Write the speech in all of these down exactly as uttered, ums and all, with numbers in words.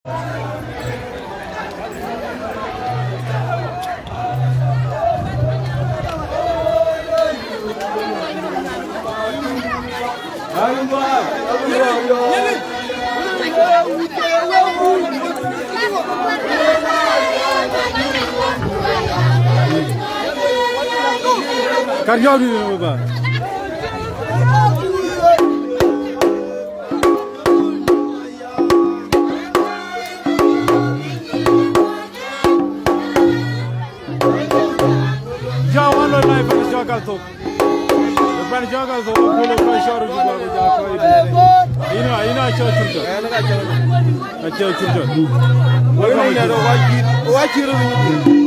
Kar yɔ̈ɔ̈k dït ë baba. Jɔ wan lɔ live pan cɔk Gal Thok. Pan cɔk Gal Thok, akulu kɔc cɔɔr juku, aku ja kɔc. Ina, ina cɔk cur cɔk. Acɔk cur cɔk. Wa cïr,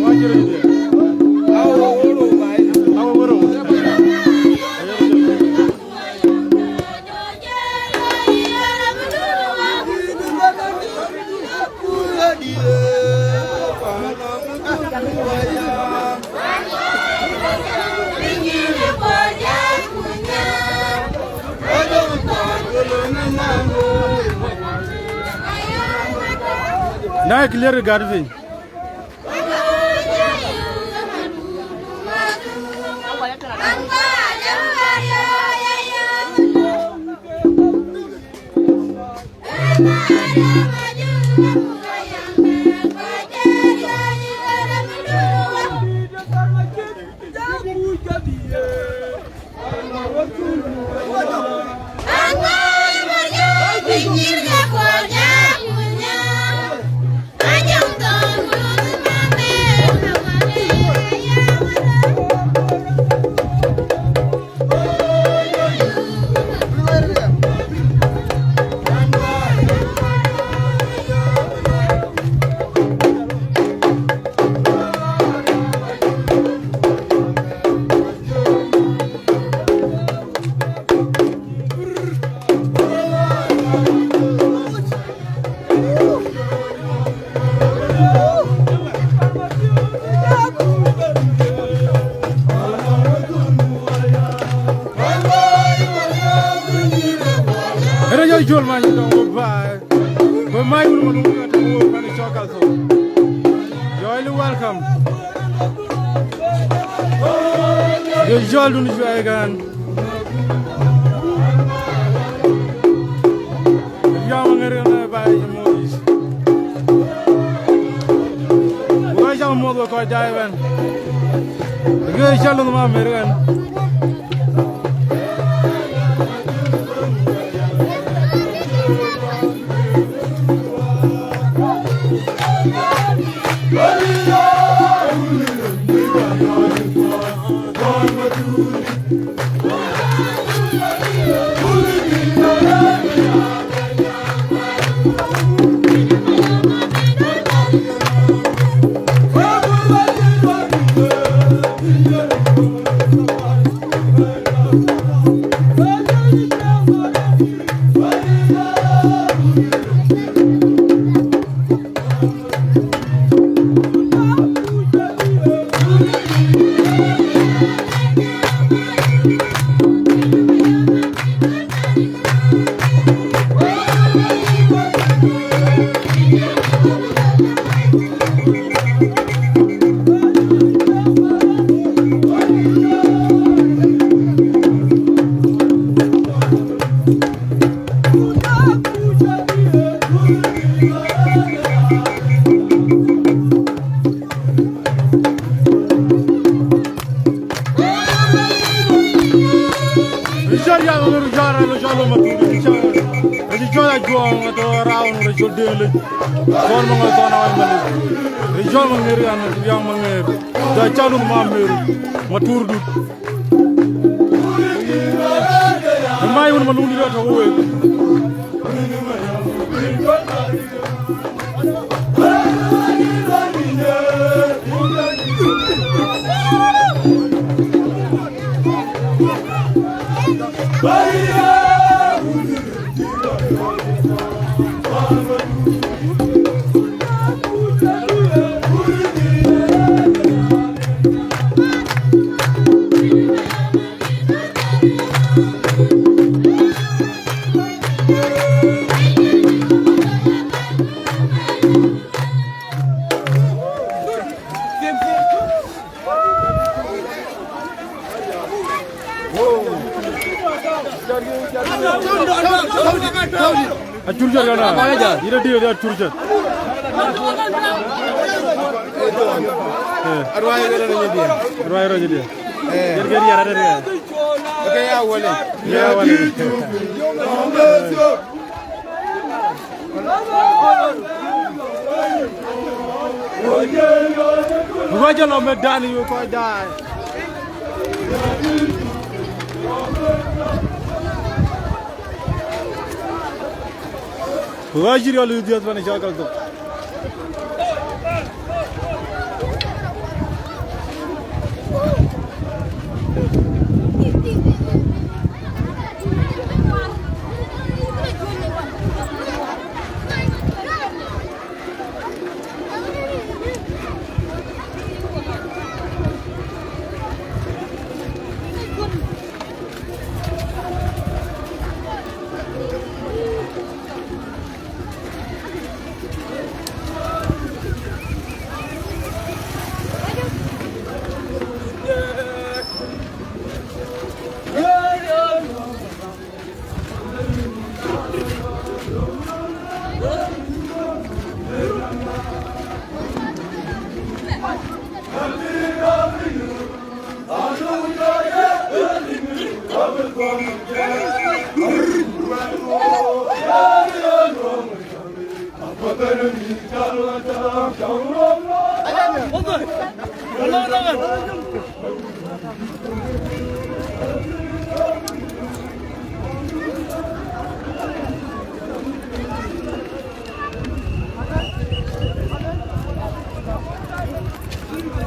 wa cïr. Awo, woro. Na clear gat piny. Ere jɔ jol ma jɔ dong go bai. Go mai wun ma dong go to pan cɔk Gal Thok. You're highly welcome. Jɔ jol dun jɔ gan. Yam ŋer ŋer ba ye moth. Wek jam moth wek kɔc daai bɛn. Wek cä lɔ̈th ma mer ɣɛn. Richard ya lo jara lo jalo ma tu Richard. Richard ya juang to raun Richard de le. Son ma ngai son awai ma le. Richard ma ngeri an yang ma ngeri. Da chalu ma meru. Ma tur du. Mai wun ma luni da to we. Acur jɔt kana. Yïn adï, adï acur jɔt. Eh. Arwai rɔt nyïdï. Arwai rɔt nyïdï. Eh. Yer ke riɛr arɛt ke. Ke ya wale. Ya wale. Wajalo medani yuko dai. Ɣɔ̈c cï riɔl ë dhiëth pan ë cɔl Kalthok.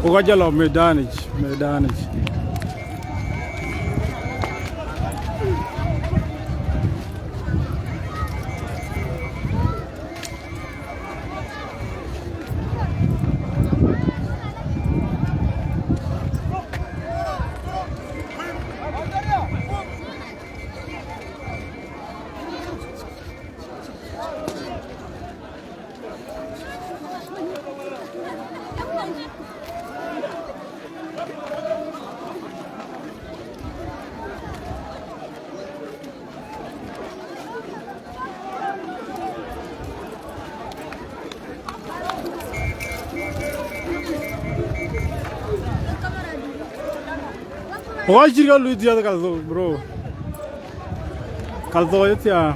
Ku ka jɔ lɔ medanic, medanic. Why you gonna lose the other guy, bro? Kalthok, it's yeah.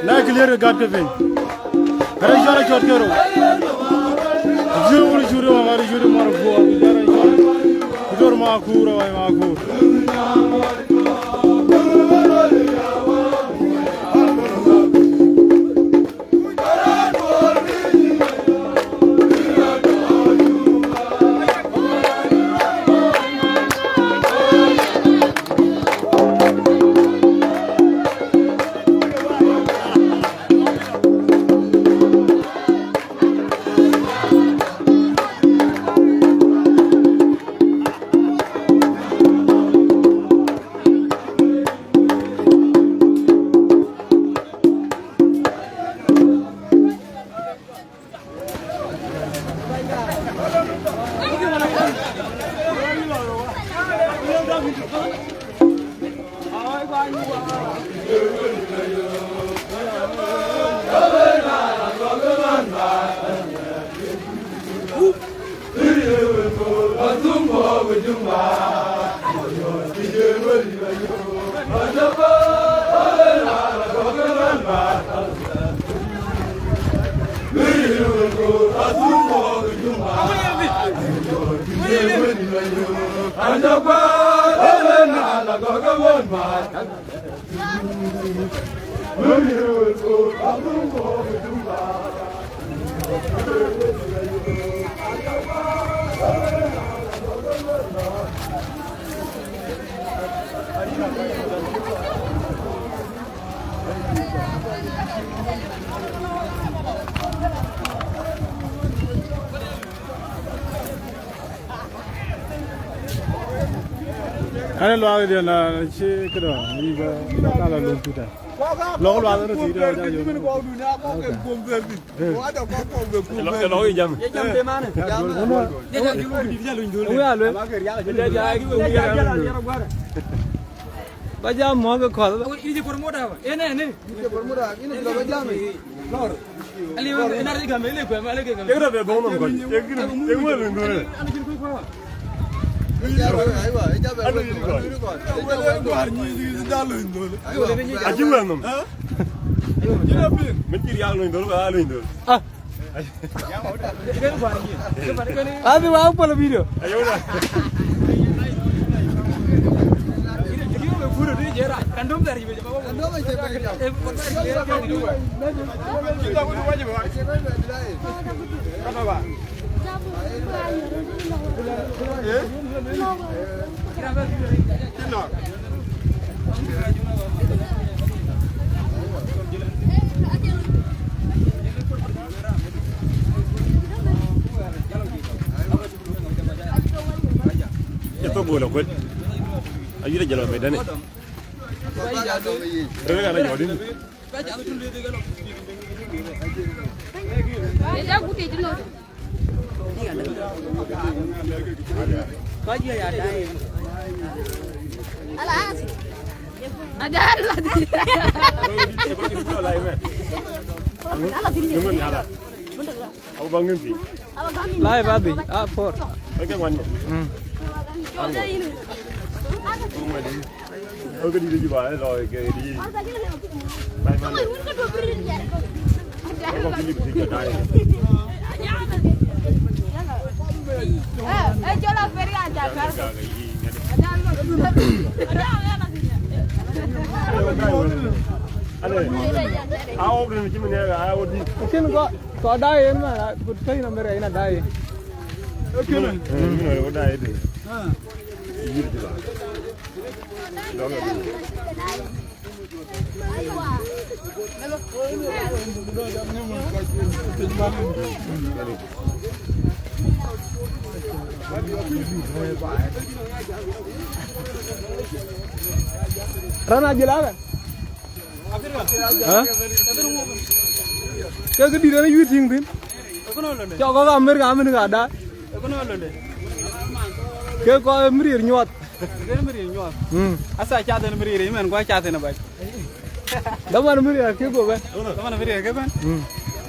Na clear gat ke piny. Kare jɔl a cɔt ke rou. Juri, juri, mama, juri, mara, buar, jara, juri. Juri, ma kura, wai, ma kura. Ane luaak diɛn na ci këdɔ, yï ba, ba kala lum tuta. Lɔk luaak rot tït, ja yök. Lɔk yï jam. Ŋö ya luel? Ba jam mɔ̈k ke kɔth. Ini ci promoter ba. Ene, ene. Ini ci promoter, ini ci ba jam. Lor. Ali, ina ri gam, ile kwa, ale ke gam. Ekra be bon nom ko. Ekra, ekra be bon nom. Ani kin ko kwa. Aywa, aywa, ejab. Ani kin ko. Wala ko har ni di da lo indol. Aywa. Aji wala nom. Ha? Ina bi. Min ci ya lo indol, ba lo indol. Ah. Adi wa pala video. Ito gol akuec. Ayï de jël ba medani. Rëër ka na jɔt in. Ëda gude jino. Kɔc juëc adaai. Alas. Adaai la. Aba bä ŋiɛ̈n piny. Live adhi, ah, por. Oke, wan. Mm. Oke, di, di, di, ba, lo, ke, di. Bye, man. Oke, di, di, di, di. Eh, eh, jola feria aja kar. Ale, a ok ni chimi ne, a odi. Kin go, go da yen ma, ku tai na mere ina da yen. Kin, kin go da yen. Ah. Yir di ba. Dong. Rana jilaba. Ha? Ke ke dït en yuëc tïŋ thïn. Cɔk kɔ̈k Amerika, Amerika da. Ke kɔc mïriir nyuɔɔth. Ke mïriir nyuɔɔth. Mm. Asa cath en mïriir, mɛn kua cath en abac. Daman mïriir ke go bɛ̈n. Daman mïriir ke bɛ̈n. Mm.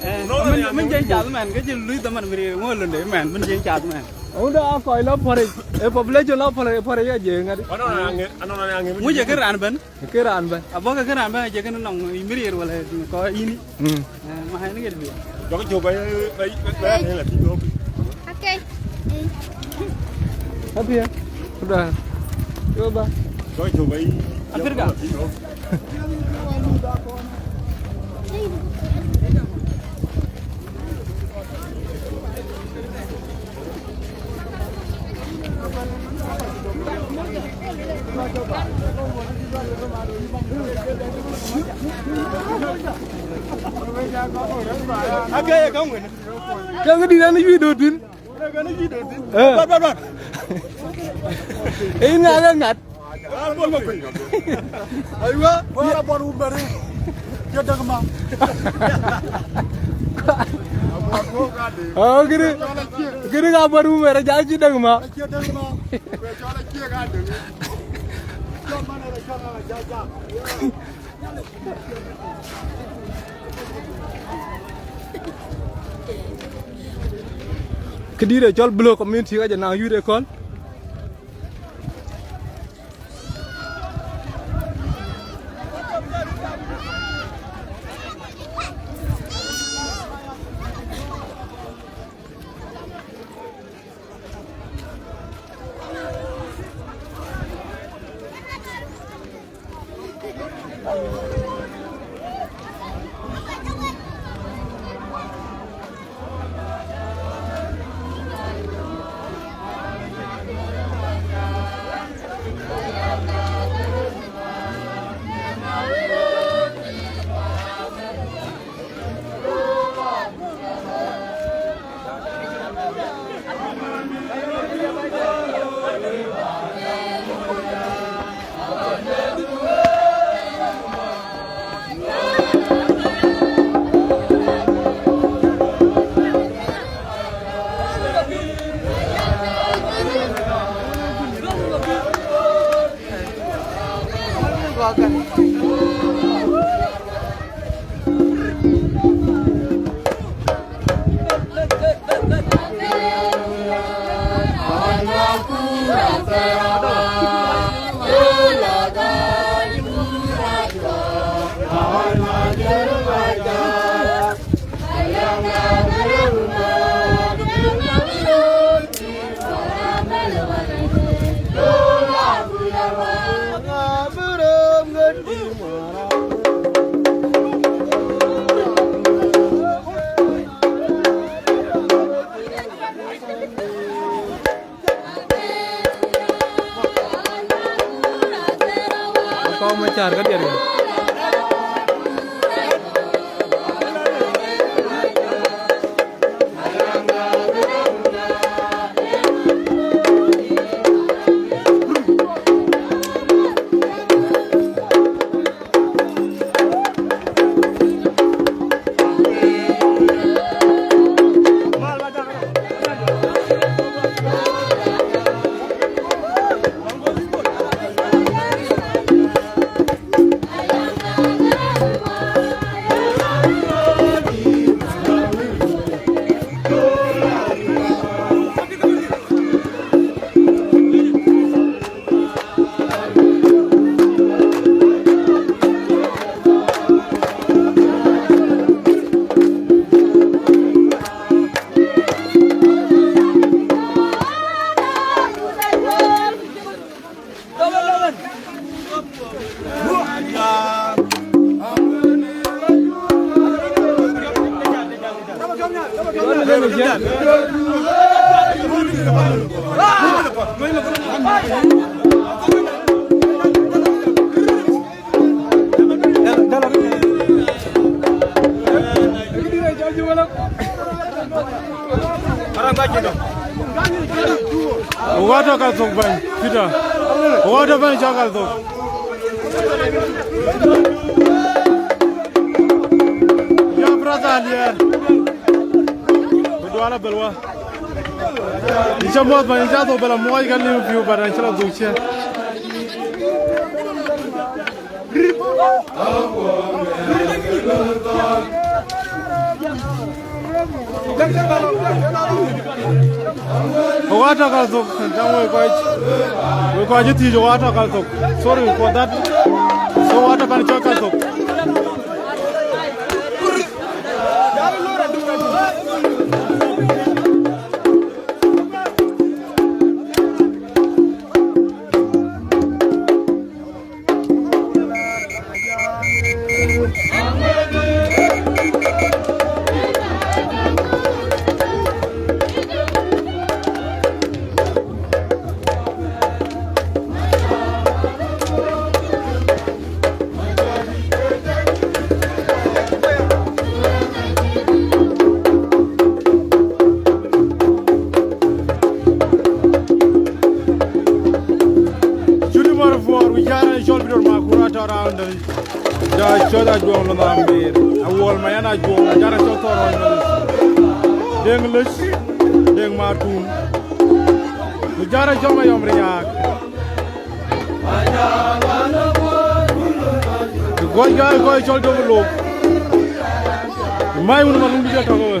Eh, min, min jɛ cath mɛn, ke jɛ lui daman mïriir ŋö londe mɛn, min jɛ cath mɛn. Awunda a kɔc la pɔrec, e population la pɔrec, pɔrec ya jɛ ŋadi. Ŋu jɛ ke raan bɛ̈n. Ke raan bɛ̈n. Abɔ̈ ke ke raan bɛ̈n, jɛ ke nɔŋ mïriir wala kɔ yïn. Mm. Eh, ma hɛn ke lui. Jɔk jɔk ba, ba, ba, ba, la ti jɔk. Apiɛth. Kuda. Yo ba. Africa. Ake ye kaŋ wën. Kaŋ dït an yï döt thïn. Eh. Bat, bat, bat. Ee, ŋa ke ŋat? Aywa, wala bɔn wun bɛ̈ri. Cie däŋ ma. Oh, kiri, kiri ka bɔn wun bɛ̈ri, ja cie däŋ ma. Cie däŋ ma. Këdït ë cɔl Blo community ka jɔ naŋ youth ë kɔ̈l. Kɔ̈k Macar ka diɛt kë. Wok atɔ̈ kal thok bɛ̈ny, Peter. Wok atɔ̈ bɛ̈ny cɔl kal thok. Ya brother Alier. Ku Duala Belwa. Yïn cä muɔ̈th bɛ̈ny, yïn cä thok bɛ̈l amuɔɔc ka liu piu, but an cï lɔ dhuk cië. Wok atɔ̈ kal thok, thank wek kɔc, wek kɔc cï thiëc, wok atɔ̈ kal thok. Sorry for that. So wok atɔ̈ pan cɔl kal thok. Tɔ̈ raan dɛ̈t, ja cɔl Ajuɔŋ Lɔn Amir, Awuɔl Mayan Ajuɔŋ, ja cɔl thɔ̈r raan dɛ̈t. Deŋ Lec, Deŋ Matum. Ku ja cɔl Mayɔm Riaak. Ku gɔc ja gɔc cɔl Jɔk Lok. Mai wun Malum bï jɔt tɔ̈ ke we.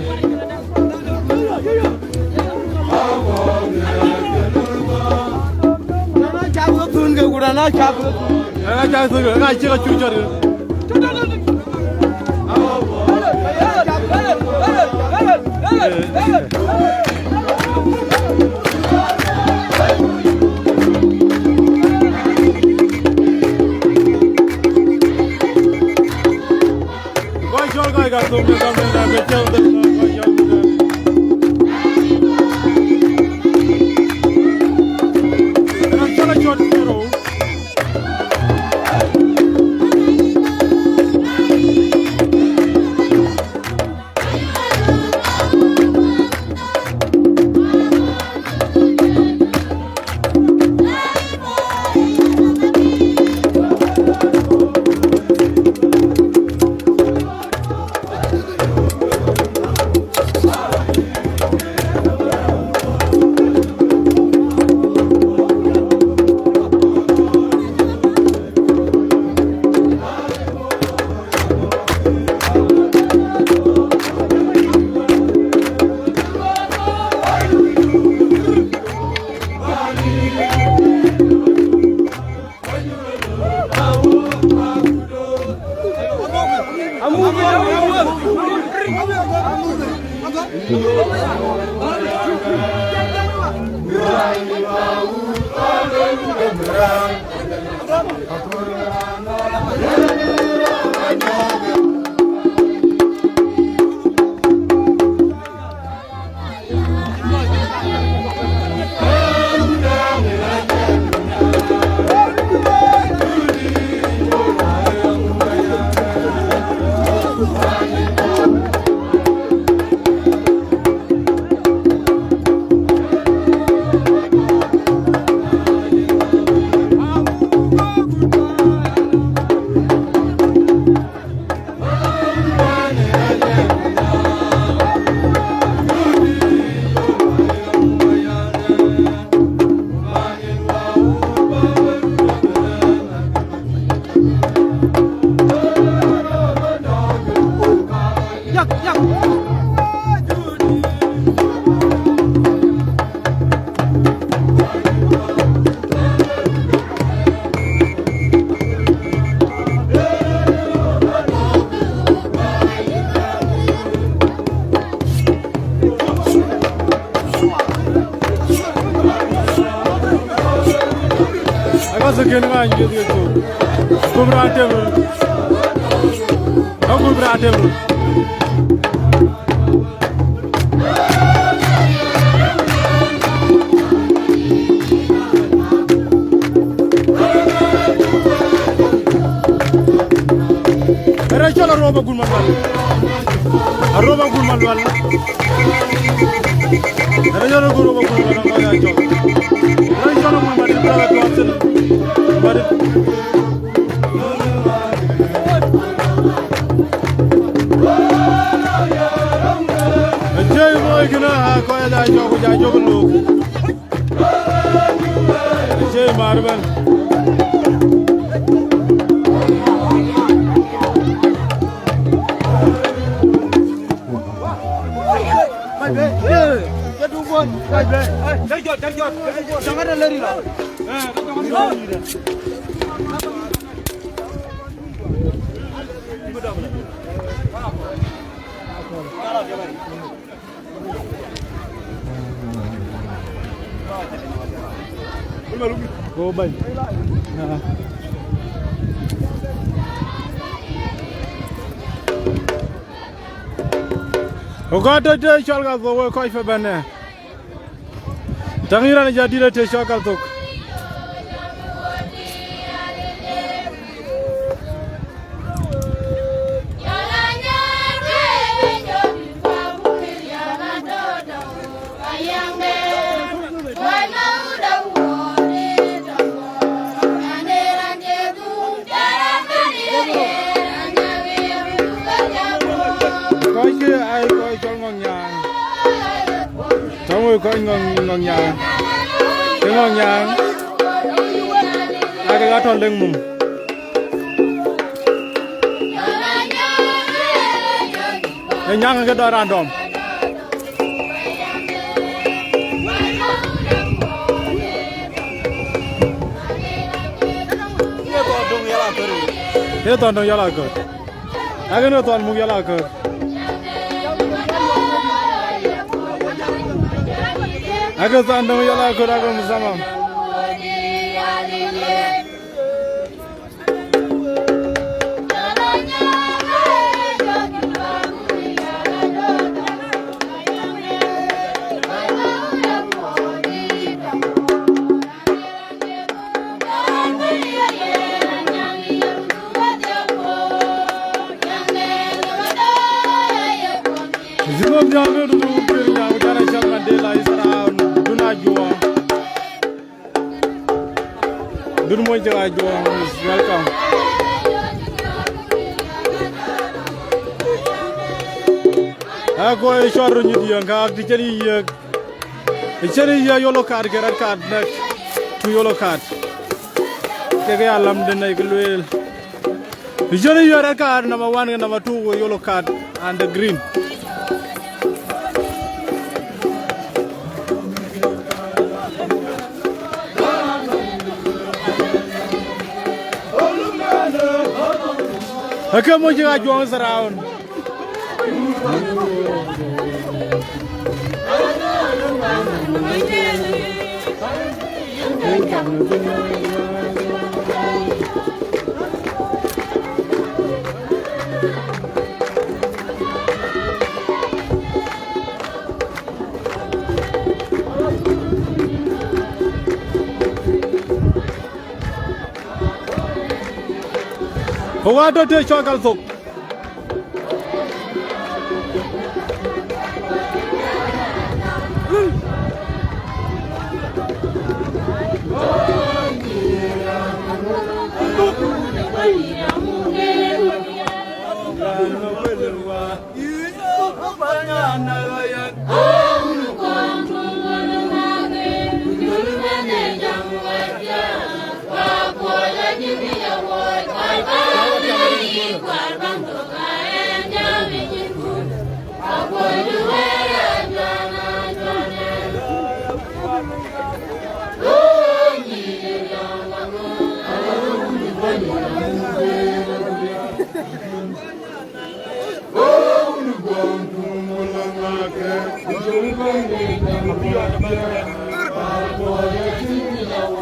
Aka se kën ŋa nyuth ke cök. Kum raan tem. Kum raan tem. Era cɔl Aruɔp Agun Malual. Aruɔp Agun Malual. Era cɔl Aruɔp Agun Malual, ŋɔ̈c acɔl. Era cɔl Agun Madït, brother, to Arsenal. Madït. Acie moi kënë, aa, kɔc aa jɔ cɔk, ku ja jɔ ke look. Acie mar ëbɛ̈n. Go bɛ̈ny. Aa. Ku gɔ̈t tëde cɔl Kathok, wek kɔc pɛ̈n ë. Täŋ yïn raan ë jadït ë tëde cɔl Kathok. Woi kɔc Ŋɔŋ, Ŋɔŋ Nyaaŋ. Ke Ŋɔŋ Nyaaŋ. Ake ka tɔ̈ lek mum. Ee Nyaaŋ ke dɔc raan dɔm. Ee Thɔn Döŋ Yala Kör. Akën ee Thɔn muk Yala Kör. Akë Thɔn Döŋ Yala Kör, akë musamam. Jino diabe du du kiri ya, jana chal Mandela is around. Duna jua. Dun Moy Jega Juɔŋ is welcome. Aa, kɔc cɔl röt nyuth yɛn, ka të cïn yï yiëk, të cïn yï yiëk yellow card ke red card, next to yellow card. Kek ya lam den ë kë lueel. Të cïn yï yiëk red card number one ke number two ku yellow card and the green. Ake Moy Jega Juɔŋ is around. Ku wä tɔ̈ të cɔl kal thok.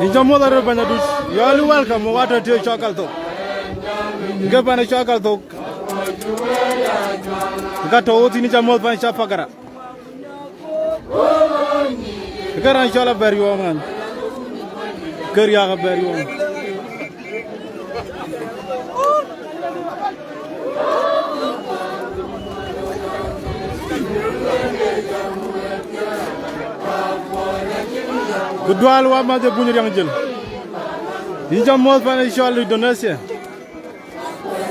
Yïn ca muɔ̈th arëët bɛ̈ny Aduc. You are welcome. Wä tɔ̈ të cɔl kal thok. Ke pan cɔl kal thok. Ka tɔ̈ thïn, yïn ca muɔ̈th pan cɔl Pagara. Ke raan cɔl abɛ̈r yuɔɔm ɣɛn. Ke riääk abɛ̈r yuɔɔm. Ku Dual Wamath ë Buny Riäŋ Jël. Yïn ca muɔ̈th pan cɔl Indonesia.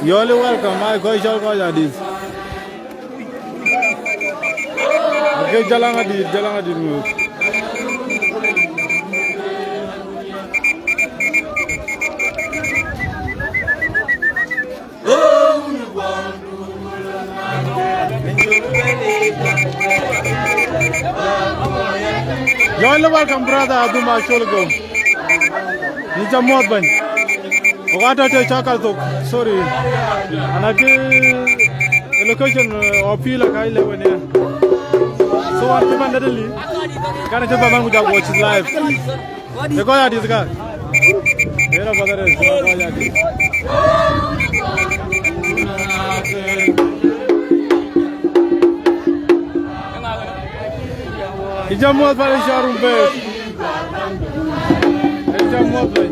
You are welcome, my kɔc cɔl kɔc adït. Ke Jalaŋ adït, Jalaŋ adït ŋö. You are welcome, brother Aduma Cholgo. Yïn ca muɔ̈th bɛ̈ny. Wä tɔ̈ të cɔl kal thok. Sorry. Ana kë location, uh, of pila kai le wene. So an cï man deli. Kan cï ba man ku ja watch live. Ë kɔc adït ka. Ë rɔt path arëët, ë kɔc adït. Yïn ca muɔ̈th pan cɔl Rumbek. Yïn ca muɔ̈th bɛ̈ny.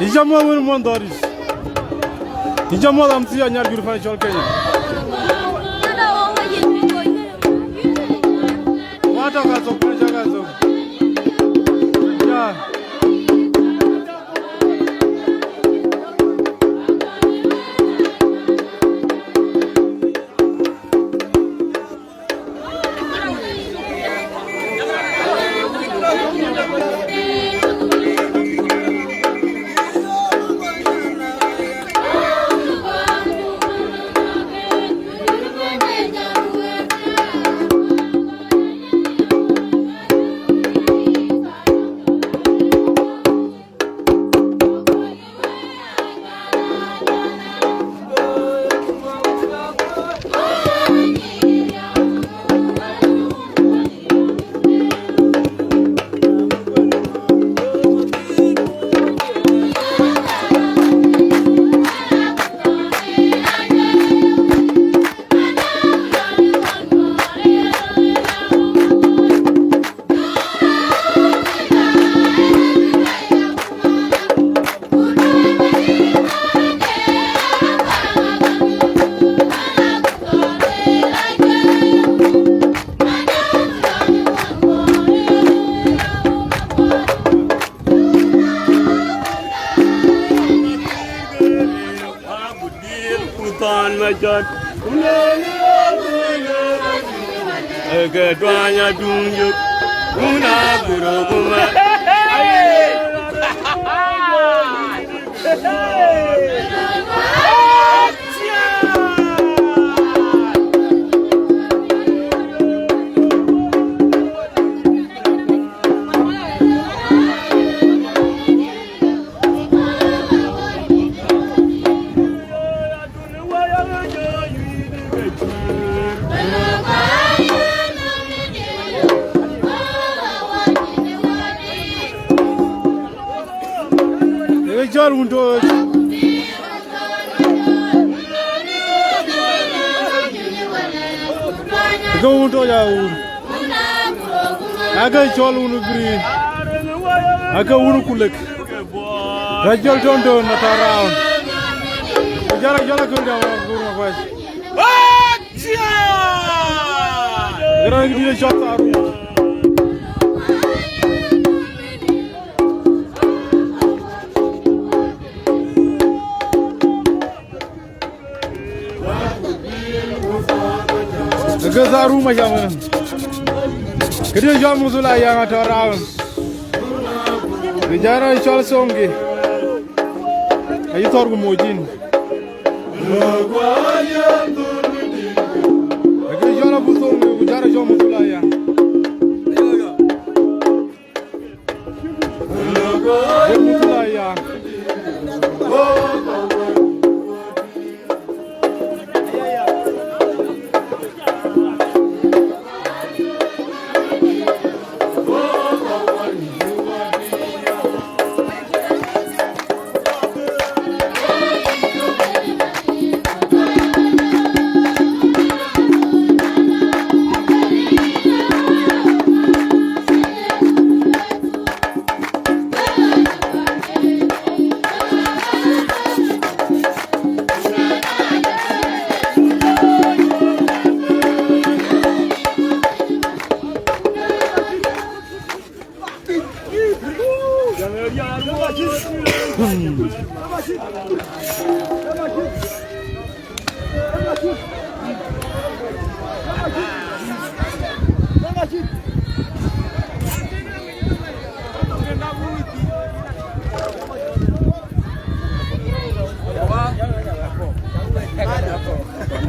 Yïn cä muɔ̈th wën muɔ̈n dhɔ̈ɔ̈ric. Yïn cä muɔ̈th am thii anyar jur pan cɔl Kenya. Wa tɔ̈ ka thok, pan cä ka thok. Ya. Ëke tuany aduŋ yök, kun aguro kuma. Ee cɔl wun tooc. Ke wun tooc aa wun. Ake cɔl wun green. Ake wun kulek. Rajol ton ton na ta round. Jara jara kun da wa gur ma kwes. Acha! Gara gidi cɔl ta ru. Ke tharu ma jaman. Këdï jɔl muthula yaŋ atɔ̈ raun. Bï jara cɔl Songi. Ayi thɔr ku mocin. Këdï jɔl abu Songi ku jara cɔl muthula yaŋ.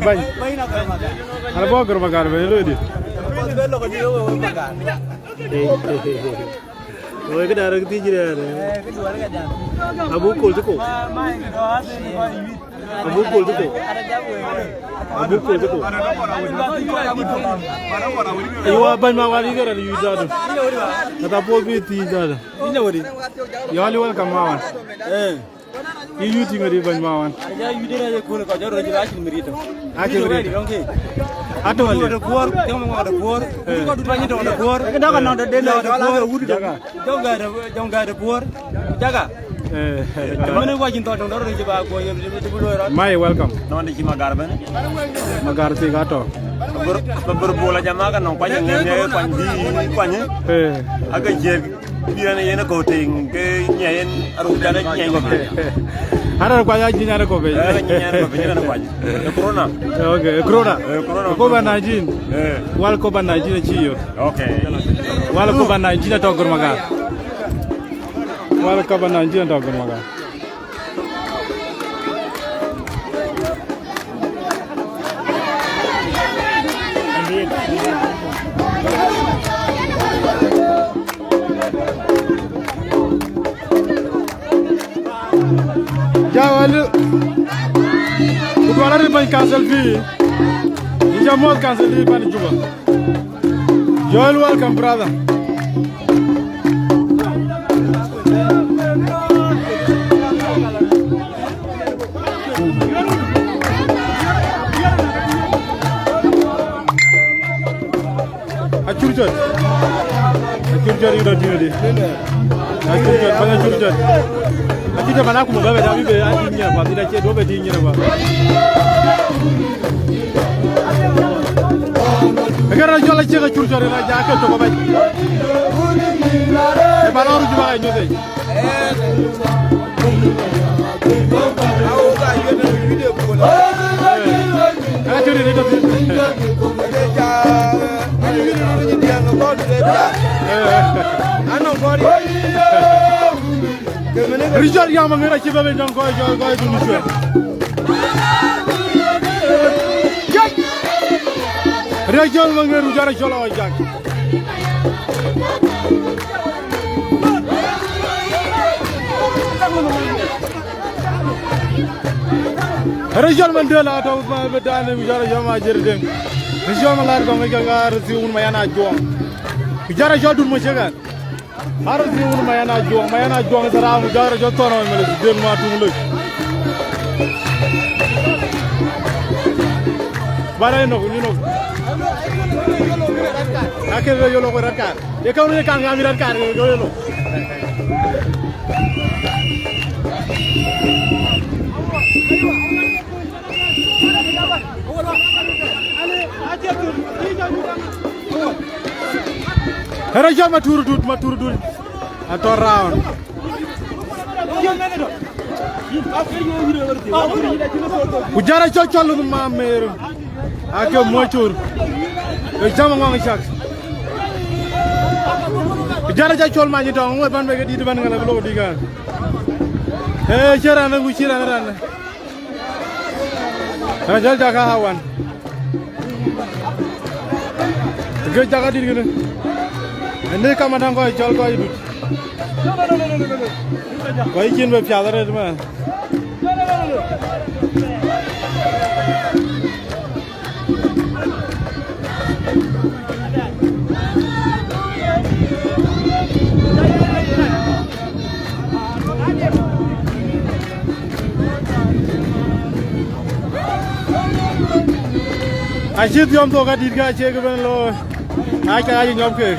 Bany. Ana bɔ̈ gör Magar bany, loi di. Wek këda rek thiëc rɛ̈ɛ̈r. Abuk kol cï kok. Abuk kol cï kok. Abuk kol cï kok. Ayo, abany ma wal yï ke rɛ̈ɛ̈r yuc dhadu. Kata puɔth bï thiëc dhadu. Yɔl welcome ma wan. Yï yuc tïŋ adi bany ma wan. Aja yuc dï rɛ̈ɛ̈r ye kun kɔc jɔ röc acïn mirito. Acïn mirito. Atɔ̈ wël de kuɔr, jɔŋ ŋɔk de kuɔr. Kɔc dut bany tɔŋ de kuɔr. Dɔk anɔŋ de den de kuɔr. Jaga. Jɔŋ gäi de, jɔŋ gäi de puɔ̈r. Jaga. Eh, mene wa cïn thɔn tɔŋ dɔr ri ba ko ye bi lo rot. Mai, welcome. Non de ci magar ben. Magar ti ga to. Bur, bur bula jama ka non kwany ne ne kwany di kwany. Eh. Aga je bi ne yene ko ting ke nyen aru jana nyen ko be. Ara kwany a jinya ko be. Eh, nyen ko be, nyen kwany. Eh, corona. Eh, okay, corona. Eh, corona. Covid nineteen. Eh. Wal covid nineteen ci yo. Okay. Wal covid nineteen to gur magar. Wala kaba nineteen tɔ̈ gën waka. Ja wali. Ku duala ri bany council fee. Inja moth council fee pan Juba. Joel, welcome, brother. Acur cɔt. Acur cɔt yïn rɔt tïŋ ëdï. Acur cɔt, bäny acur cɔt. Acur cɔt man akuma bɛ bɛ da bï bɛ a tïŋ nyin ba, bï da cie duɔ̈p bɛ tïŋ nyin ba. Ë kë rɔt cɔl aciëk acur cɔt ëna ja ke tök abac. Ë ba lɔ ruc ba ë nyuth ë. Richard Yam Aŋer acï bɛ bɛ nɔŋ kɔc jɔl kɔc dun cuet. Richard Maŋer Richard acɔl awajak. Rachel Mandela atɔ̈ bï dan Rachel Major Deng. Rachel Malar Gɔŋ ke ka rasi wun Mayana Juɔŋ. Ku jara jɔ dun mo cekan. Arasi wun Mayana Juɔŋ, Mayana Juɔŋ sara mu jara jɔ tɔnɔ mele Deng ma tuŋ lek. Bara inok, inok. Ake be yolo ko red card. Ye ka wun ye kan ga mi red card, yolo. Era jam Matur Dut, Matur Dut. Atɔ̈ round. Ku jara cɔl cɔl ma mer. Ake moc cur. Ke jam ŋɔŋ cak. Ku jara ca cɔl ma nyi tɔŋ ŋuɔt ban be ke dit ban ŋala bi lok dikan. Eh, cï raan ku cï raan raan. Raan cɔl Jaka Awan. Ke Jaka dit kene. Ënë kaman daŋ kɔc cɔl kɔc dut. Kɔc cin be piath arëët man. Acï dhiɔm thok adït ke acie ke ben looi. Aca aye nyɔp keek.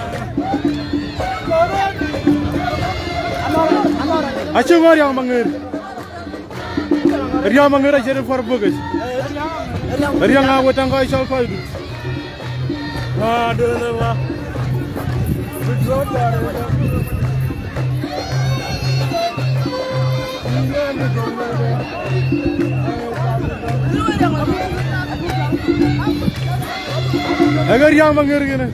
Acï ŋɔ̈ɔ̈r yam aŋer. Riäm aŋer acïn puɔ̈r bökic. Riäm a wet taŋ kɔc cɔl kɔc dut. Aŋer riäm aŋer kene.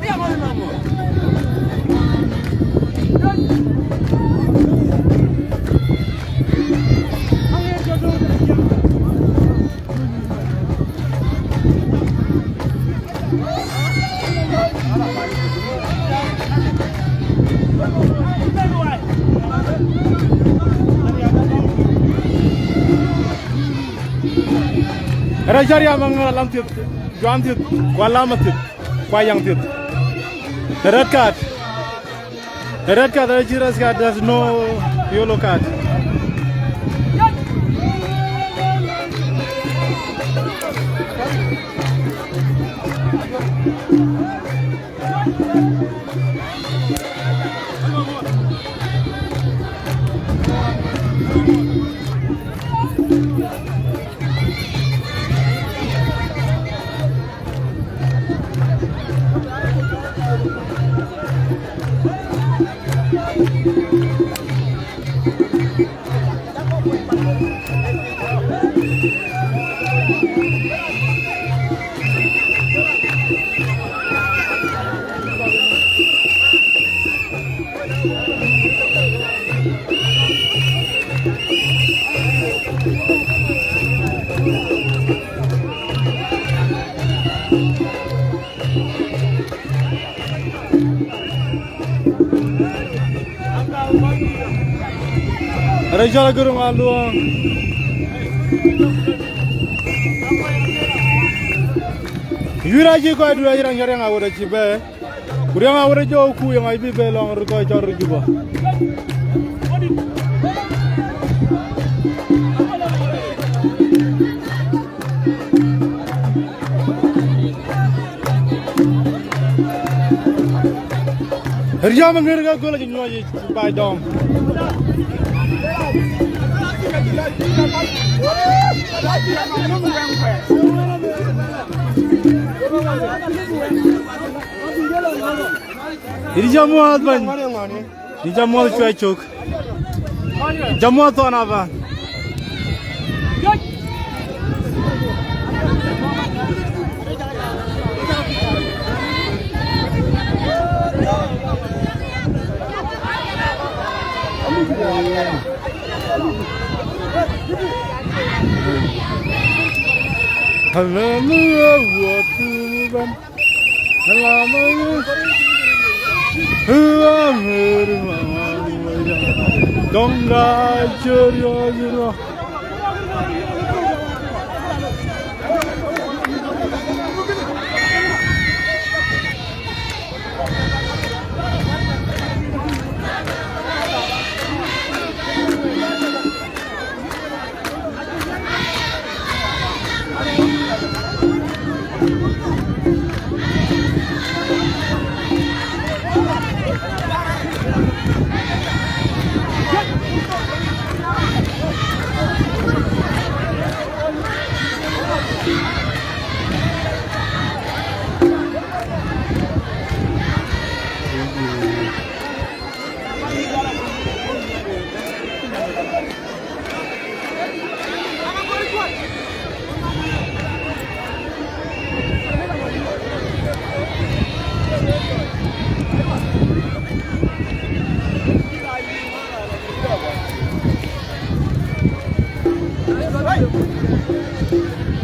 Rachel Yamaŋ alam thieth, Juan thieth, ku alam athieth, ku ayaŋ thieth. Red card. Red card, a serious card, there's no yellow card. Rɛ̈c cɔl Agërŋuan Luɔŋ. Yuïr acï kɔc duëër, acï raan cɔl Riɛŋ Awet acï bɛ̈ɛ̈i. Ku Riɛŋ Awet ë jɔ ku Riɛŋ abï bɛ̈ɛ̈i lɔŋ röt kɔc cɔl röt Juba. Riɛm ŋër ke göl acï nyuɔɔc yic baai dɔm. Yïn cä muɔ̈ɔ̈th bɛ̈ny. Yïn cä muɔ̈ɔ̈th cuɛ cök. Cä muɔ̈ɔ̈th thɔn aban. Hallelujah, what to them? Donga chori ojiro.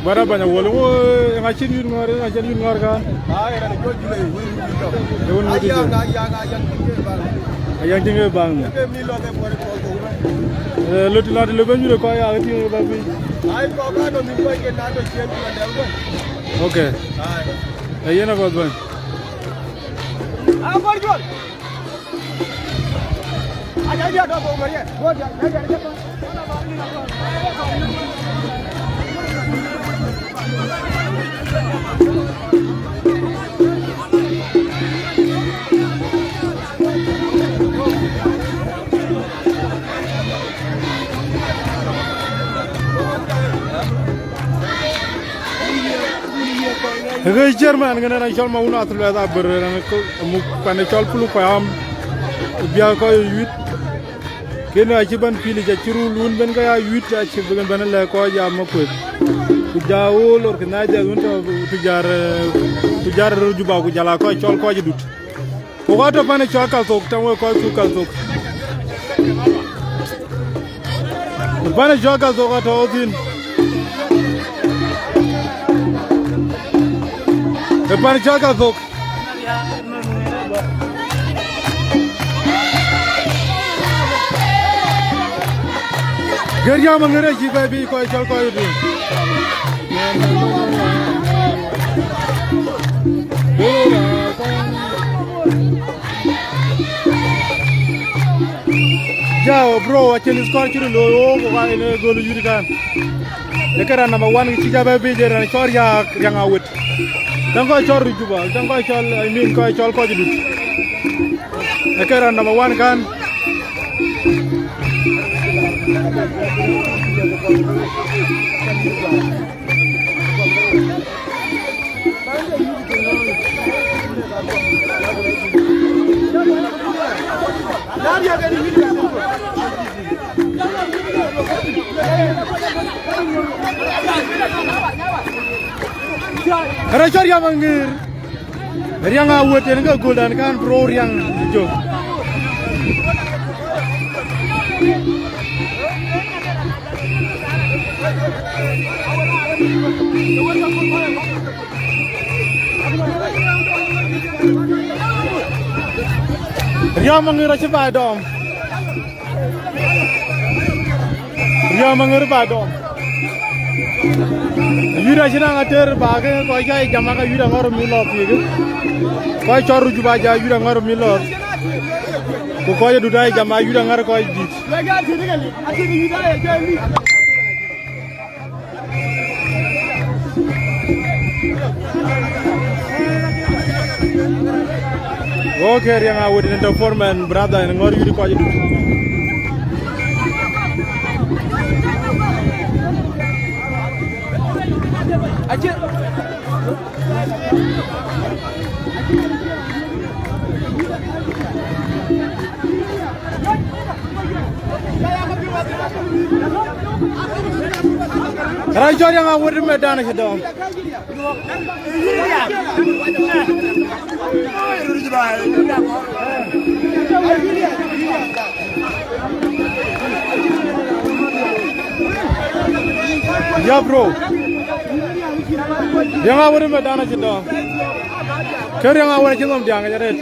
Bara banya wol, wo, ŋa cïn yut ŋɔɔr, ŋa cïn yut ŋɔɔr kan? Ee wun wut jɔ. Ayang tiŋ ke baŋ. Eh, lot, lot, lo ben yure kɔc ya tiŋ ke baŋ. Okay. Ee yen apath bɛ̈ny. Ke chairman kënë raan cɔl Mawun Athluɛth Abër, raan kë muk pan cɔl Pulu Payam, biäk kɔc ë yuit. Kënë acï bɛ̈n pilic, acï rul wun ben ke ya yuit, acï bɛ̈n bɛ̈n lɛ̈k kɔc ya Makueth. Ku ja all organizers wun tɔ̈ tujar, eh, tujar röt Juba, ku jal a kɔc cɔl kɔc ë dut. Ku ka tɔ̈ pan ë cɔl Kalthok, tɛ̈n wek kɔc ku Kalthok. Pan ë cɔl Kalthok atɔ̈ thïn. Ë pan ë cɔl Kalthok. Gër jam aŋër acï bɛ̈ɛ̈i bï kɔc cɔl kɔc ë dut. Jao, bro, acïn score cï röt looi wok, wok aa yen ë göl ë yït kan. Ee kë raan number one cï ja bɛ biic, ee raan cɔl Riak, Riak Awet. Däŋ kɔc cɔl röt Juba, däŋ kɔc cɔl, I mean, kɔc cɔl kɔc dut. Ee kë raan number one kan. Raan cɔl Riak Maŋiir. Riak Awet yen ke golden kan, bro, Riak jɔ. Riak Maŋiir acï baai dɔm. Riäm aŋär ba dɔm. Ayuda cïn aŋär ater ba ke kɔc ca jam aka Ayuda ŋɔr mi lɔ thiëk. Kɔc cɔl Rujuba ja Ayuda ŋɔr mi lɔ. Ku kɔc adut a jam Ayuda ŋär kɔc dït. Okay, Riäŋ Awet in the foreman, brother, in ŋɔr yït kɔc dut. Raan cɔl Riäŋ Awet ë medan acï dɔm. Ya, bro. Riäŋ Awet ë medan acï dɔm. Ke Riäŋ Awet acï nhom diäŋ arëët.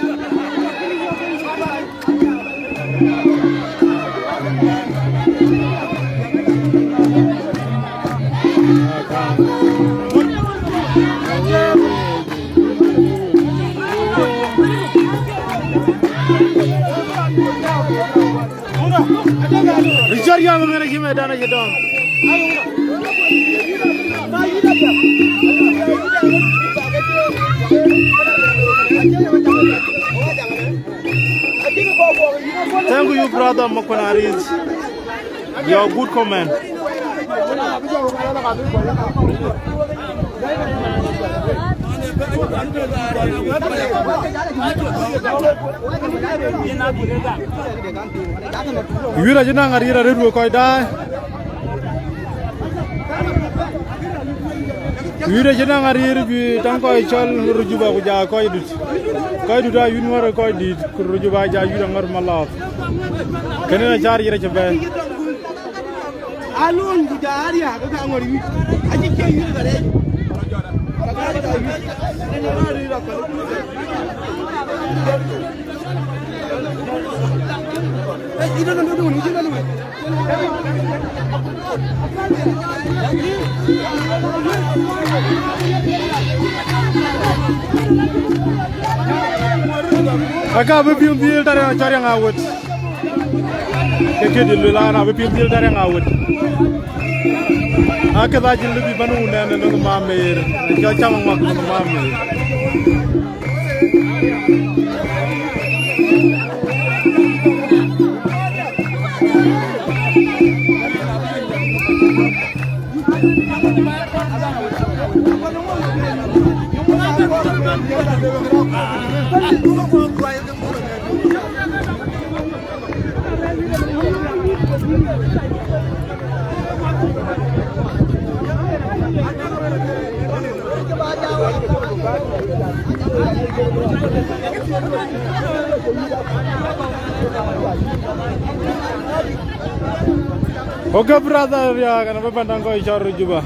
Richard Yam ŋɛn acï medan acï dɔm. Thank you, brother Makuan Aris. Your good comment. Wiɛ̈r acï naŋ ariɛɛr arëët wek kɔc daai. Wiɛ̈r acï naŋ ariɛɛr juëc taŋ kɔc cɔl Rujuba ku ja kɔc dut. Kɔc dut aa yïn ŋuɔ̈r kɔc dït, ku Rujuba ja yïn aŋɔ̈r malɔɔth. Kënë na cä ariɛɛr acï bɛ̈ɛ̈i. Alun ku ja ariɛɛr ke ka ŋɔ̈r yïn. Acï cie yïn ka rɛɛc. Aka bï piŋ dhil tɔ̈ Riäŋ, cɔl Riäŋ Awet. Ke këdï luel an, abï piŋ dhil tɔ̈ Riäŋ Awet. Akëth acï lëu bï bɛ̈n wun ɛn ë löŋ Mamer, ë cɔl cam ŋuak löŋ Mamer. Okay, brother, ya kan ba bandang ko ichor Juba.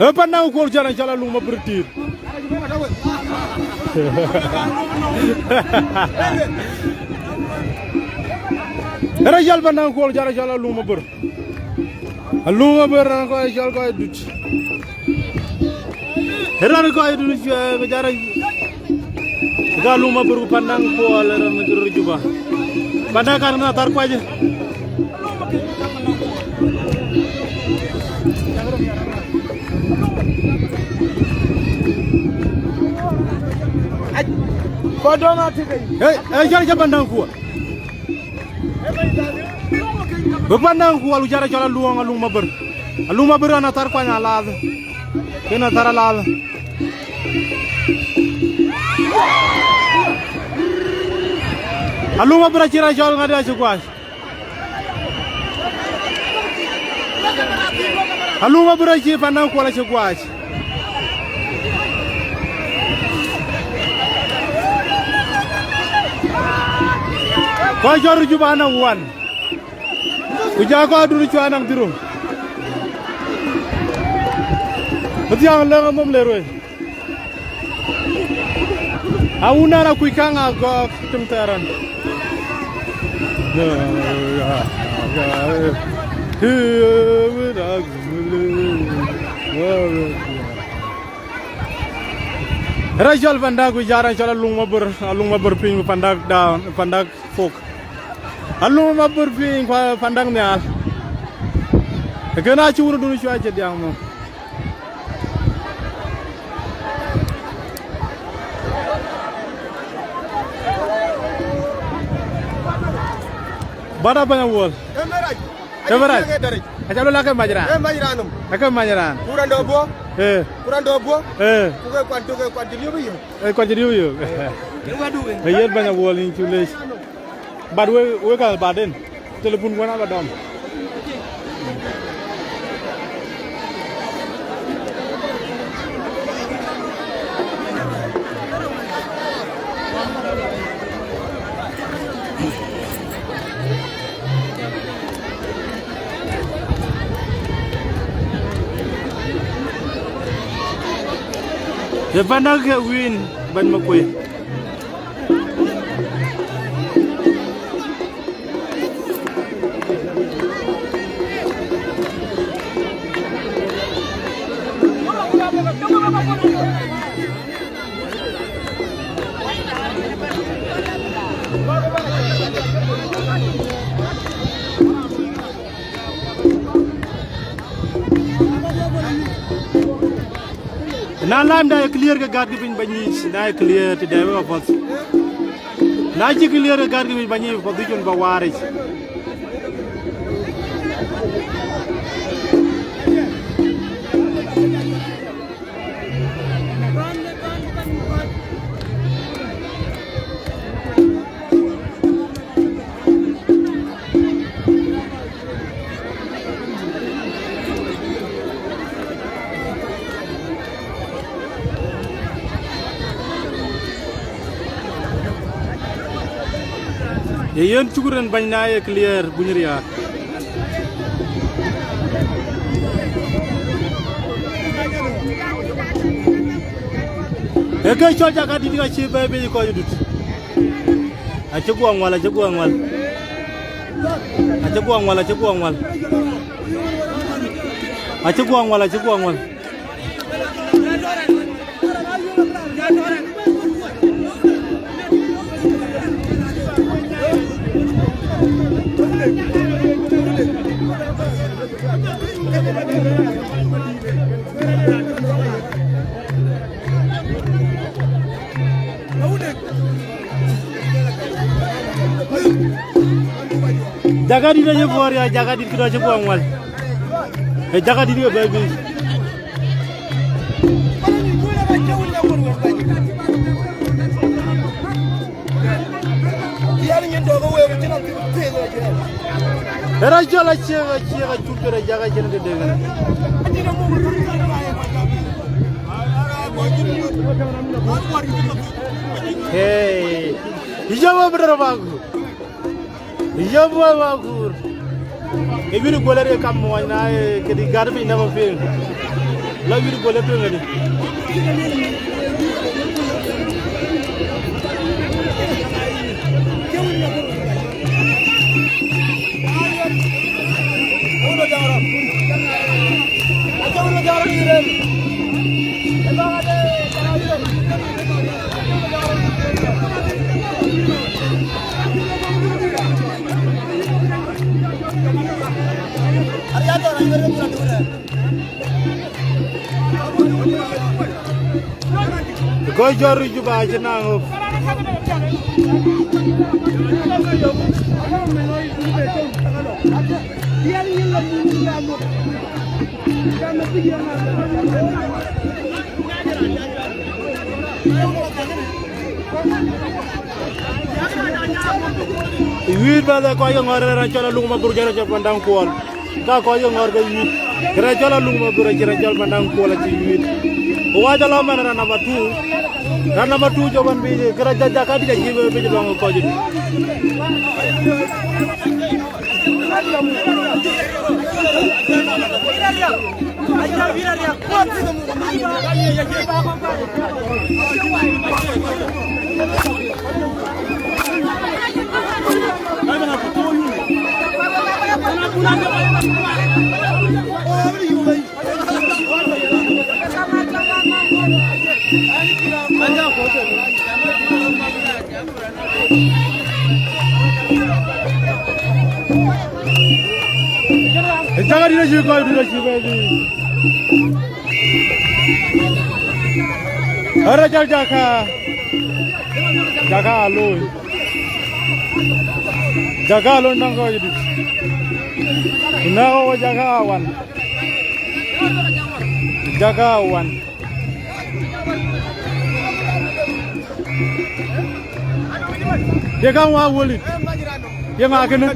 Ee Pandaŋ Kuɔl cï raan cɔl Aluŋ Mabir tiit. Ee raan cɔl Pandaŋ Kuɔl cï raan cɔl Aluŋ Mabir. Aluŋ Mabir raan kɔc cɔl kɔc dut. Ee raan kɔc dut cuɛ ke jara. Ka Aluŋ Mabir ku Pandaŋ Kuɔl raan ke röt Juba. Pandaŋ kan na thar kuac. Kɔc dɔŋ atik. Ee, ee, jara cɔl Pandaŋ Kuɔl. Bï Pandaŋ Kuɔl ku jara cɔl Aluŋ, Aluŋ Mabir. Aluŋ Mabir ana thar kuany alath. Kën athar alath. Aluŋ Mabir acï raan cɔl ŋadï acï guac. Aluŋ Mabir acï Pandaŋ Kuɔl acï guac. Kɔc cɔl röt Juba anaŋ wan. Ku ja kɔc dut cuɛ anaŋ dhïr. Bï thiäŋ lëŋ anhom le ruëëc. Awun ënë akuc käŋ agɔɔk tim thɛɛr ɣɛn. Raan cɔl Pandak ku jat raan cɔl Aluŋ Mabir, Aluŋ Mabir piny ku Pandak down, Pandak pok. Aluŋ Mabir piny ku Pandak nhial. Kën acï wun dun cuɛ cï diaŋ mɔ. Bada banya wuɔl. Ëmërac. Ëmërac. Aca lɔ la ke mac raan. Eh, mac raan nom. Ake mac raan. Ku raan dɔ buɔ. Eh. Ku raan dɔ buɔ. Eh. Ku ke kuan, ku ke kuan cï riöp yök. Eh, kuan cï riöp yök. Yen wadu ke. Eh, yen bɛ̈ny Awuɔl, yïn cuk leec. But we, we ka baden. Telepun wën aba dɔm. Ye panda ke win, bɛ̈ny Makuei. Na lamda ye clear ke gät ke piny ba nyic, na ye clear të dɛɛi wek apath. Na cï clear ke gät ke piny ba nyic position ba waaric. Ye yen cuk rin bɛ̈ny na ye clear buny riääk. Ee ke cɔl Jakadït ka cï bɛ̈ɛ̈i bei kɔc dut. Acï guɔ ŋual, acï guɔ ŋual. Acï guɔ ŋual, acï guɔ ŋual. Acï guɔ ŋual, acï guɔ ŋual. Jakadït acï puɔ̈r ya, Jakadït këdɔ̈ cï guɔ ŋual. Ee Jakadït ke bɛ̈ɛ̈i bei. Era cɔl aciek, aciek, acuk cɔl ajak acïn tëde kënë. Hey, yï jɔ wä bï dɔ̈r bak. Yöp wä wä kur. Ke wït guöl arëk kam muɔny na, eh, këdï gät piny na bä piŋ. La wït guöl ë piŋ ëdï. Kɔc jɔt röt Juba acï naŋ ɣöp. Wïït bäth ë kɔc ke ŋɔ̈ɔ̈r rɛ̈ɛ̈r acɔl Aluŋ Mabur cï rɛ̈ɛ̈r cɔl Pandaŋ Kuɔl. Ka kɔc ke ŋɔ̈ɔ̈r ke wïït. Kërɛɛc cɔl Aluŋ Mabur acï rɛ̈ɛ̈r cɔl Pandaŋ Kuɔl acï wïït. Ku wac alɔ man raan number two. Raan number two cï bɛ̈n biic, kërɛɛc Jakadït acï bɛ̈n biic lɔŋ ë kɔc ëdï. Jakadït acï kɔc dut acï bɛ̈n biic. Ëre jal Jaka. Jaka aloi. Jaka aloi nɔŋ kɔc dut. Ku na ɣo Jaka wan. Jaka wan. Ye kaŋ wa wulit. Ye ŋa kënë?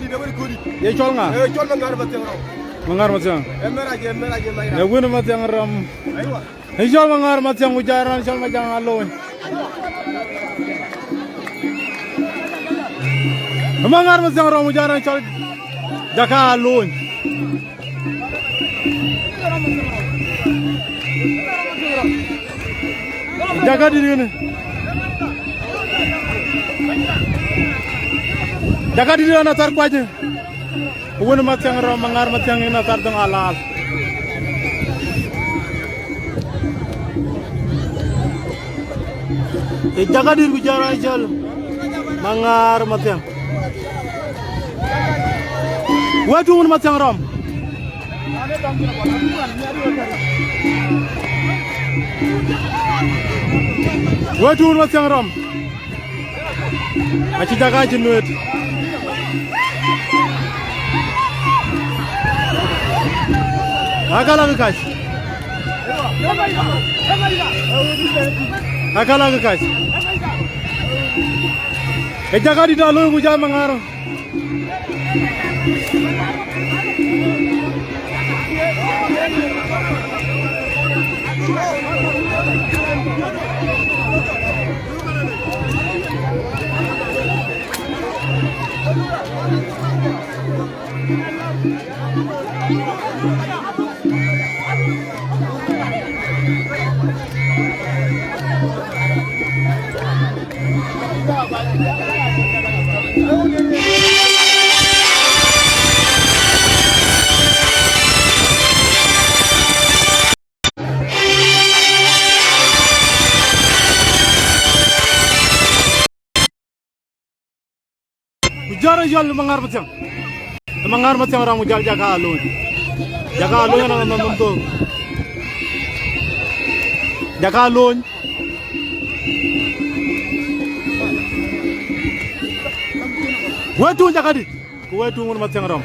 Ye cɔl ŋa? Maŋar Mathiaŋ. Ee wën Mathiaŋ Rɔm. Ë cɔl Maŋar Mathiaŋ ku jai raan cɔl Majaŋ Alony. Ë Maŋar Mathiaŋ Rɔm ku jai raan cɔl Jaka Alony. Jaka dït kënë. Jaka dït ɣɛn athar kuacë. Wën Mathiaŋ Rɔm, Maŋar Mathiaŋ yen athar dhöŋ alaal. Ë Jaka dït ku jɔt raan cɔl Maŋar Mathiaŋ. Wëëtu wën Mathiaŋ Rɔm. Wëëtu wën Mathiaŋ Rɔm. Acï Jaka cï nuet. Aka lak kac. Aka lak kac. Ë Jaka dït Alony ku jai Maŋar. Ku jɔt raan cɔl Maŋar Mathiaŋ. Maŋar Mathiaŋ Rɔm ku jal Jaka Alony. Jaka Alony na na nɔm thok. Jaka Alony. Wëëtu Jaka dït. Ku wëëtu wën Mathiaŋ Rɔm.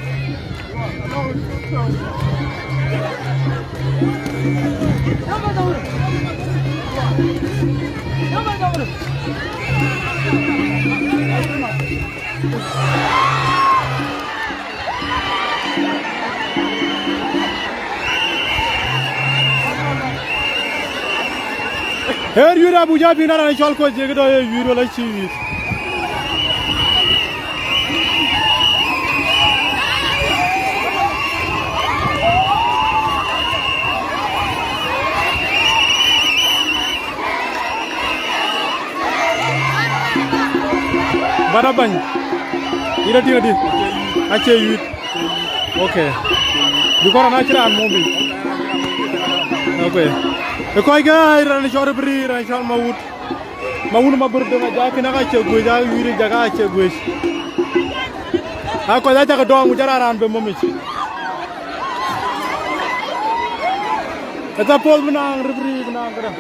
Ee yuiir abuk jɔ piŋ na raan cɔl Koc, ye këdɔ ye yuiir wala cï yuiir. Bada bany. Ira tiŋ adi. Acie yuit. Okay. Bï kɔn raan acï raan mɔ̈u bï. Okay. Ë kɔc ke ai raan cɔl Ribri, raan cɔl Mawut. Mawut Mabur de ma Jaka kën aka cie guëc, a yuit Jaka acie guëc. A kɔc a Jaka dɔm ku jɔ raan raan be mɔmic. Ë tha puɔth bï naŋ Ribri bï naŋ këdäŋ.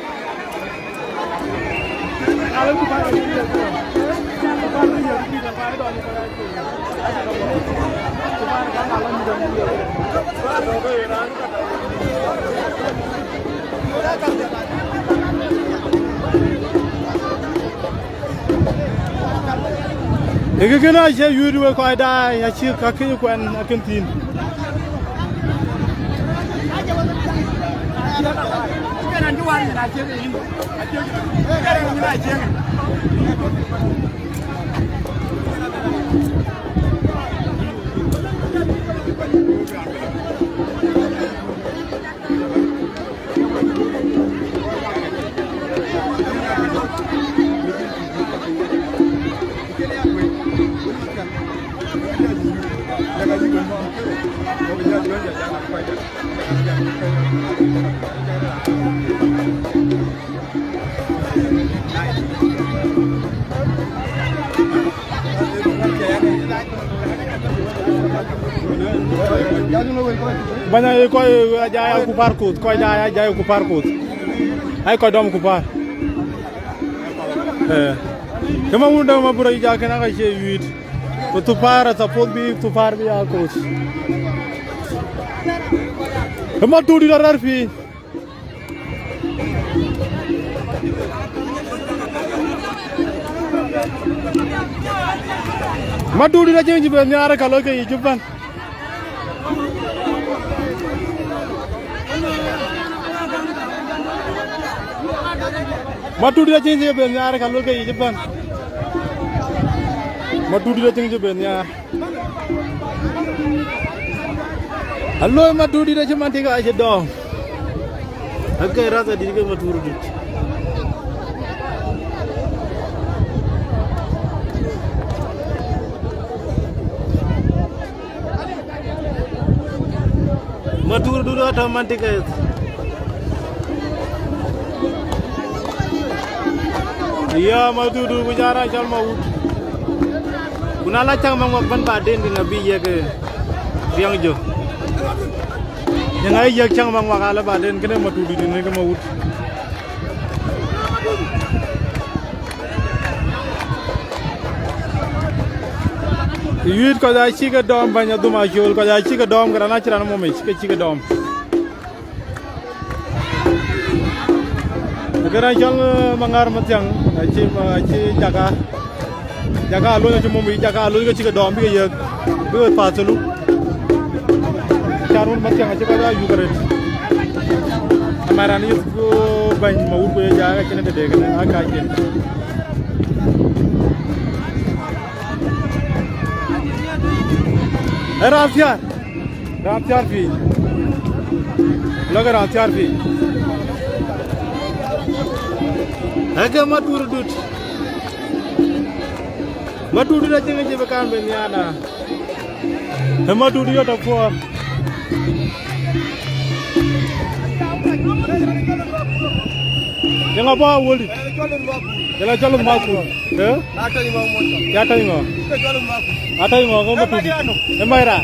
Ë kë kënë acie yuit wek kɔc daai, acï ka këc kuɛn akën thïn. Banya, eh, kɔc, eh, ajaya ku par kuth, kɔc ajaya, ajaya ku par kuth. Ai kɔc dɔm ku par. Eh. Kë Mawut de Mabur Jaka kën aka cie yuit. Ku thupar a suppose bï thupar bï ya koc. Ë Maturdït arɛ̈ɛ̈r piny. Maturdït acïn cï ben nhiaar ka loi ke yic ëbɛ̈n. Maturdït acïn cï ben nhiaar ka loi ke yic ëbɛ̈n. Maturdït acïn cï ben nhiaar. Aloi Maturdït acï man tik acï dɔm. Ake rasa dït ke Maturdït. Maturdït atɔ̈ man tik. Ya Maturdït ku jara cɔl Mawut. Ku na la cäŋ maŋuak bɛ̈n baden, ke ŋa bï yiëk, eh, riɛŋ jö? Ye ŋa yiëk cäŋ maŋuak alë baden, kënë Maturdït në ke Mawut. Yuit kɔc acï ke dɔm, bäny adhum acol, kɔc acï ke dɔm, ke raan acï raan momic, ke cï ke dɔm. Ke raan cɔl, eh, Maŋar Mathiaŋ, acï, acï Jaka. Jaka Alony acï mum, Jaka Alony ke cï ke dɔm bï ke yiëk, bï ke path thelu. Can wun Mathiaŋ acï kɔc aa yup arëët. Amaran yeth ku bäny Mawut ku ye Jaka cïn tëde kënë, aa kacken. Ë raan thiaar. Raan thiaar piny. Lɔkë raan thiaar piny. Ake Maturdït. Maturdït acïn kë cï bï kan bï nhiaar na. Ë Maturdït yɔt apuɔɔr. Yeŋa bɔ̈ awöldït? Jɔl a cɔl Makur. Eh? Ya tɔ̈ ŋö? Atɔ̈ ŋö ke Maturdït? Ë Maira.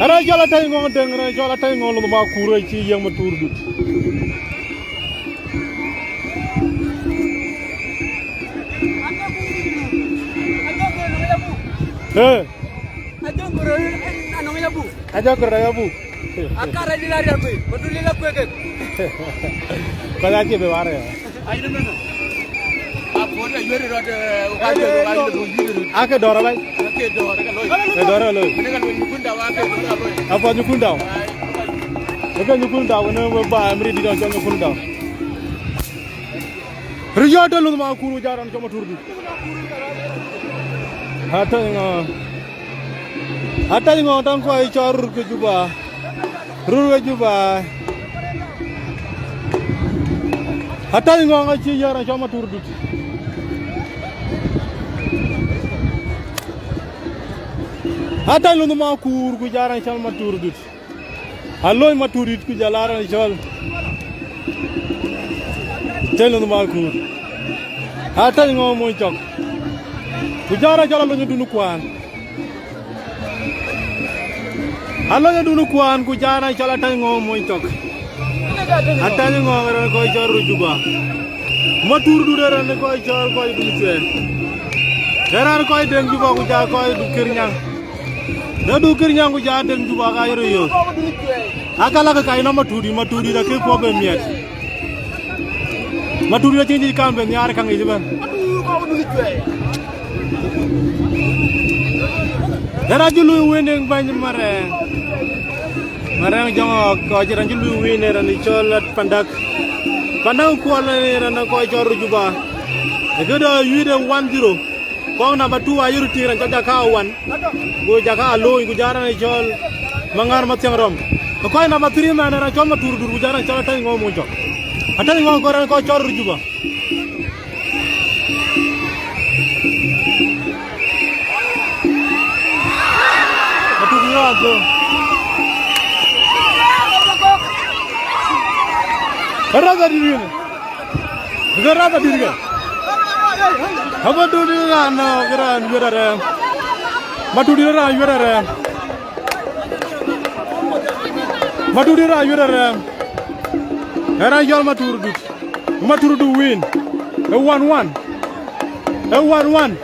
Ara cɔl atɔ̈ ŋö dëŋ, ara cɔl atɔ̈ ŋö lɔn Makur acï yiëk Maturdït. Eh. Ajak kɔr ya bu. Kɔc acï bï warë. Ake dɔ̈ɔ̈r abac. Ke dɔ̈ɔ̈r aloi. Apuɔth Nyukun Dau. Ke Nyukun Dau, në we ba, em rit dït ɔn cɔl Nyukun Dau. Riɔ̈ɔ̈t de luth Makur, jat raan cɔl Maturdït. Atɔ̈ ŋö? Atɔ̈ ŋö taŋ kɔc cɔl rut ke Juba? Rut ke Juba. Atɔ̈ ŋö ŋa cï yär raan cɔl Maturdït? Atɔ̈ luth Makur ku jat raan cɔl Maturdït. Alony Maturdït ku jɔl a raan cɔl. Tënë Makur. Atɔ̈ ŋö mony cɔk. Ku jɔl a raan cɔl Alony Dun Kuan. Alony Dun Kuan ku jɔl a raan cɔl Atɔ̈ ŋö mony cɔk. Atɔ̈ ŋö raan kɔc cɔl rut Juba. Maturdït raan kɔc cɔl kɔc Dun Cuɛɛr. Raan kɔc Deŋ Juba ku jɔl kɔc Dun Kër Nyaŋ. Në Dun Kër Nyaŋ ku jɔl Deŋ Juba ka yero yo. Aka la ke kac nɔm Maturdït, Maturdït akë kuɔ be miɛt. Maturdït acïn cï kan be nhiaar kaŋ yic ëbɛ̈n. Ë raan cï lui win ë bɛ̈ny Marɛɛŋ. Marɛɛŋ Jɔŋ Ɣɔ̈k, kɔc raan cï lui win ë raan cɔl Pandak. Pandak Kuɔl ë raan kɔc cɔl rut Juba. Ë këdë yuit ë one zero. Kɔc namba two ayï röt tïŋ raan cɔl Jaka Awan, go Jaka Alony, ku jɔl raan cɔl Maŋar Mathiaŋ Rɔm. Kɔc namba three man raan cɔl Maturdït, ku jɔl raan cɔl Atɔ̈ ŋö mony cɔk. Atɔ̈ ŋö kɔc raan kɔc cɔl rut Juba. Maturdït raan thöŋ. Raan adït wën. Ke raan adït ke. Amaturdït raan, eh, ke raan wiɛt arɛɛm. Maturdït raan wiɛt arɛɛm. Maturdït raan wiɛt arɛɛm. Ë raan cɔl Maturdït. Matur du win. A one one. A one one.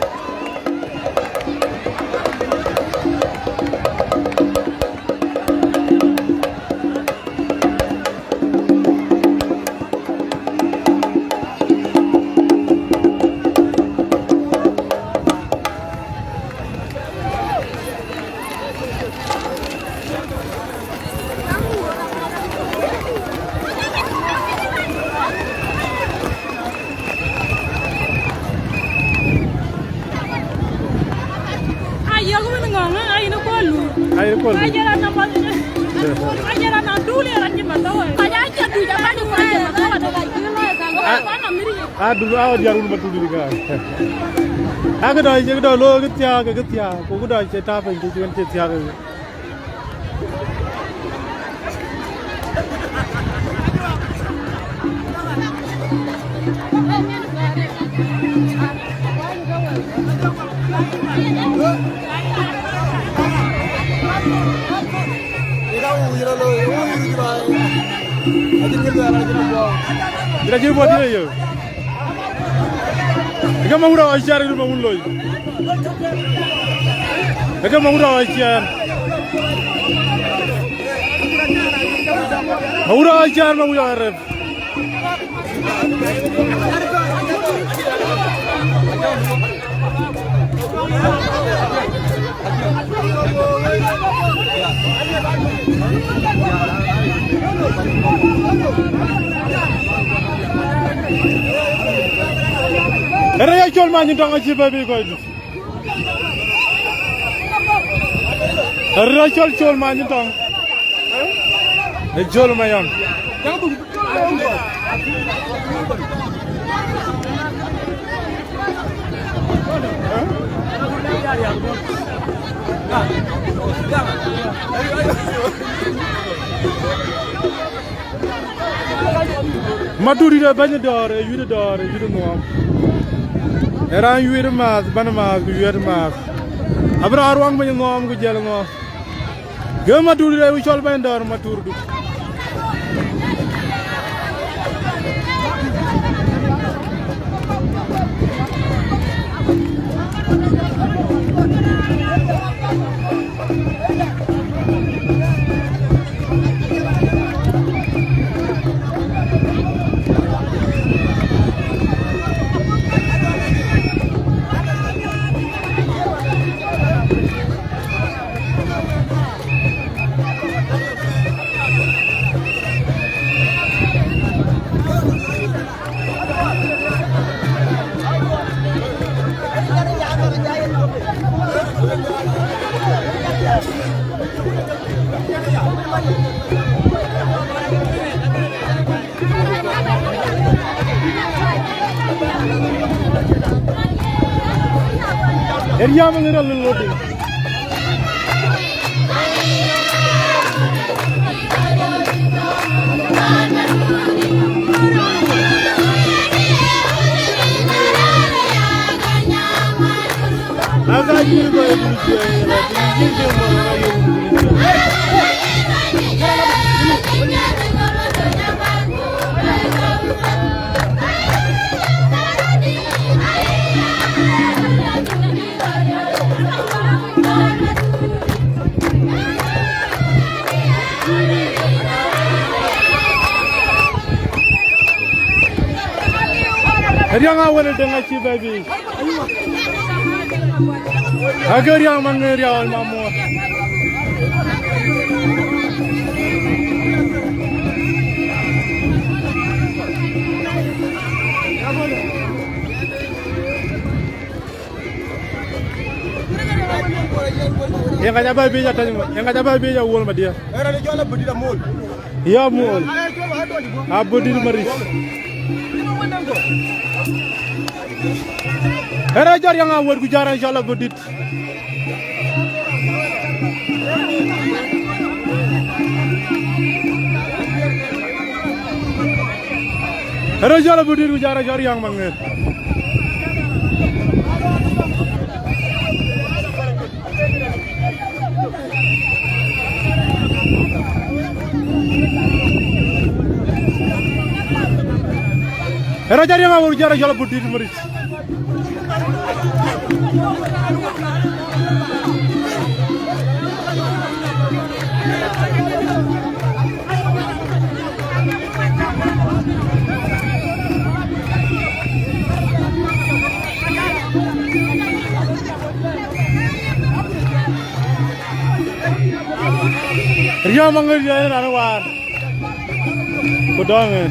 Ayök wën ŋɔ̈ŋ, ayïn ë kɔ̈l lu. Ayïn ë kɔ̈l lu. Aye raan namba, aye raan na dul ye raan cï mathawa. Kɔc aa cï duc abany ë kɔc cï mathawa de kɔc kï lɔc ka. Aa, kɔc na mïr ye. Aa, dul aa diäär wun Matur dït ka. Aa, këdɔ̈, këdɔ̈ lo kë thiaak, kë thiaak, ku këdɔ̈ cï tap piny, cï wën cï thiaak. Ira jibu ati yo. Ika mawura wa share, ika mawun loy. Eke mawura wa ciɛɛr. Mawura wa ciɛɛr, mawura wa rep. Ere ya col ma nyin tɔŋ aci bɛ bi kɔc du. Rɔt cɔl col ma nyin tɔŋ. Ë col ma yɔn. Matur ë bɛ̈ny dɔ̈ɔ̈r, ë yuit dɔ̈ɔ̈r, ë yuit ŋuɔɔm. Ë raan yuit maath, bän maath, ku yuit maath. Abï raan ruaŋ bɛ̈ny ŋɔɔm, ku jiɛl ŋɔɔm. Gëm Matur ë cɔl bɛ̈ny dɔ̈ɔ̈r, Matur du. Eriama ŋiɛr alil ɣöt. Riäŋ a wël dëŋ acï bɛ bï. Ake riäŋ man ŋë riäu mamuɔ̈r. Yen ka ca bɛ biic atɛ̈ny ŋö? Yen ka ca bɛ biic awuɔl madiɛ. Era ni jɔl abudit amol. Ya muɔl. Abudit maris. Era jɔt yaŋ awuɔt ku jara inshallah abudit. Era jɔl abudit ku jara jɔt yaŋ maŋer. Era jari ma wor jara jala budit marit. Riam angel ya na war. Ku dɔŋ ë.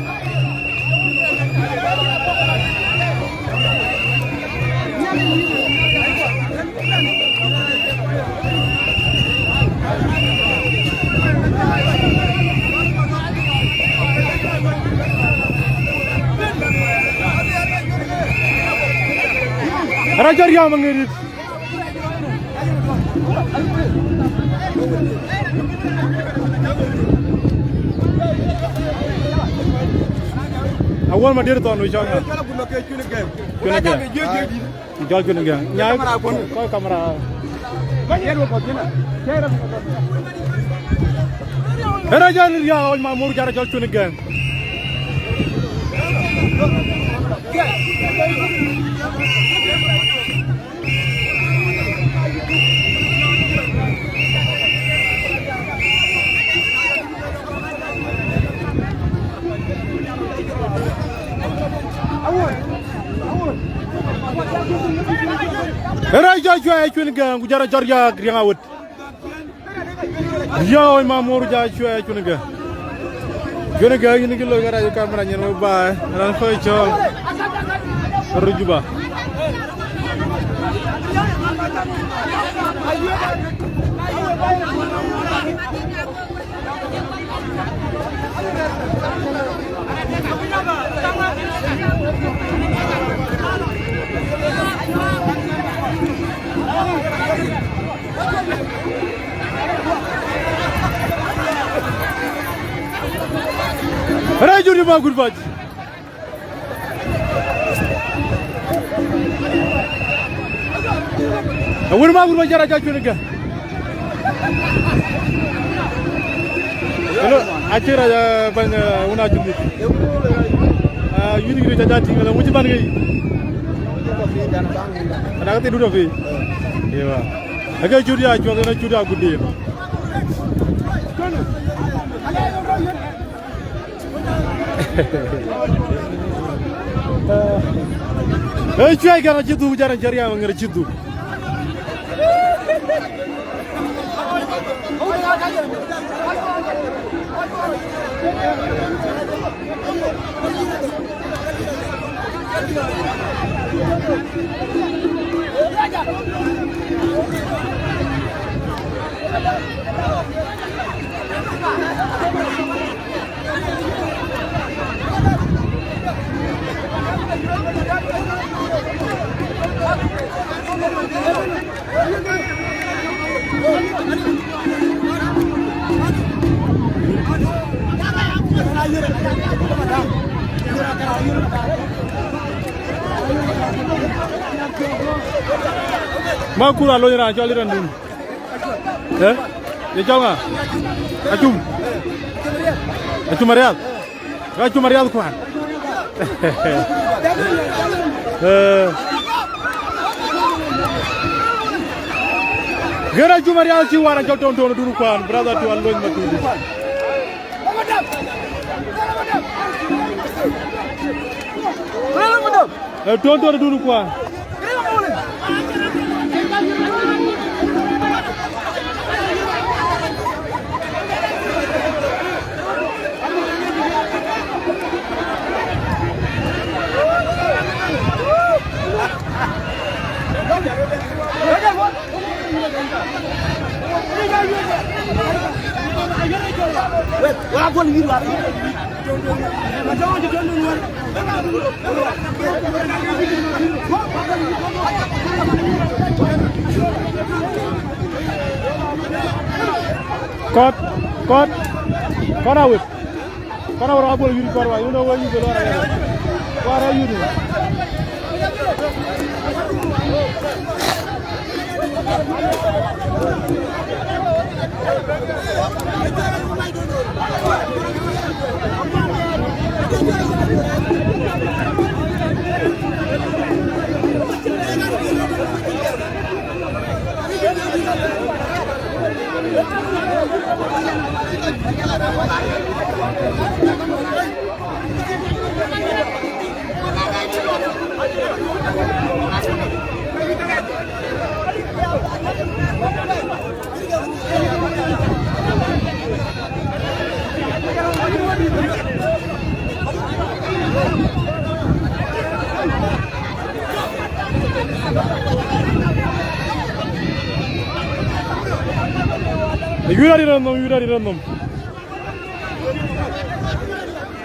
Raja Riam angel. Awuɔl Madïr thɔn wïc cɔŋ. Cuën Gɛŋ. Jɔl Cuën Gɛŋ. Nyai kɔc kamera. Era jɔl ya ɣɔc ma mur jara jɔl Cuën Gɛŋ. Era jɔl Cuën Gɛŋ ku jara jɔl ya riɛŋ awet. Yo, ma mur ja Cuën Gɛŋ. Cuën Gɛŋ yïn kï loi kë rac kamera nyin wek baai. Ran kɔc cɔl. Röt Juba. Rɛ̈c jur yï ma gut bac. Awën ma gut bac jara ja Cuën Gɛŋ. Hello, acï rac, eh, bɛ̈ny, eh, wun acï mïth. Eh, yïn kï ca ja tïŋ, ala wun cï bän ke yï. Ada ke thïn dut apiŋ. Ewa. Ake cut ya cuɔth, ënë cut ya gut diir. Ee, Cuën Gɛŋ acï dhuk, jara jär ya ŋer acï dhuk. Ma kur alony raan cɔl Irandun. Eh? Ye cɔŋ a? Acum. Acum Ariath. Ka Acum Ariath kuan. Eh. Gera Acum Ariath ci wara jɔl Tonton Dun kuan, brother to Alony Matudi. Eh, Tonton Dun kuan. Kɔt, kɔt, kɔt awet. Kɔn awär abol yït kɔn wa, yïn wä yït lɔ rɛ̈ɛ̈r. Wa rɛ̈ɛ̈r yït. Yïn aril anhom, yïn aril anhom.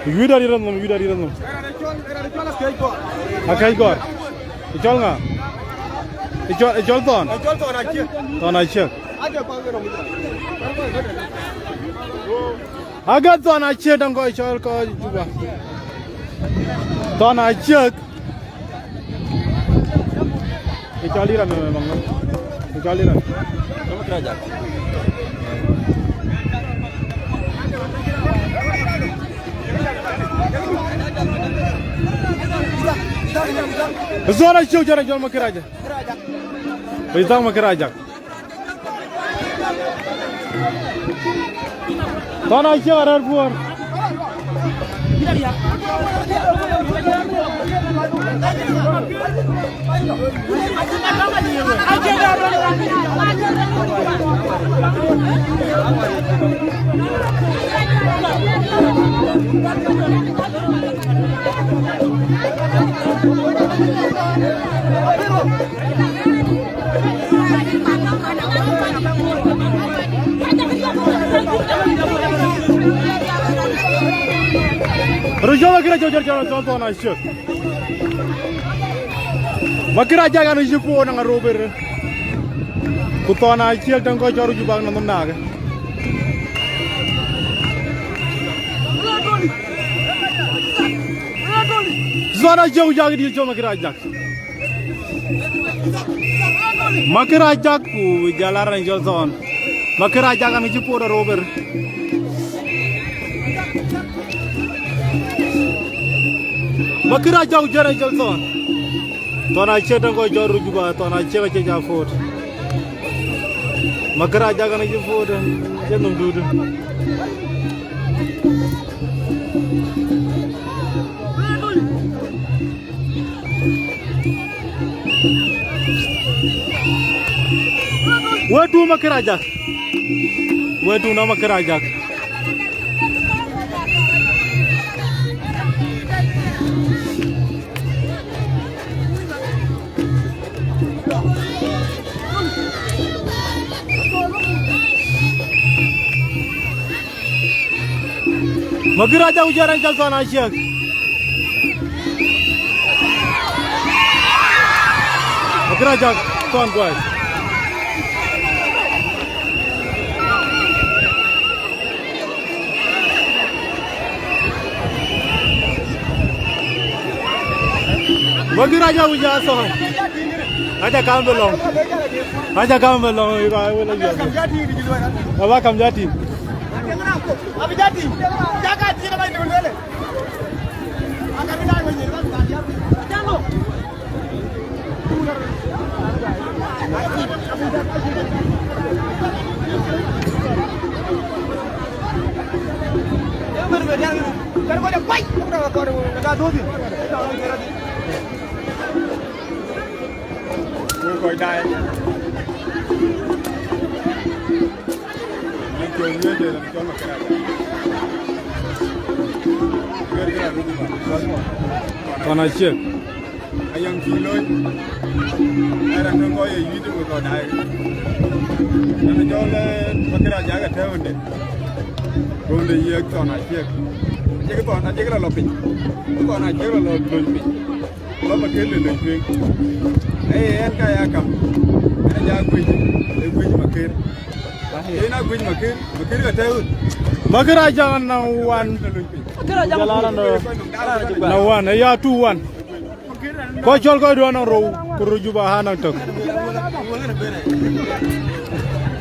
Yïn aril anhom, yïn aril anhom. Akëc gɔ̈ɔ̈r. Ë cɔl ŋa? Ë cɔl, ë cɔl Thɔn. Thɔn Aciëk. Ake Thɔn Aciëk däŋ kɔc cɔl kɔc Juba. Thɔn Aciëk. Ë cɔl Iran, ë, maŋ. Ë cɔl Iran. Thɔn Aciëk jɔt ë cɔl Makër Ajak. Ë thaŋ Makër Ajak. Thɔn Aciëk arɛ̈ɛ̈r puɔ̈r. Röt cɔl Makër Ajak, cɔl, cɔl, cɔl Thɔn Aciëk. Makër Ajak an, cï puɔ̈u naŋ arobër. Ku Thɔn Aciëk däŋ kɔc cɔl Juba nɔm naakä. Thɔn Aciëk ku jak dït cɔl Makër Ajak. Makër Ajak ku jɔl a raan cɔl Thɔn. Makër Ajak an, cï puɔ̈u arobër. Makër Ajak ku jɔl a raan cɔl Thɔn. Thɔn Aciëk däŋ kɔc cɔl Juba, Thɔn Aciëk acie ja puɔ̈u. Makër Ajak an, cï puɔ̈u, acie nhom duut. Wëëtu Makër Ajak. Wëëtu na Makër Ajak. Makër Ajak ku jɔl a raan cɔl Thɔn Aciëk. Makër Ajak, Thɔn guys. Makër Ajak ku jɔl a Thɔn. Aca kam bï lɔ̈ŋ. Aca kam bï lɔ̈ŋ, ë ka wël ayuɔ̈ɔ̈k. Aba kam ja tïŋ. Wek kɔc daai. Në cɔl Nuëër de, në cɔl Makër Ajak. Nuëër de la ruk ba, cɔl mɔ. Thɔn Aciëk. Ayɔŋ cï looi. Ë raan töŋ kɔc ye yït wek kɔc daai. Në cɔl, eh, Makër Ajak atɛ̈ɛ̈u ënde. Röönde yiëk Thɔn Aciëk. Aciëk Thɔn, Aciëk la lɔ piny. Thɔn Aciëk la lɔ lony piny. Lɔ Makër le lec tueŋ. Ee, ɣɛn ka ya kam. Ɣɛn aja guëc, ee guëc Makër. Yen a guëc Makër, Makër ka tɛ̈ɛ̈u. Makër Ajak na wan. Jɔl a raan dɔ. Na wan, ee ya two one. Kɔc cɔl kɔc duɔ̈n nɔŋ rou, ku rou Juba ha nɔŋ tök.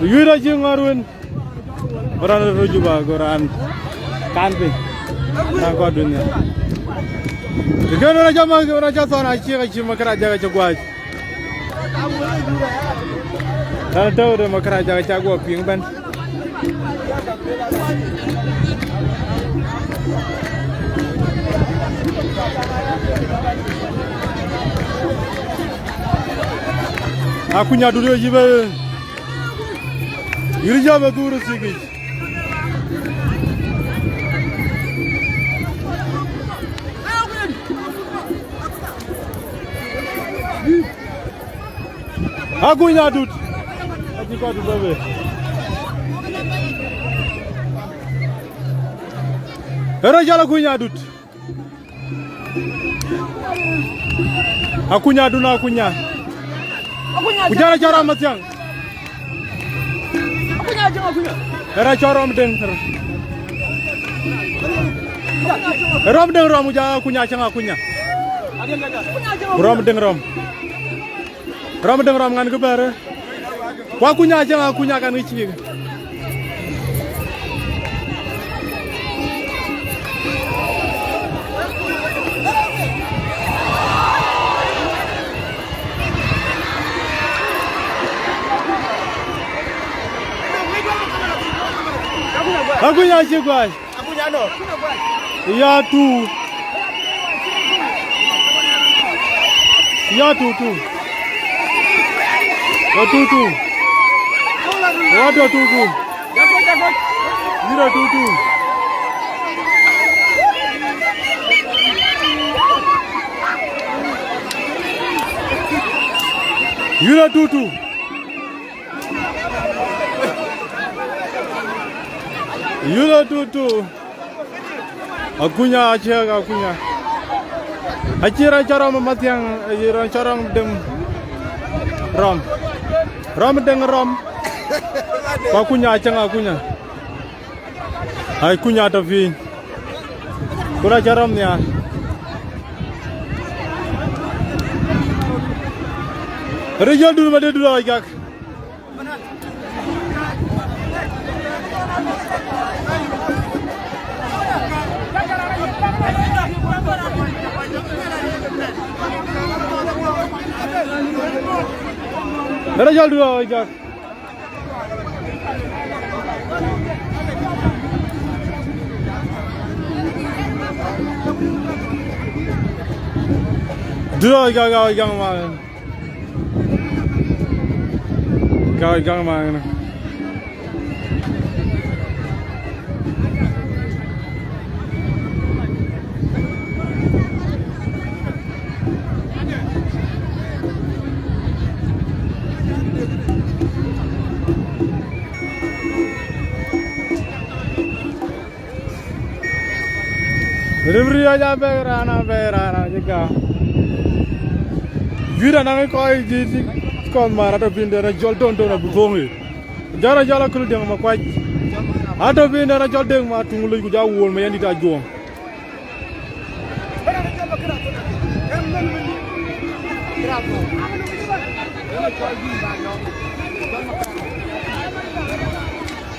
Yuiir acï ŋɔ̈r wën. Bï raan röt Juba, go raan kan piny. Raan kɔc duëny nhial. Kën raan cä Makër, raan cä Thɔn Aciëk acï Makër Ajak acï guäc. Raan tɔ̈u de Makër Ajak acä guɔ piŋ ëbɛ̈n. Akuny adut ë yï bɛ, yï rï jɔ bɛ dhuur ë thikic. Akuny adut. Acï kɔc adut bɛ bɛ. Ë rɔt jɔl akuny adut. Akunya dun akunya. Akunya. Ku jara jara mathiang. Akunya jeng akunya. Era chɔ rom deng. Rom deng rom ku ja akunya chang akunya. Rom deng rom. Rom deng rom ngan ke bɛ̈rë. Ku akunya cï akunya kan ke cïk. Akunya cï guai. Ya tu. Ya tu tu. Ya tu tu. Wa do tu tu. Yira tu tu. Yira tu tu. Yula tutu. Akunya achiek akunya. Achi ran chɔrɔm mathiang, achi ran chɔrɔm dem rom. Rom dem rom. Ku akunya achang akunya. Ai kunya to fi. Kura chɔrɔm nia. Rijal dun ma de dura gak. Era jal dua oi jak. Dua oi jak, oi jak ma. Ka gang ma ngana. Ribri aja bɛ̈k raan, a bɛ̈k raan, a cï gam. Juëc anɔŋ kɔc juëc kɔn mar atɔ̈ piny de rɔt jɔl don don abï thoŋ yic. Jɔl rɔt jɔl akul diɛŋ makuac. Atɔ̈ piny de rɔt jɔl deŋ ma tuŋ lec ku ja wuɔl ma yɛn dït ajuɔŋ.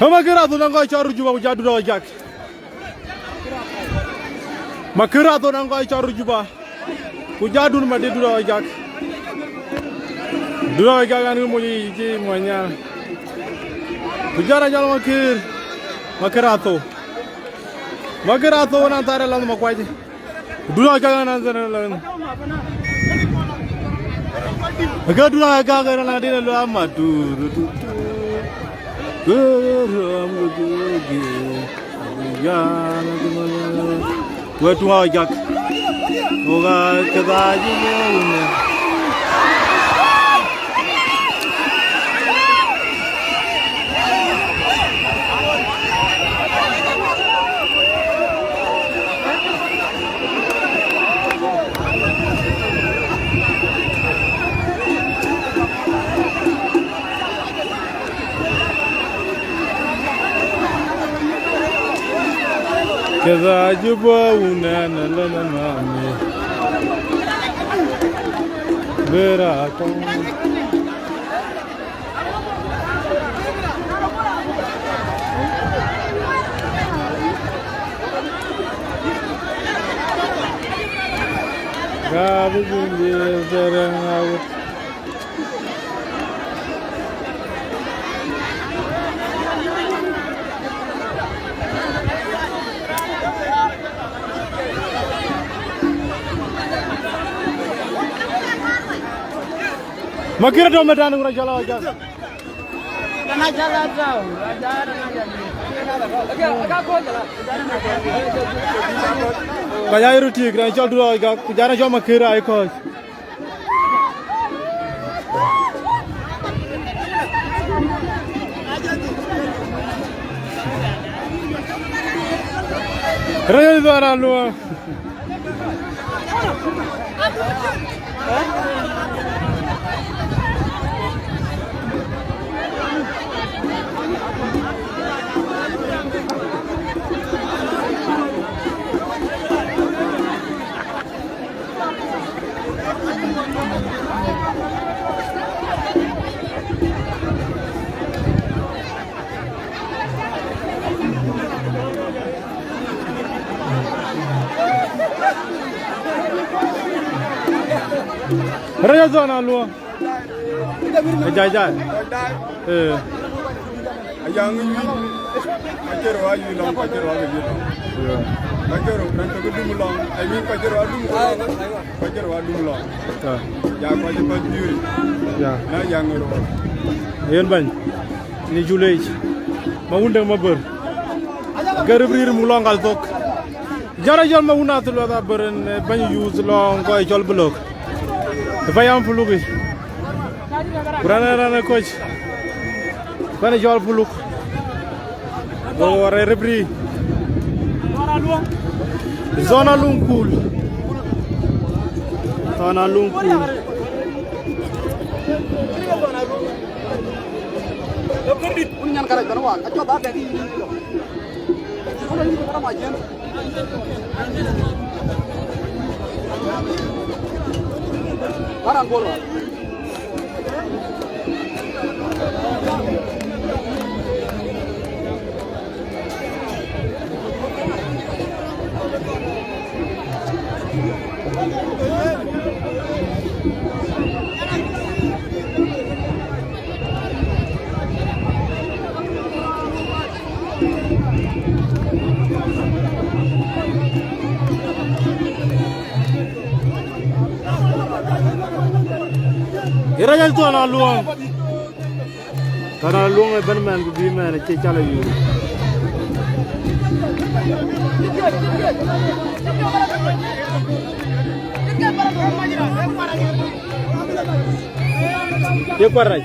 Ëmä kë rath anɔŋ kɔc cɔl röt Juba ku ja dut ɣɔc jak. Ma kë rath anɔŋ kɔc cɔl röt Juba. Ku ja dun ma dït dut ɣɔc jak. Dut ɣɔc jak an kë moc yic cï moc nhial. Ku ja rɔt jɔl ma kër. Ma kë rath thou. Ma kë rath thou na thar ë lath makuac. Dura ka na zana la. Ga dura ka ga na dina lo ama tu tu tu. Ro am go tu ge. Ya na tu ma. Wa tu wa jak. O ga ka da ji ne. Keda ajuba unen lana mami. Bera kong. Gabi bindi sereng awut. Makir dom medan ura jala ja. Ka ya iru tik ran chol duro ga ku jana chol Makir ai ko. Rëëc dhɔn aluɔŋ. Rëëc dhɔn aluɔŋ. Ë jai jai. Ee. Ayaŋ yï. Ka cï rɔt yï lɔŋ, ka cï rɔt yï lɔŋ. Ka cï rɔt, ka cï dum lɔŋ. I mean, ka cï rɔt dum lɔŋ. Ka cï rɔt dum lɔŋ. Ya. Ya, ka cï kɔc juri. Ya. Na yaŋ rɔt. Yen bɛ̈ny. Ni julec. Ma wun dëŋ ma bär. Gär rïïr muk lɔŋ kal thok. Jara jɔl ma wun athil wɛth abär en, eh, bɛ̈ny yuuth lɔŋ kɔc cɔl Buluk. Ë payam Pulukic. Ku raan, raan ë kɔc. Bɛ̈ny cɔl Puluk. Go wär ë rip rïïr. Zona Luŋkul. Zona Luŋkul. Wun nyan karac bɛ̈n wak, acɔl ba bɛ̈n yïn yïn yïn. Wun yïn karac ma jiën. Baran bol wak. Ë rɛc athɔn aluɔŋ. Thɔn aluɔŋ ëbɛ̈n mɛn ku bï mɛn acï cal ayuur. Ye kuat rac.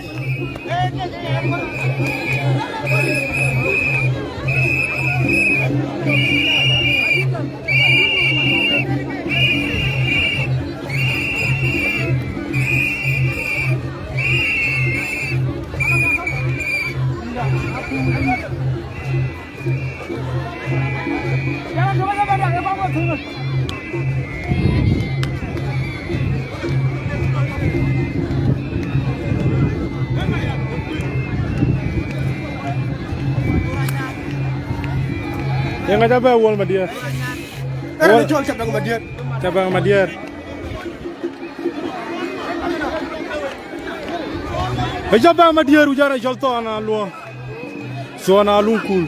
Yeŋa ca bɛ Wuɔl Madiɛɛr? Era Wuɔl. Cɔl Cabɛŋ Madiɛɛr. Cabɛŋ Madiɛɛr. Ë Cabɛŋ Madiɛɛr, ku jana cɔl Thɔn Aluɔŋ. Thɔn Aluŋkul.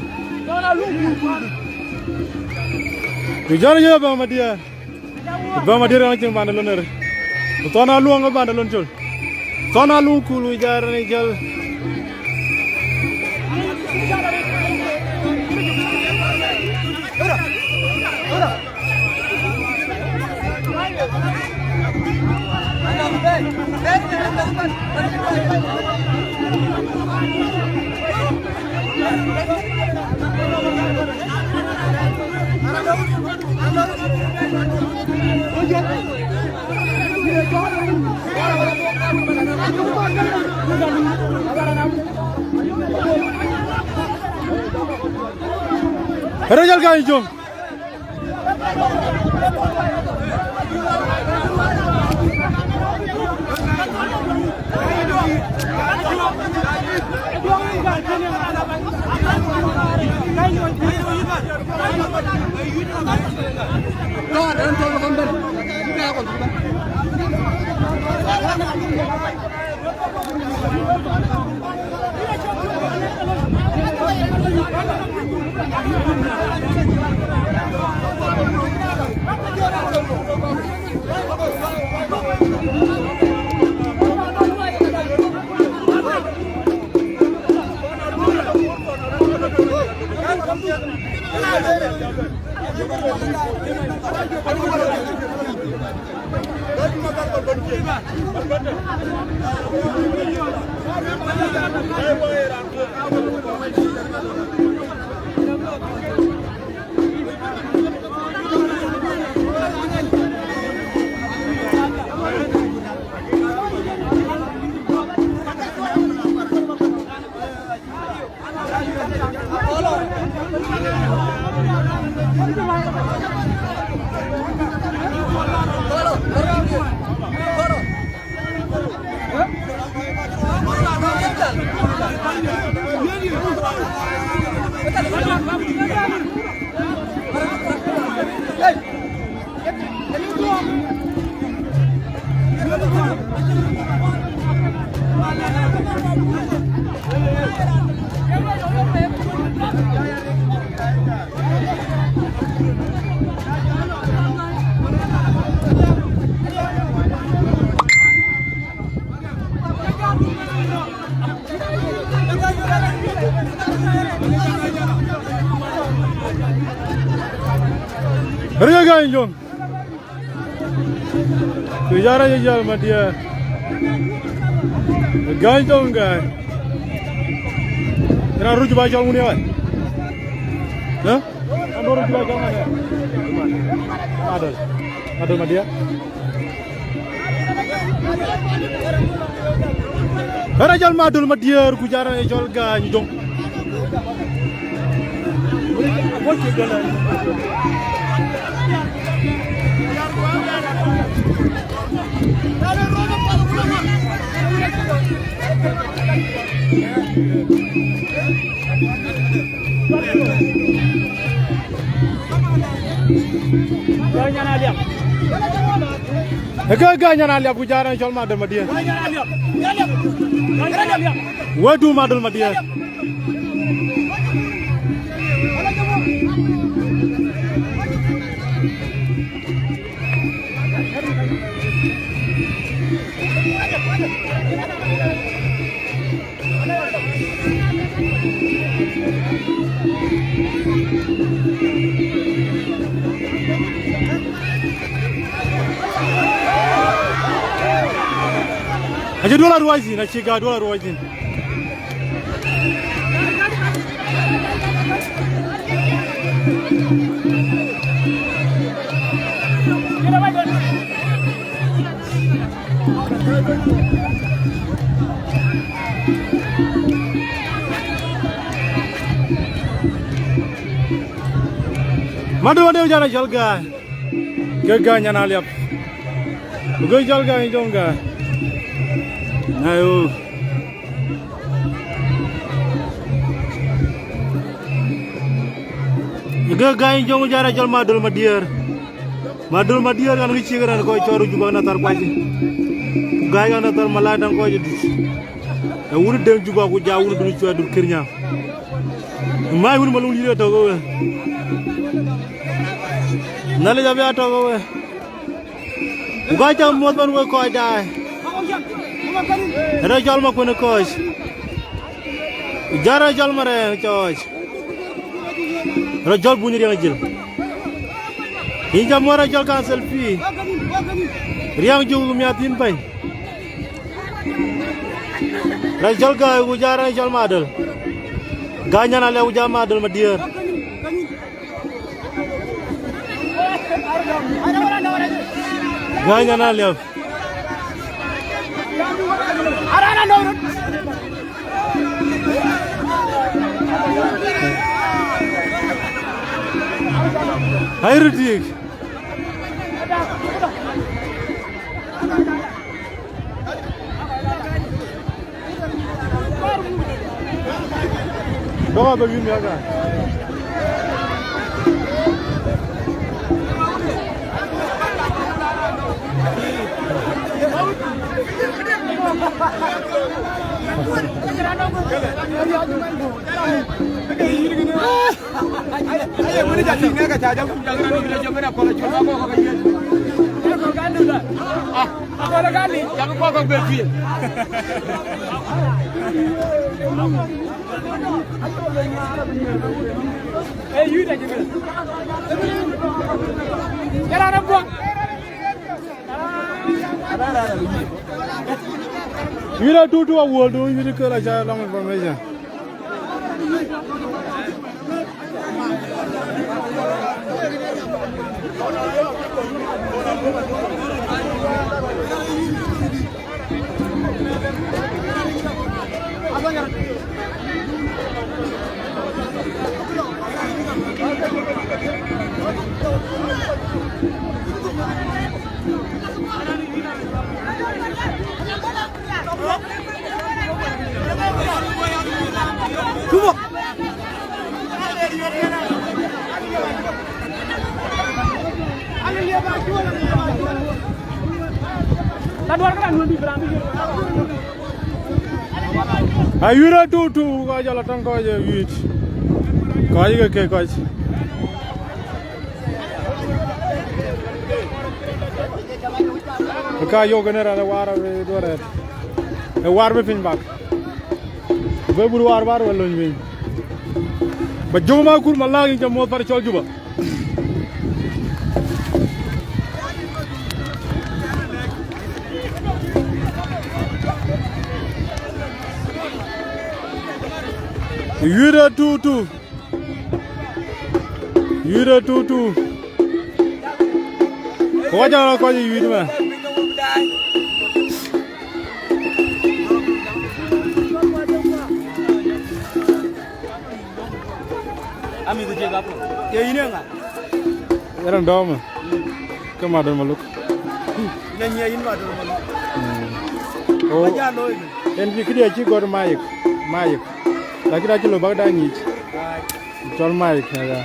Ku jana Cabɛŋ Madiɛɛr. Ku Bɛ̈ŋ Madiɛɛr ɣɛn cieŋ bande lon ër. Ku Thɔn Aluɔŋ ë bande lon col. Thɔn Aluŋkul, ku jana cɔl. Rajal ka ijo. Rin ke Gäny Jöŋ. Ku jara ye jal Madiɛɛr. Gäny Jöŋ Gäny. Ina ruc ba cɔl ŋun ya. Eh? Ando ruc ba cɔl ŋun ya. Adol. Adol Madiɛɛr. Ëra jɔl Madol Madiɛɛr ku jara ye jɔl Gäny Jöŋ. Ë ke Gäny Nyan Aliap ku jara ye jɔl Madol Madiɛɛr. Wëdu Madol Madiɛɛr. Acï duɔl aruɔɔc thïn, acï gäi duɔl aruɔɔc thïn. Madol Madiɛɛr jana cɔl Gäny. Ke Gäny Nyan Aliap. Ku ke jɔl Gäny Jöŋ Gäny. Ayo. Ke Gäny Jöŋ jara jɔl Madol Madiɛɛr. Madol Madiɛɛr kan ke cïk rɛn kɔc cɔɔr Juba na thar kuac. Ku Gäny kan na thar malai dan kɔc dut. Ë wun dëŋ Juba ku ja wun dun cuɛ dut kër nya. Mai wun malun yï tɔ̈ ke we. Nalic abï a tɔ̈ ke we. Ku ka cä muɔ̈th bän wek kɔc daai. Rɔt cɔl Makuën Kɔ̈ɔ̈c. Ku jɔt rɔt cɔl Marɛɛŋ Cɔɔc. Rɔt cɔl Buny Riɛŋ Jil. Yïn cä muɔ̈th rɔt cɔl Council Fee. Riɛŋ Juk miath yïn bɛ̈ny. Rɔt cɔl Gäi ku jɔt rɔt cɔl Madol. Gäi Nyan Aliap ku jɔt Madol Madiɛɛr. Gäi Nyan Aliap. Ai röt yiic. Dɔ̈k abä yïn miäk aa. Aye, wënë ca tïŋ, ŋɛk aca jɔl kum jaŋ raan ë jɔl ë kɔl acol ba kɔk ke yiëth. Ah. Jam kɔk kɔk bɛ piŋ. Ee, yïn acï bɛ. Yala na buɔk. Yïn atutu awuɔ̈ldu, yïn kë la ca long information. Ayuɔ̈t atutu, kɔc jɔl atɔ̈ŋ kɔc ë yuɔ̈t. Kɔc ke ke kɔc. Ka yök kënë raan ë waar abï duɔ̈r rɛ̈ɛ̈t. Ë waar bï piny bak. Bï bur waar bär wä löny piny. Ba jök ma kur ma laak yïn ca muɔ̈th pan cɔl Juba. Yuɔ̈t atutu. Yuɔ̈t atutu. Kɔc jɔl kɔc yuɔ̈t mɛ. Amïth ë cï gap. Ye yïn ë ŋa? Ë raan dɔm ë. Ke Madol Maluk. Nya nyie yïn Madol Maluk. Mm. Oh. Aja looi. En bï këdï acï gɔ̈t mayik, mayik. Lakin acï lɔ bäk da nyic. Ai. Cɔl mayik, ya.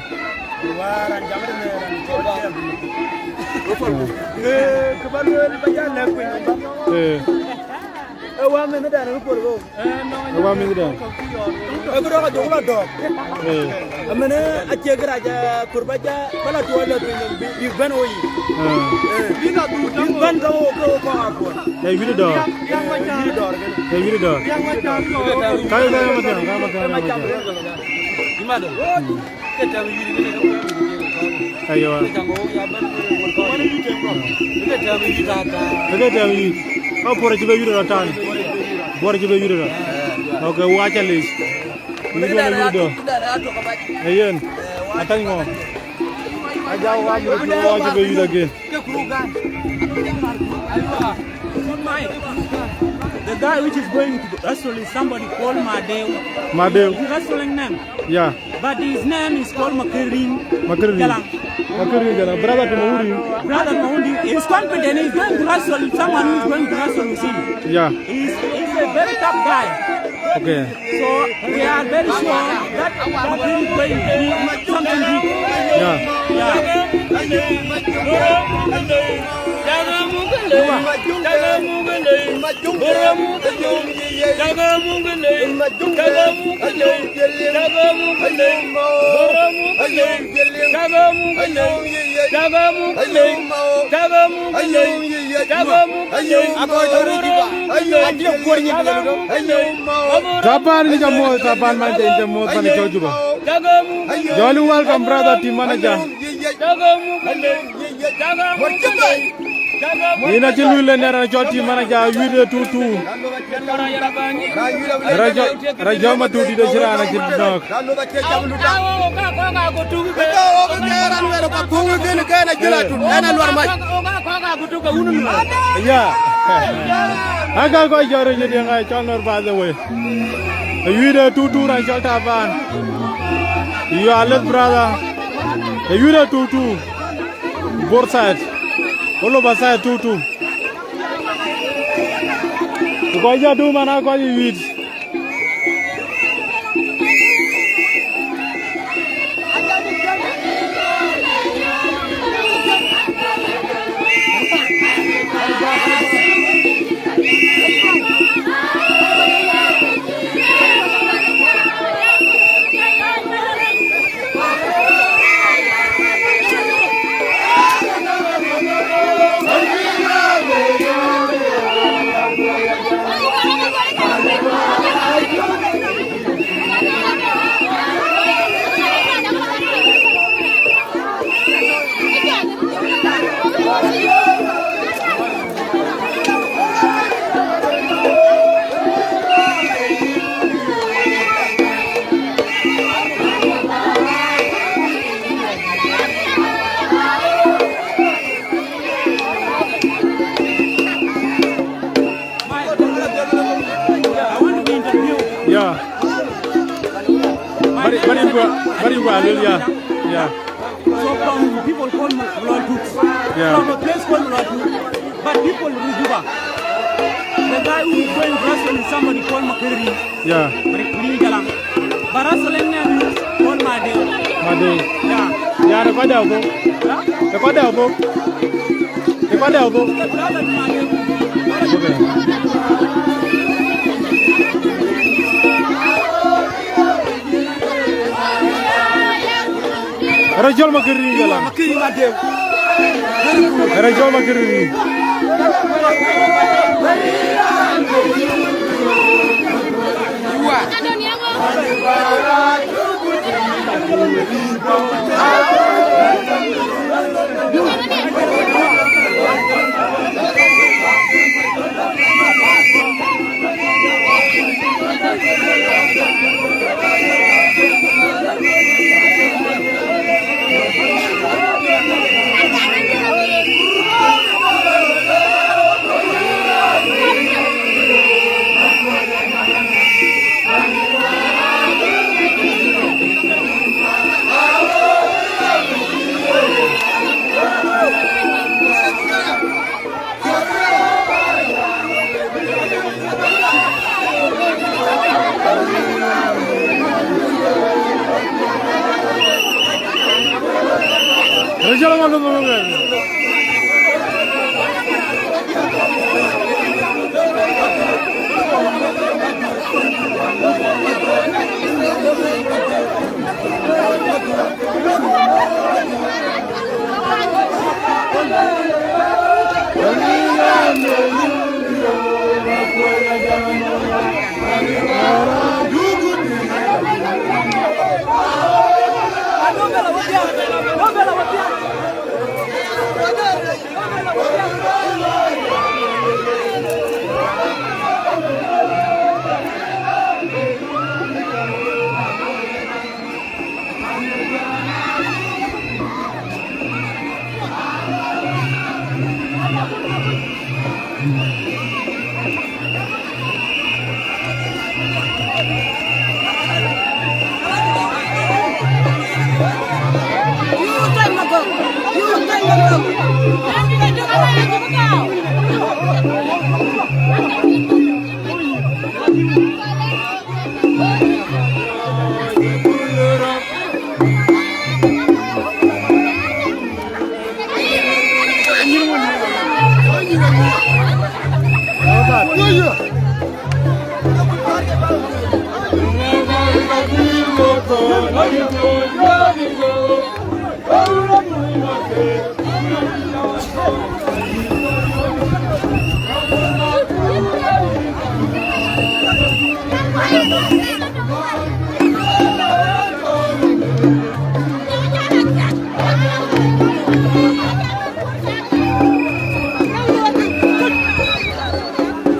Wa raan jam de ne raan cɔl jam. Mm. Eh, ke ba lueel ba ja lɛ̈k piny. Eh. Ee, wä mïthdan ë Kuɔl Gou. Ee, wä mïthdan. Ee, kërɔk ajɔk la dɔ̈ɔ̈k. Ee. Ëmënë acie kërac, ee, kur ba ja, ba la tuɔɔc lɔ piny nɔm, bï, bïk bɛ̈n wo yic. Ee. Ee. Bïk bɛ̈n ke wo, ke wo kɔk akuɔn. Ee, wït dɔ̈ɔ̈r. Ee, wït dɔ̈ɔ̈r kënë. Ee, wït dɔ̈ɔ̈r. Ka ye bɛ̈n Mathiaŋ, ka Mathiaŋ, ka Mathiaŋ. Ke tɛm yït kënë ke kuɛɛm yït kënë. Aywa. Ke tɛm wok ya bɛ̈n ke wok kɔc. Ke tɛm yït ata. Ke tɛm yït. Ka puɔr acï bɛ yït rɔt tani. Puɔr acï bɛ yït rɔt. Okay, wok aca leec. Yït wala yït dɔ̈ɔ̈r. Ee yen. Atany ŋɔ. Aja wok acï bɛ yït again. Ke kuru gan. Aywa. The guy which is going to wrestle is somebody called Madeu. Madeu. He's wrestling name. Yeah. But his name is called Makirin. Makirin. Jalang. Makirin Jalang. Brother to Maundi. Brother Maundi is confident he's going to wrestle someone who's going to wrestle with him. Yeah. He's, he's a very tough guy. Okay. So we are very sure that that is going to be something big. Yeah. Yeah. Taban ni jamuɔ̈th, Taban man jɛ jamuɔ̈th pan cɔl Juba. Jolly welcome, brother, team manager. Yïn acï luui lɛn ë raan cɔl team manager, wït ë tutu. Raan cɔl, raan cɔl Matut dït acï raan acï nɔ̈k. Ya. Aka kɔc jɔt röt yï diɛŋ, I call not by the way. Ë wït ë tutu raan cɔl Taban. You are late brother. Ë wït ë tutu. Both side. All over side tutu. Ku kɔc jɔ dum an, aa kɔc ë wït. Juba, Alwel, yeah, yeah. So from people call Maloi Tut. Yeah. From a place called Maloi Tut. But people in Juba, the guy who is going Brussels is somebody called Makeri. Yeah. But Makeri Jalang. But Russell name is called Made. Made. Yeah. Yeah, the father of Huh? The father of Ë kɔc dɛ̈ bɔ̈. Rɔt cɔl Makeri Jalang. Rɔt cɔl Makeri.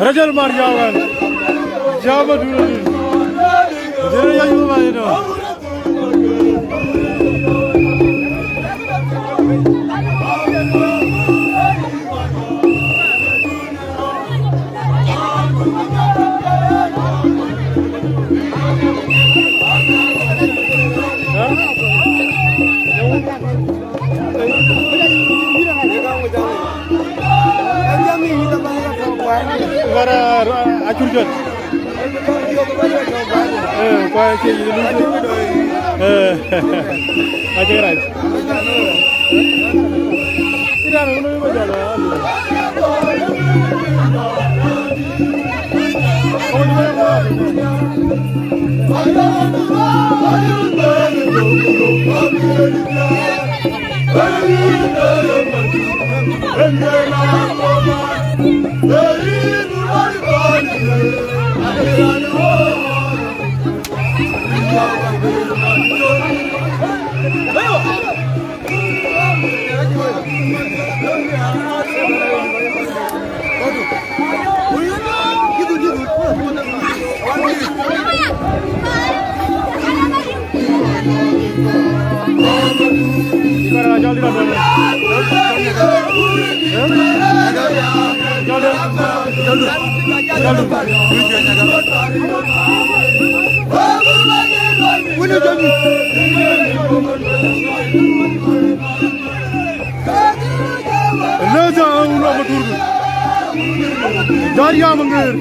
Rajal mar jawan. Jama dulu dulu. Jadi ya juga mana itu? Gara acur jot. Eh, kwa ke yi lu. Eh, aje raj. Ida no no ba jalo. Lëdë wun wa Matur. Dar ya Maŋër.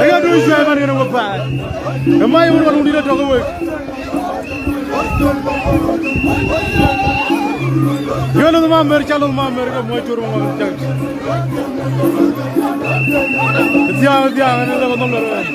Ëya du cuai man kën wek paai. Ë mac wun wan wun dït atɔ̈ ke wek. Yön ë Mamer, cal ë Mamer ke muɔc cur ŋɔl cak. Thiaŋ, thiaŋ, ënë lëk ë nhom lɔ rëër.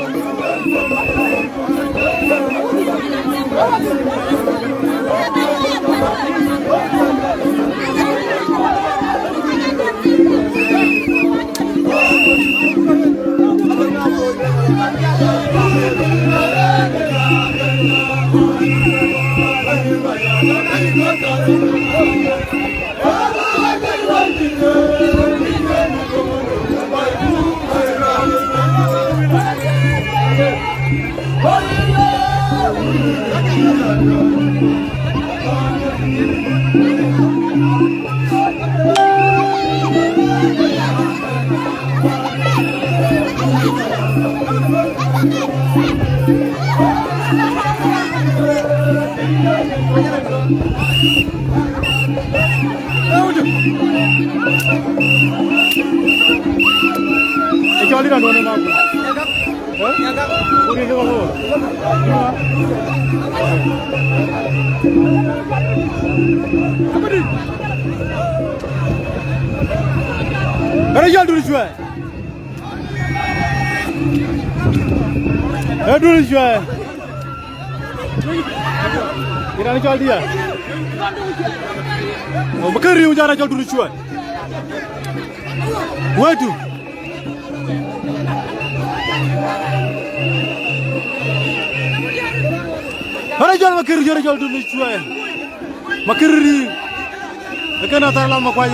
Ënë cɔl Dut Cuɛɛi. Ë Dut Cuɛɛi. Ë raan cɔl diɛ̈. Ë bï kë riëëu jana cɔl Dut Cuɛɛi. Wëtu. Ënë cɔl Makër, ënë cɔl Dut Cuɛɛi. Makër riëëu. Ë kënë athar la Makuac.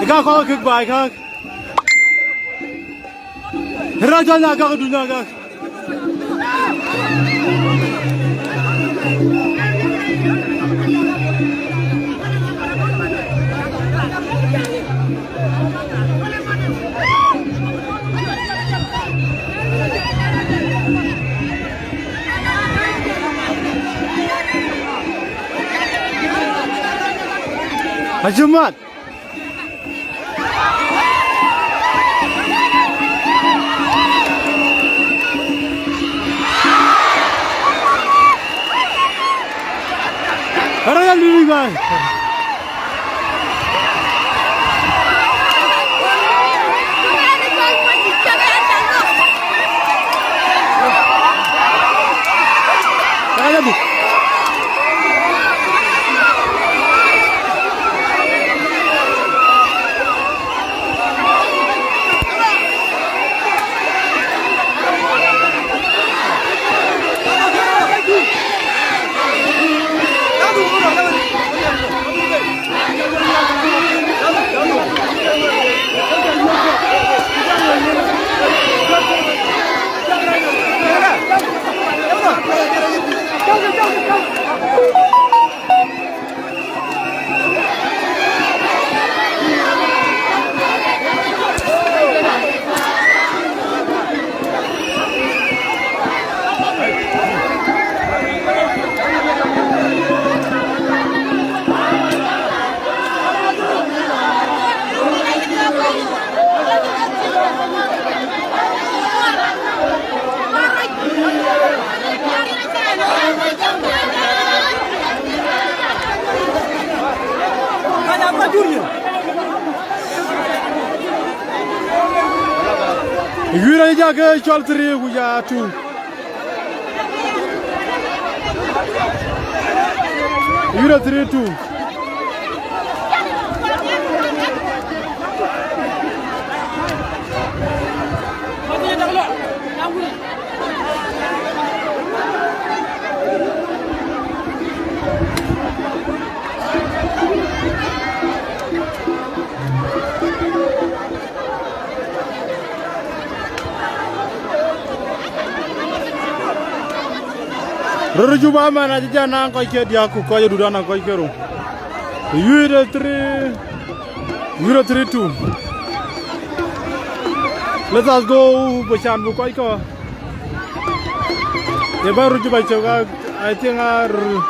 Ë ka kɔ̈k kek baai käk. Raan cɔl Nyagak, Dut Nyagak. Acï mat. Ënë ya lili baai. Yuir aye jak ke cɔl three ku ja two. Yuir a three two. Röt Juba man acï jɔ naŋ kɔc ke diäk ku kɔc adut anaŋ kɔc ke rou. Yuir a three, yuir a three two. Let us go, bï can bï kɔc kɔ̈k. Ye bä Röt Juba cök, I think a röt.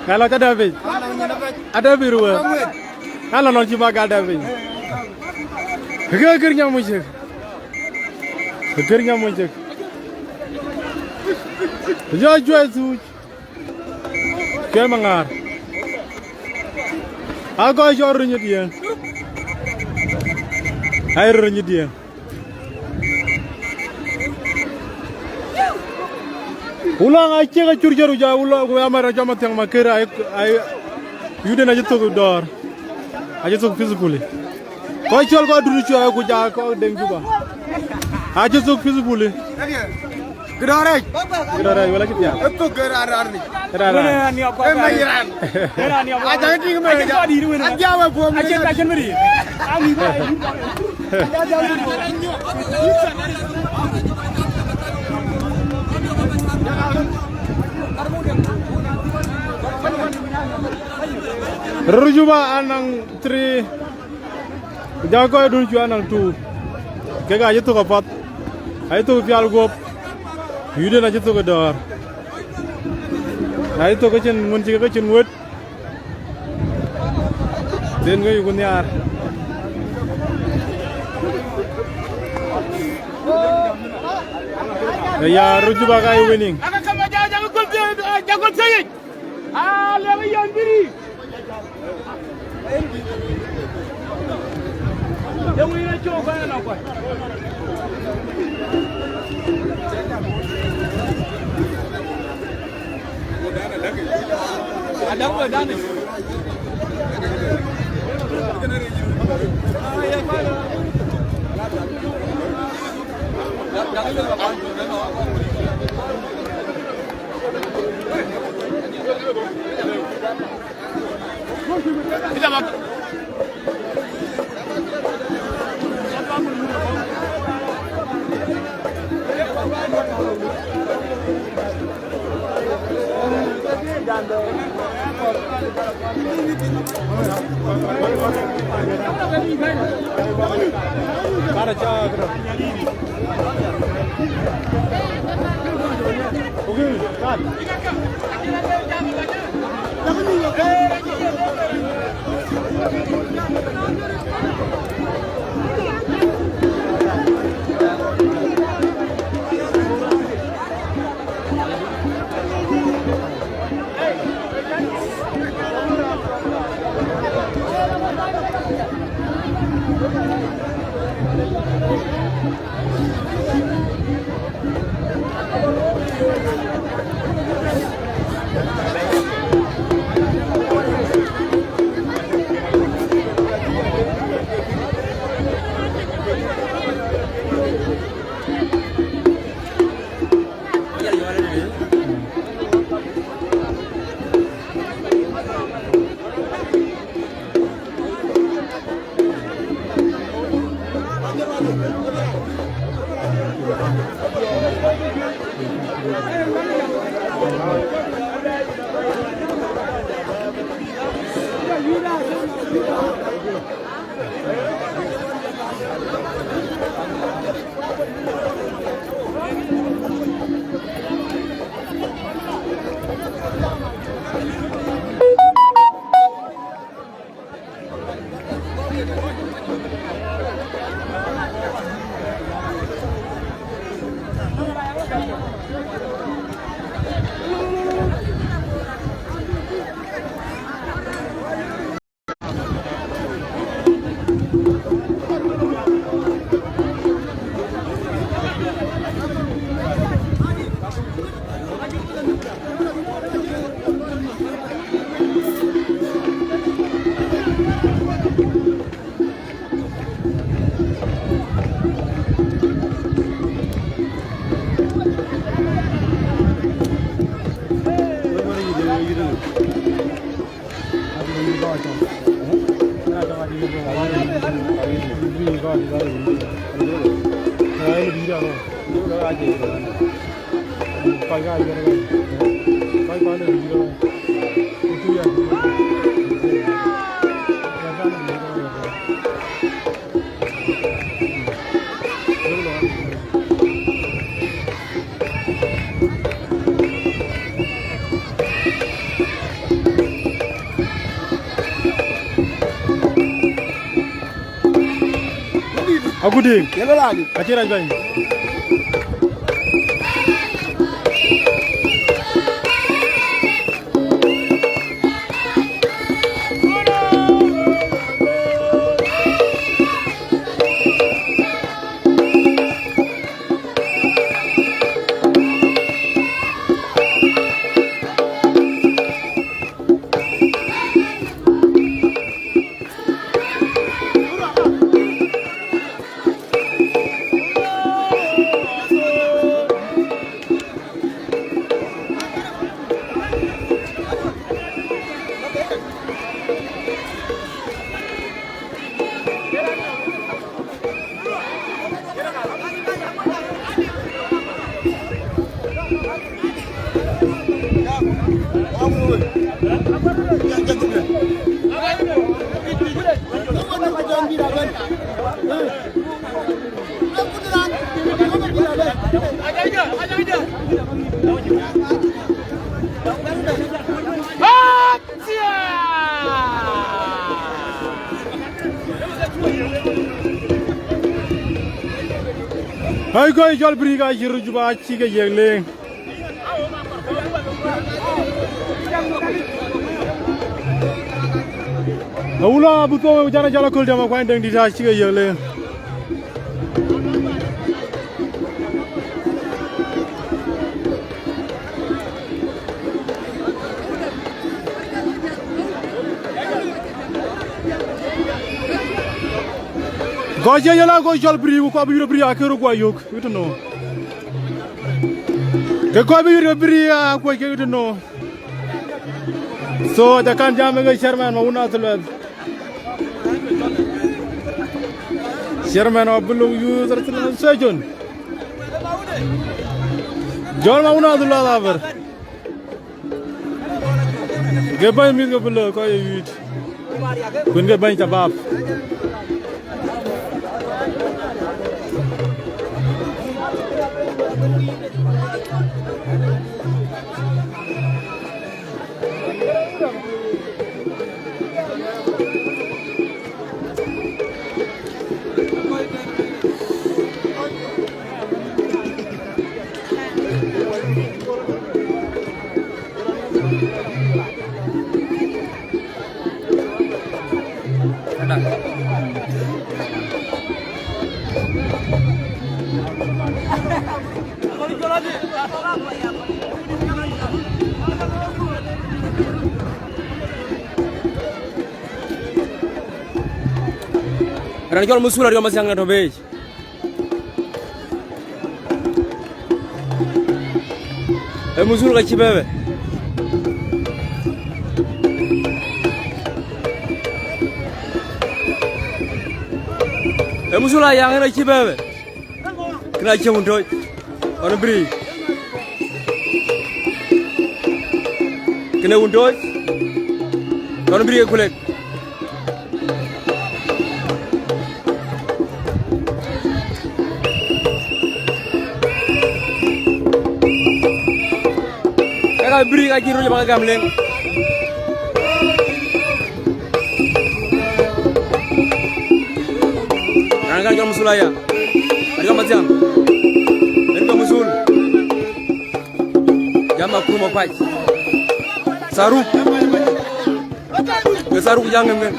Hello, David. Ada biru. Ala nɔn cï bä gal dɛ piny. Ke kër nyam mucek. Ke kër nyam mucek. Jɔ juai thuc. Cuai maŋaar. A gɔc cɔl röny diɛŋ. Ai röny diɛŋ. Ulaŋ a ciek a cur cär, ku ja ulaŋ, ku ya mɛr a cɔm a thiäŋ ma kër ai, ai, yuden acï thök dɔɔr. Acï thök peacefully. Kɔc cɔl kɔc dun cuɛ ku ja kɔc deŋ Juba. Acï thök peacefully. Kidɔrɛc. Kidɔrɛc, wala cï piath. Epok ke ran ran ni. Ran ran. Wene ran ni akɔ. Ema iran. Ran ni akɔ. Aja ngi tingi me. Aja kɔ di wene. Aja wa po me. Aja ka chen beri. Ami ba. Röt Juba anaŋ three. Ku ja kɔc dun cuɛ anaŋ two. Kek acï thök apath. Acï thök pial guɔ̈p. Yuden acï thök ë dɔ̈ɔ̈r. Acï thök ke cïn ŋun cï ke cïn wet. Thin ke yuku nhiaar. Aya, Röt Juba ka ye winning. Akudik. Yellow lagi. Acï rac bɛ̈ny. Ai, kɔc cɔl Bïrïk acï röt Juba acï ke yiëk leŋ. Awula abï thou, jana jala köl jama kuany Deŋ dït acï ke yiëk leŋ. Gɔc ye yela gɔc cɔl Bïrïk, ku kɔc bï yïr Bïrïk akër guɔ yök wit no. Ke kɔc bï yïr Bïrïk akuɔc ke wit no. So, aca kan jam ke chairman Mawun Athluɛth. Chairman of Buluk Youth Association. Jɔl Mawun Athluɛth abër. Ke bäny mïth ke Buluk kɔc ye wït. Kuën ke bäny shabab. Raan cɔl Musul Ariɔm Athiäŋ na tɔ̈ bei. Ee Musul ka cï bɛ̈ɛ̈i bɛ. Ee Musul Ayaŋ en acï bɛ̈ɛ̈i bɛ. Kënë acï Wun Tɔ̈c. Ɣɔn Bïrïk. Kënë Wun Tɔ̈c. Ɣɔn Bïrïk e kulek. Kaka Bïrïk acï röc abäk gäm leŋ. Raan kan cɔl Musul aya. Ariɔm Athiäŋ. En ke Musul. Jam akurum apac. Saruk. Ke Saruk jaŋ ŋɛn ŋɛn.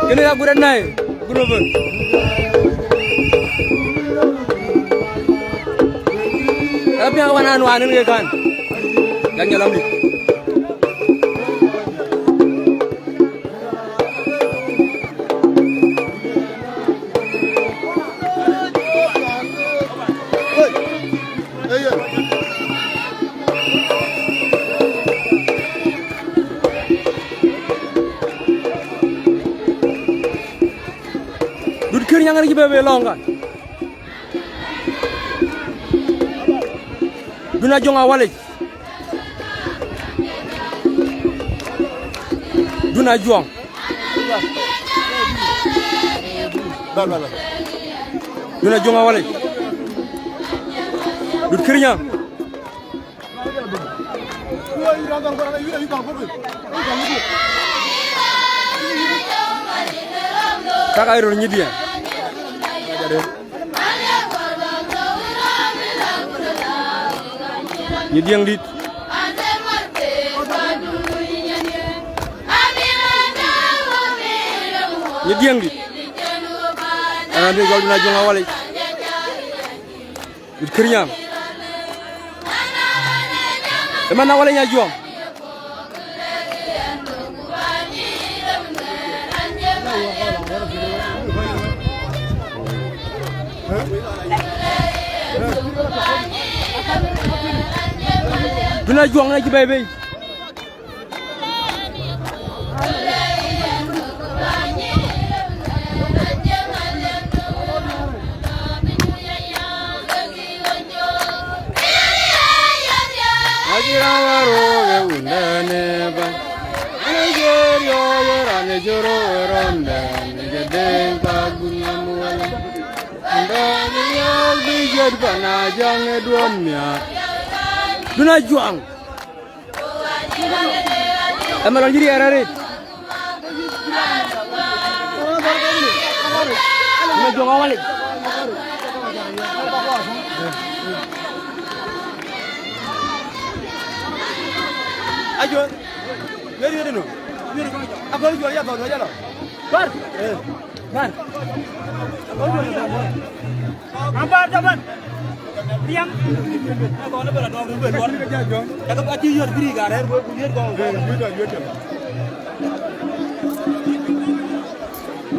Kënë ya guret nai, guret bä. Ka piaŋ wan an wan in ke kan. Jaŋ nyalam di. Dut Kër Nyaŋ ë cï bɛ bɛ lɔ̈ŋ ka. Dun Ajuɔŋ Awalic. Dun Ajuɔŋ. Dun Ajuɔŋ Awalic. Dut Kër Nyaŋ. Kaka röt nyidhiɛ. Nyidhiɛŋ dït. Nyidhiɛŋ dït. Ɛn adï jɔl Dun Ajuɔŋ Awalic. Dut Kër Nyaŋ. Ëmɛn Awalic Ajuɔŋ. Dun Ajuɔŋ ë cï bɛ̈i bei. Dun Ajuɔŋ. Ë Malɔn cï riɛɛr arëët. Ë Malɔn Juɔŋ Awalic. Ajuɔŋ. Wëër, wëër ënɔ. Wëër ënɔ. Akɔ̈l juɔl ya thɔn, ya lɔ. Bar. Eh. Bar. Akɔ̈l juɔl ya thɔn. An bär taban. Riɛm. Kɔn bɛ la dɔɔk bɛ luɔr. Ka ka ci yɔt biri ka rɛr bɛ ku yet kɔn.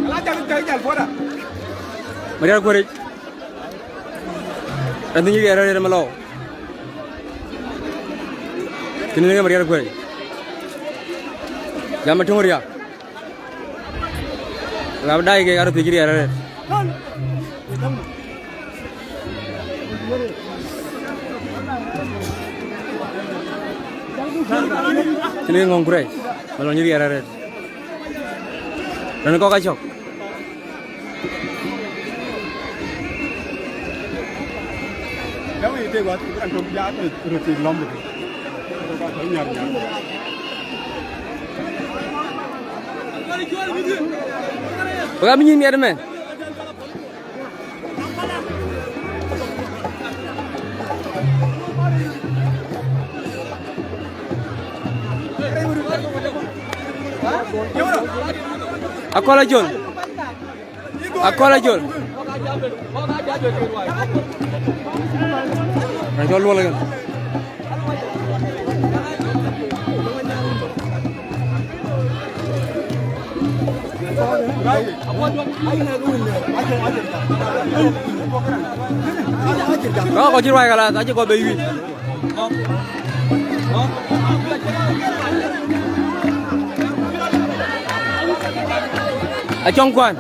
Ala jal ka jal foda. Marial Kuɔric. An dhi nyik yɛrɛ yɛrɛ malɔ. Kini ne Marial Kuɔric. Jam tuŋ riak. Rap dai ke karo thiec riɛr arɛt. Cïn ke ŋɔ̈ŋ kurɛc, malɔny riɛr arɛt. Rɛn kɔk acɔk. Wek aa bï nyïn miɛt ëmɛn. Akɔl Ajöl. Akɔl Ajöl. Raan cɔl Luɔl ëkën. Ka kɔc cï ruai kalath, acï kɔc bei wïc. Acɔŋ kuan.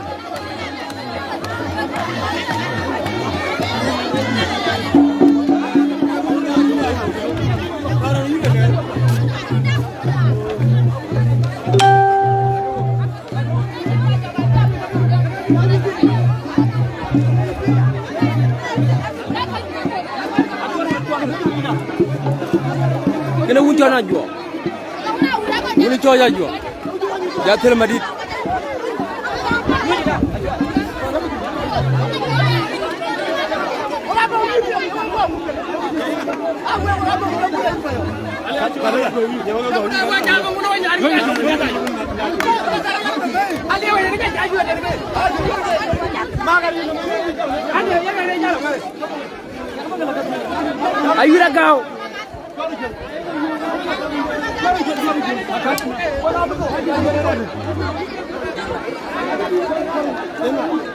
Kënë wun cɔl Ajuɔk. Wun cɔl Ajuɔk. Ja thël madït. Ayïr agäu.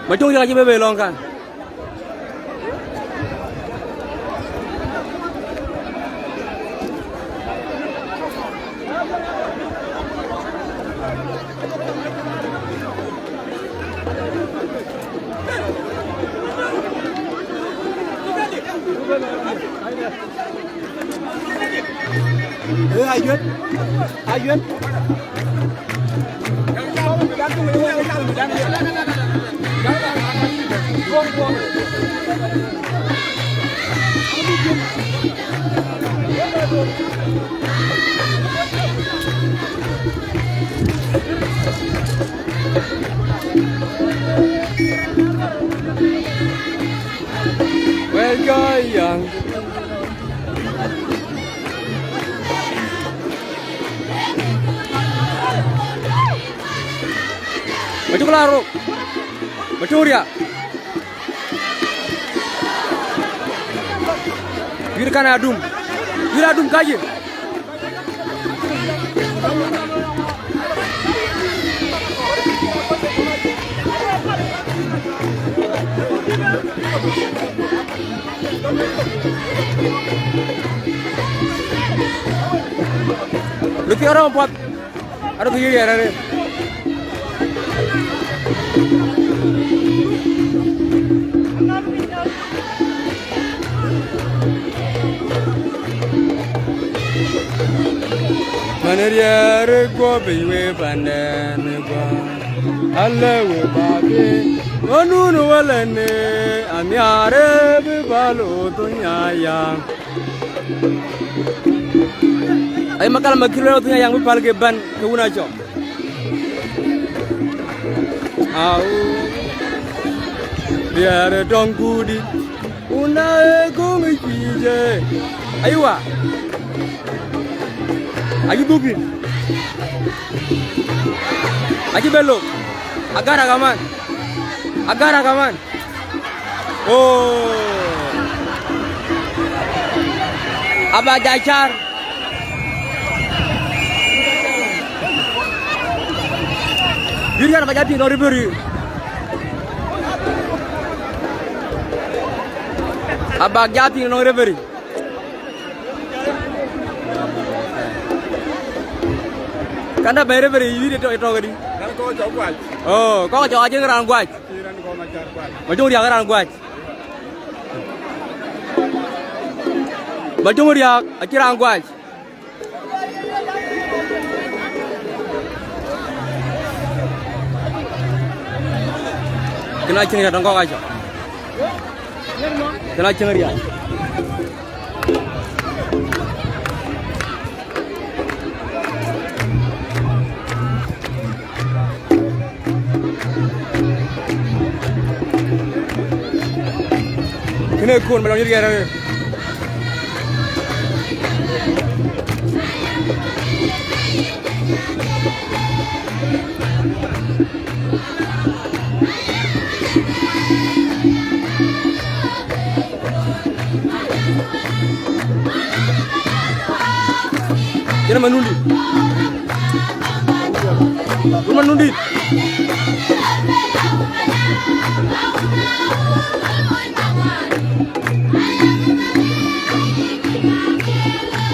Macok riɛk acï bɛ bei lɔ̈ŋ kan. Ee, ayuet, ayuet. Well, guy, young. Macuk la rok. Macuk ria. Yur kan adum. Yur adum kaje. Luthi ɔrɔm puɔth. Arɔk yï yɛr arëët. Man riɛɛr guɔ bei we pandɛn guɔ. Alë we bä be ɣönun wälënë, anhiaarë bï bä loth nya ya. Ai, makal ma kï luel thïn, ayaŋ bï päl ke bän ke wun acɔk. Au, biɛɛr dɔŋ kudï, wun ë göŋ ë cïï jë. Aywa, acï dhuk thïn. Acï bɛ lok. Agara kaman. Agara kaman. Oh. Aba ja car. Yurian aba ja piŋ nɔŋ referee. Aba ja piŋ nɔŋ referee. Kanda bɛ̈ny referee yï tɔ̈, tɔ̈ këdï? Kan kɔc cɔk guac. Oh, kɔc cɔk acïn raan guac. Acïn raan kɔc ma car guac. Ma jɔŋ riak raan guac. Ma jɔŋ riak acïn raan guac. Kën acïn riak tɔŋ kɔc acɔk. Kën acïn riak. Kënë kun ba lɔ nyït kɛɛr arëët. Jërë Manundi. Wun Manundi.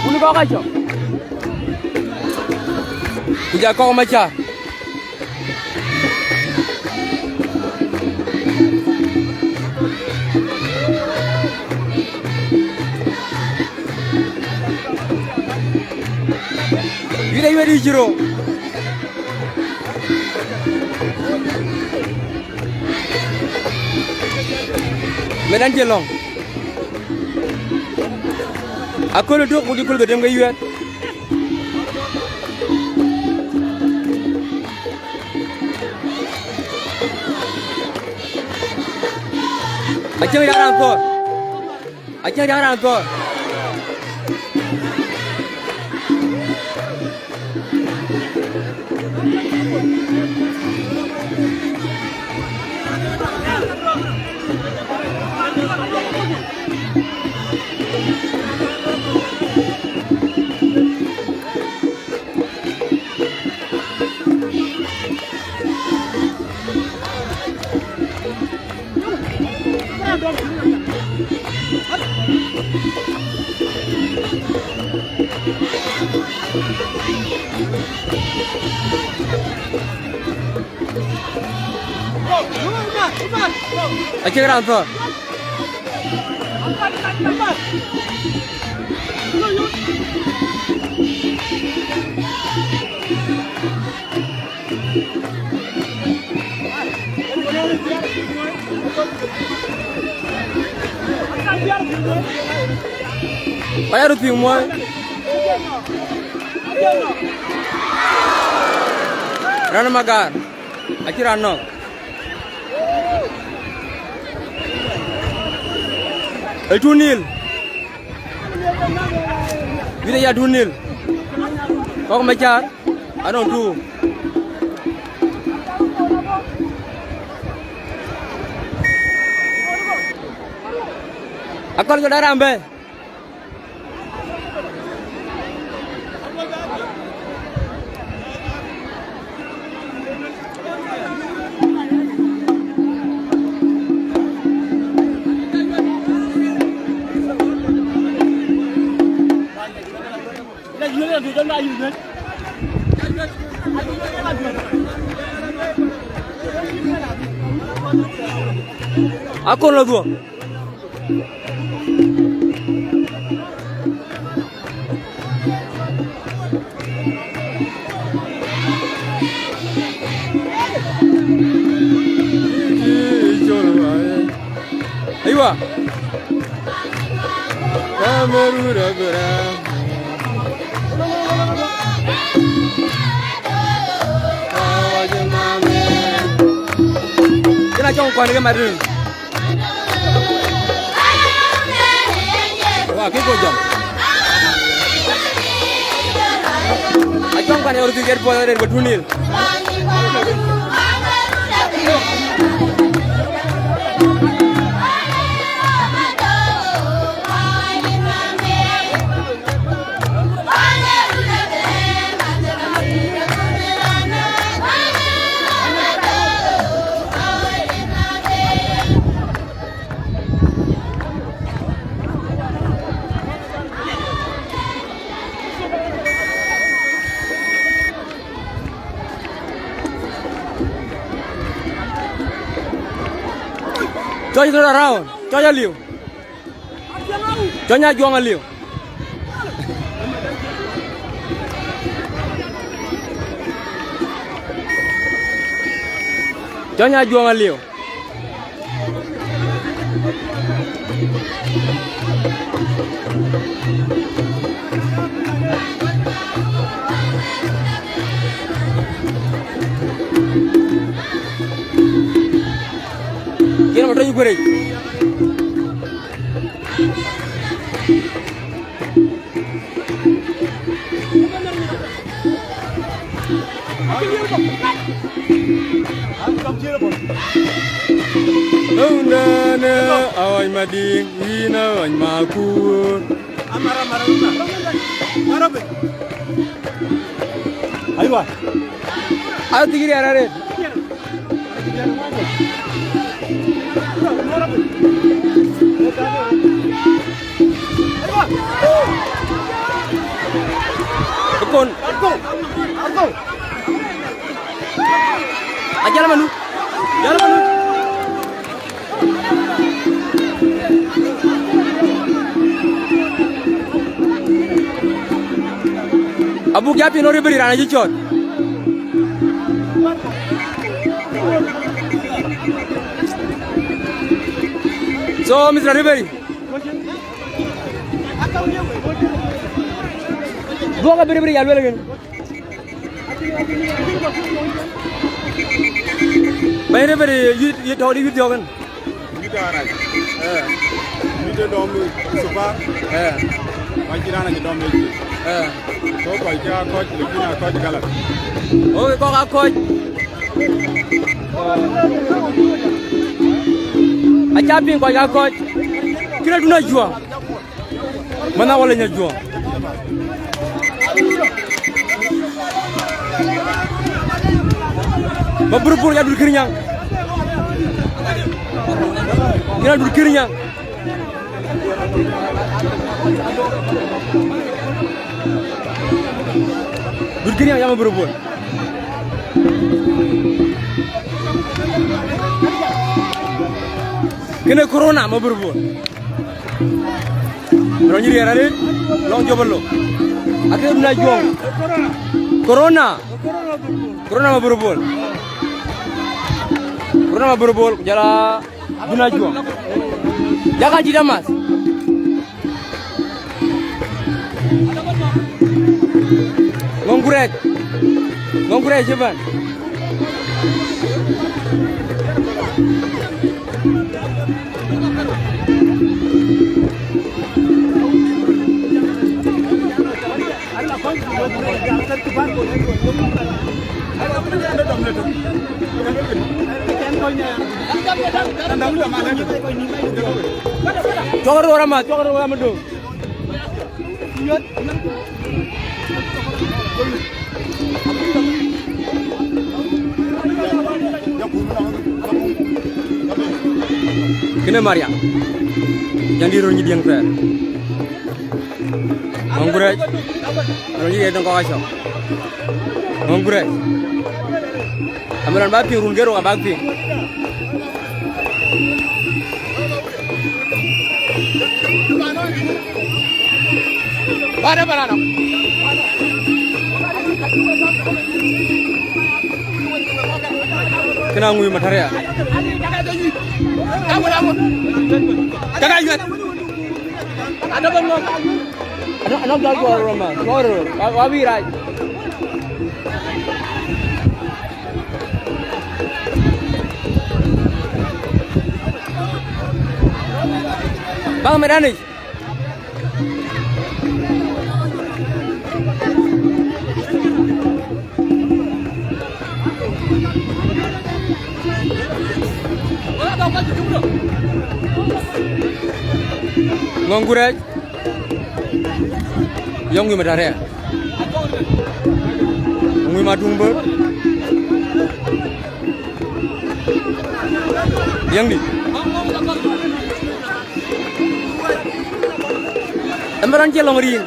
Wun kɔk acɔ. Ku ja kɔk macar. Yïn ayuɛt yï cïro. Medan cï lɔ̈ŋ. Aköl ë tök ku cï köl ke dem ke yuɛɛt. Acïn riak raan thɔ̈ɔ̈r. Acïn riak raan thɔ̈ɔ̈r. Acïn raan thɔ̈ɔ̈r. Kɔc aa röt piŋ muɔi. Raan ë Magar acï raan nɔ̈k. Ee two nil. Wïc aya two nil. Kɔ̈k Macar anɔŋ two. Akɔl jɔ daram bɛ̈. Akɔn lɔ dhuɔ̈k. Aywa. Kamerun abï rɛ̈ɛ̈r. Kën acɔŋ kuan ke Madrid. Wa, kï go jam. Acɔŋ kuan ë röt thiëc puɔth arëët bï two nil. Cɔc rɔt around, cɔc aliu. Cɔny Ajuɔŋ aliu. Cɔny Ajuɔŋ aliu. Yen ma tɔ̈ yï guërëc. Ëndɛnë awany Madiŋ, yïn awany Makur. Aywa. Athiëc riɛl arëët. Kon. Ajal manu. Jal manu. Abuk ya piny referee, raan acï cɔɔt. So, Mister Referee, duɔ̈k abï referee ya luel kën. Bɛ̈ny referee, yï, yï tɔ̈u dï yï thiɔ̈k kën. Yï tɔ̈u arac. Eh. Yï tɔ̈u dɔm Yusufa. Eh. Wa cï raan acï dɔm ëcï. Eh. So kɔc cï aa kɔc, lakini aa kɔc galat. Okay, kɔc aa kɔc. Aca piŋ kɔc aa kɔc. Kërë dun ajuɔŋ. Mana wala nya juɔŋ. Mabur bur ya dur kirinya. Ya dur kirinya. Dur kirinya ya mabur bur. Kene corona mabur bur. Rɔny riɛɛr arëët, lɔŋ jɔp alo. Akë Duna Juɔŋ. Corona. Corona ma burubol. Corona ma burubol, ku jɔl a Duna Juɔŋ. Jaka cït amath. Ŋɔŋ Gurɛc. Ŋɔŋ Gurɛc ëbɛ̈n. Cɔk röör ama, cɔk röör ama döŋ. Kënë Maria. Jandï röör nyi diëŋ thɛɛr. Ŋɔŋ Gurɛc. Röör nyi diëŋ kɔk acɔk. Ŋɔŋ Gurɛc. Amiran ba piŋ run gerou abak piŋ. Bana, bana, no. Kënë aŋui mataria. Kaŋun, aŋun. Kaka yuet. Ada ba ŋɔk. Ada, ada jɔl jɔl roma. Jɔl roma. Wa, wa bi rai. Bang medani. Ŋɔŋ Gurɛc. Yɔŋ ŋui matarea. Ŋui matuŋ bör. Yɛŋdï. Ëmërɔn cie lɔŋ riŋ.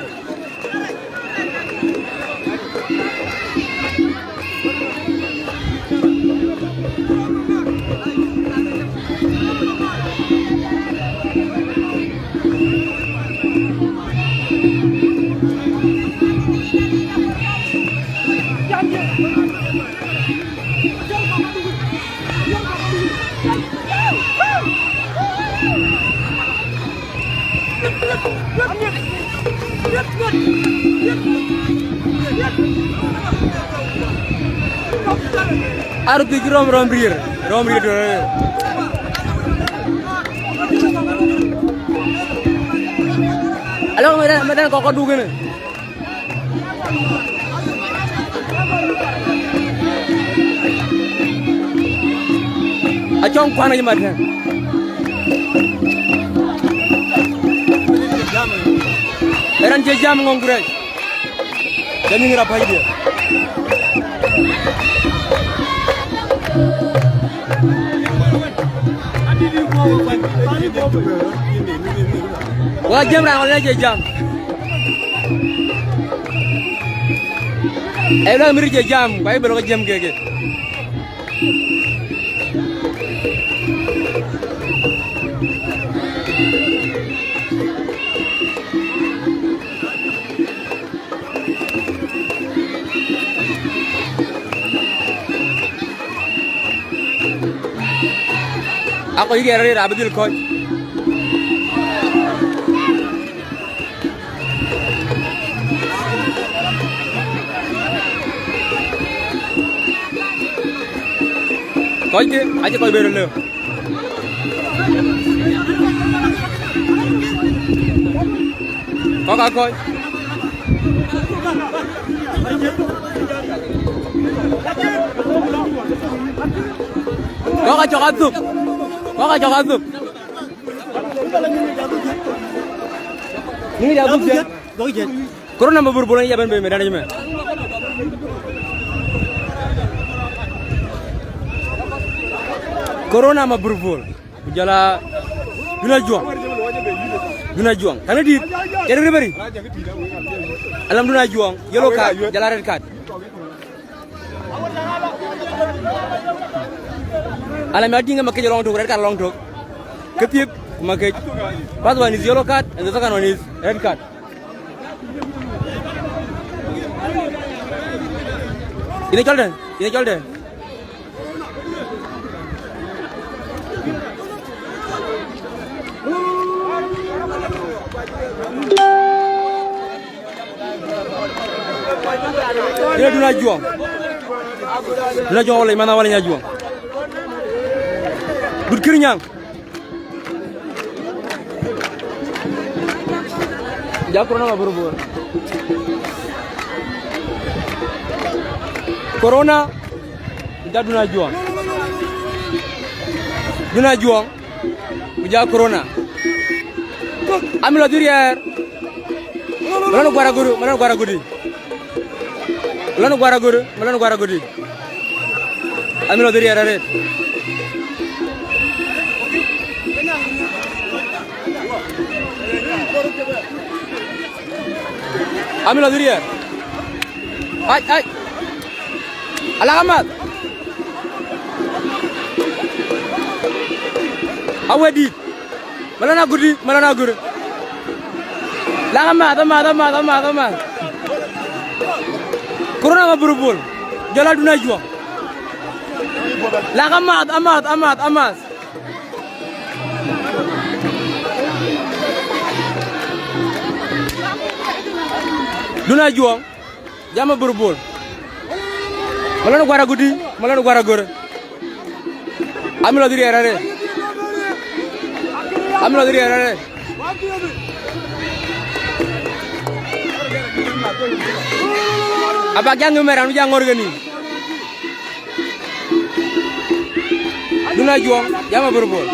Arëpic rɔm, rɔm riɛr, rɔm riɛr tɔ̈. Alɔŋ mëdɛn, mëdɛn kɔk kɔduk kënë. Acɔŋ kuan aye mat tɛ̈n. Ë raan cie jam Ŋɔŋ Gurɛc. Jam yïn rap pacdiɛ̈. Wa jam raan ɣɔn cie jam. Ë lɔ mïr cie jam, ku aye bï lɔ ke jam keke. Akɔc riɛɛr arëët abï dhil kɔc. Kɔckë acï kɔc bɛ̈n lëu. Kɔ̈k aa kɔc. Kɔ̈k acɔk athök. Kɔ̈k acɔk athök. Nïn ya dhuk jɛt. Corona ma burubol ya bɛ̈n bei medan cïmën. Corona ma burubol. Ku jɔl a Duna Juɔŋ. Duna Juɔŋ. Tënë dït. Cïn riberi. Alam Duna Juɔŋ. Yellow card. Jɔl a red card. Alam ya tïŋ ke ma kec lɔŋ tök, red card lɔŋ tök. Ke thiëk. Makec. First one is yellow card and the second one is red card. Ine cɔl dɛn, ine cɔl dɛn. Ine Dun Ajuɔŋ. Dun Ajuɔŋ wala Imana wala Nyajuɔŋ. Dut Kir Nyaŋ. Ja corona ma bur bur. Corona, ja Dun Ajuɔŋ. Dun Ajuɔŋ, ku ja corona. Ami lɔ dhil riɛɛr. Malɔn guar agur, malɔn guar agur. Malɔn guar agur, malɔn guar agur. Ami lɔ dhil riɛɛr arëët. Ami lɔ dhil riɛɛr. Ai, ai. Alak amath. Awedit. Malɔn agur, malɔn agur. Lak amath, amath, amath, amath, amath. Corona ma bur bur. Jɔl a Dun Ajuɔŋ. Lak amath, amath, amath, amath. Dun Ajuɔŋ. Jam a bur bur. Malɔn guar agur, malɔn guar agur. Ami lɔ dhil riɛɛr arëët. Ami lɔ dhil riɛɛr arëët. Abak jaŋ ë mɛran, jaŋ ŋɔ̈r keni. Dun Ajuɔŋ, jam a bur bur.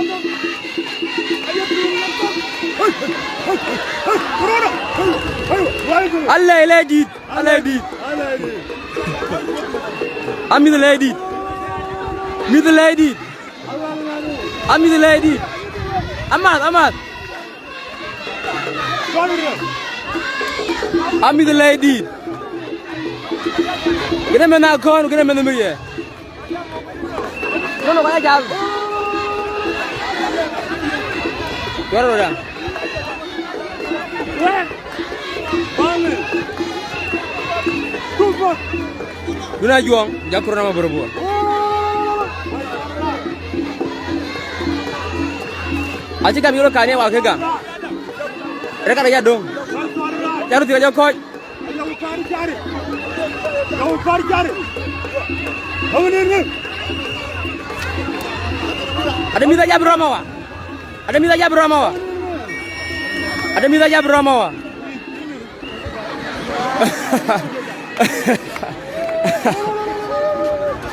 Alɛi, lɛi dït. Alɛi dït. Amïth lɛi dït. Mïth lɛi dït. Amïth lɛi dït. Amath, amath. Amïth lɛi dït. Kënë mɛnh akɔ̈ɔ̈n, kënë mɛnh mïriɛɛ. Nono kɔc ajal. Cuɛr rɔt ya. Dun Ajuɔŋ, ja corona ma bur bur. Acï gam yolo kani wa ke gam. Rek ada ya dong. Ca röt thiɔ̈k jɔ kɔc. Ade mïth ajap rɔm awa. Ade mïth ajap rɔm awa. Ade mïth ajap rɔm awa.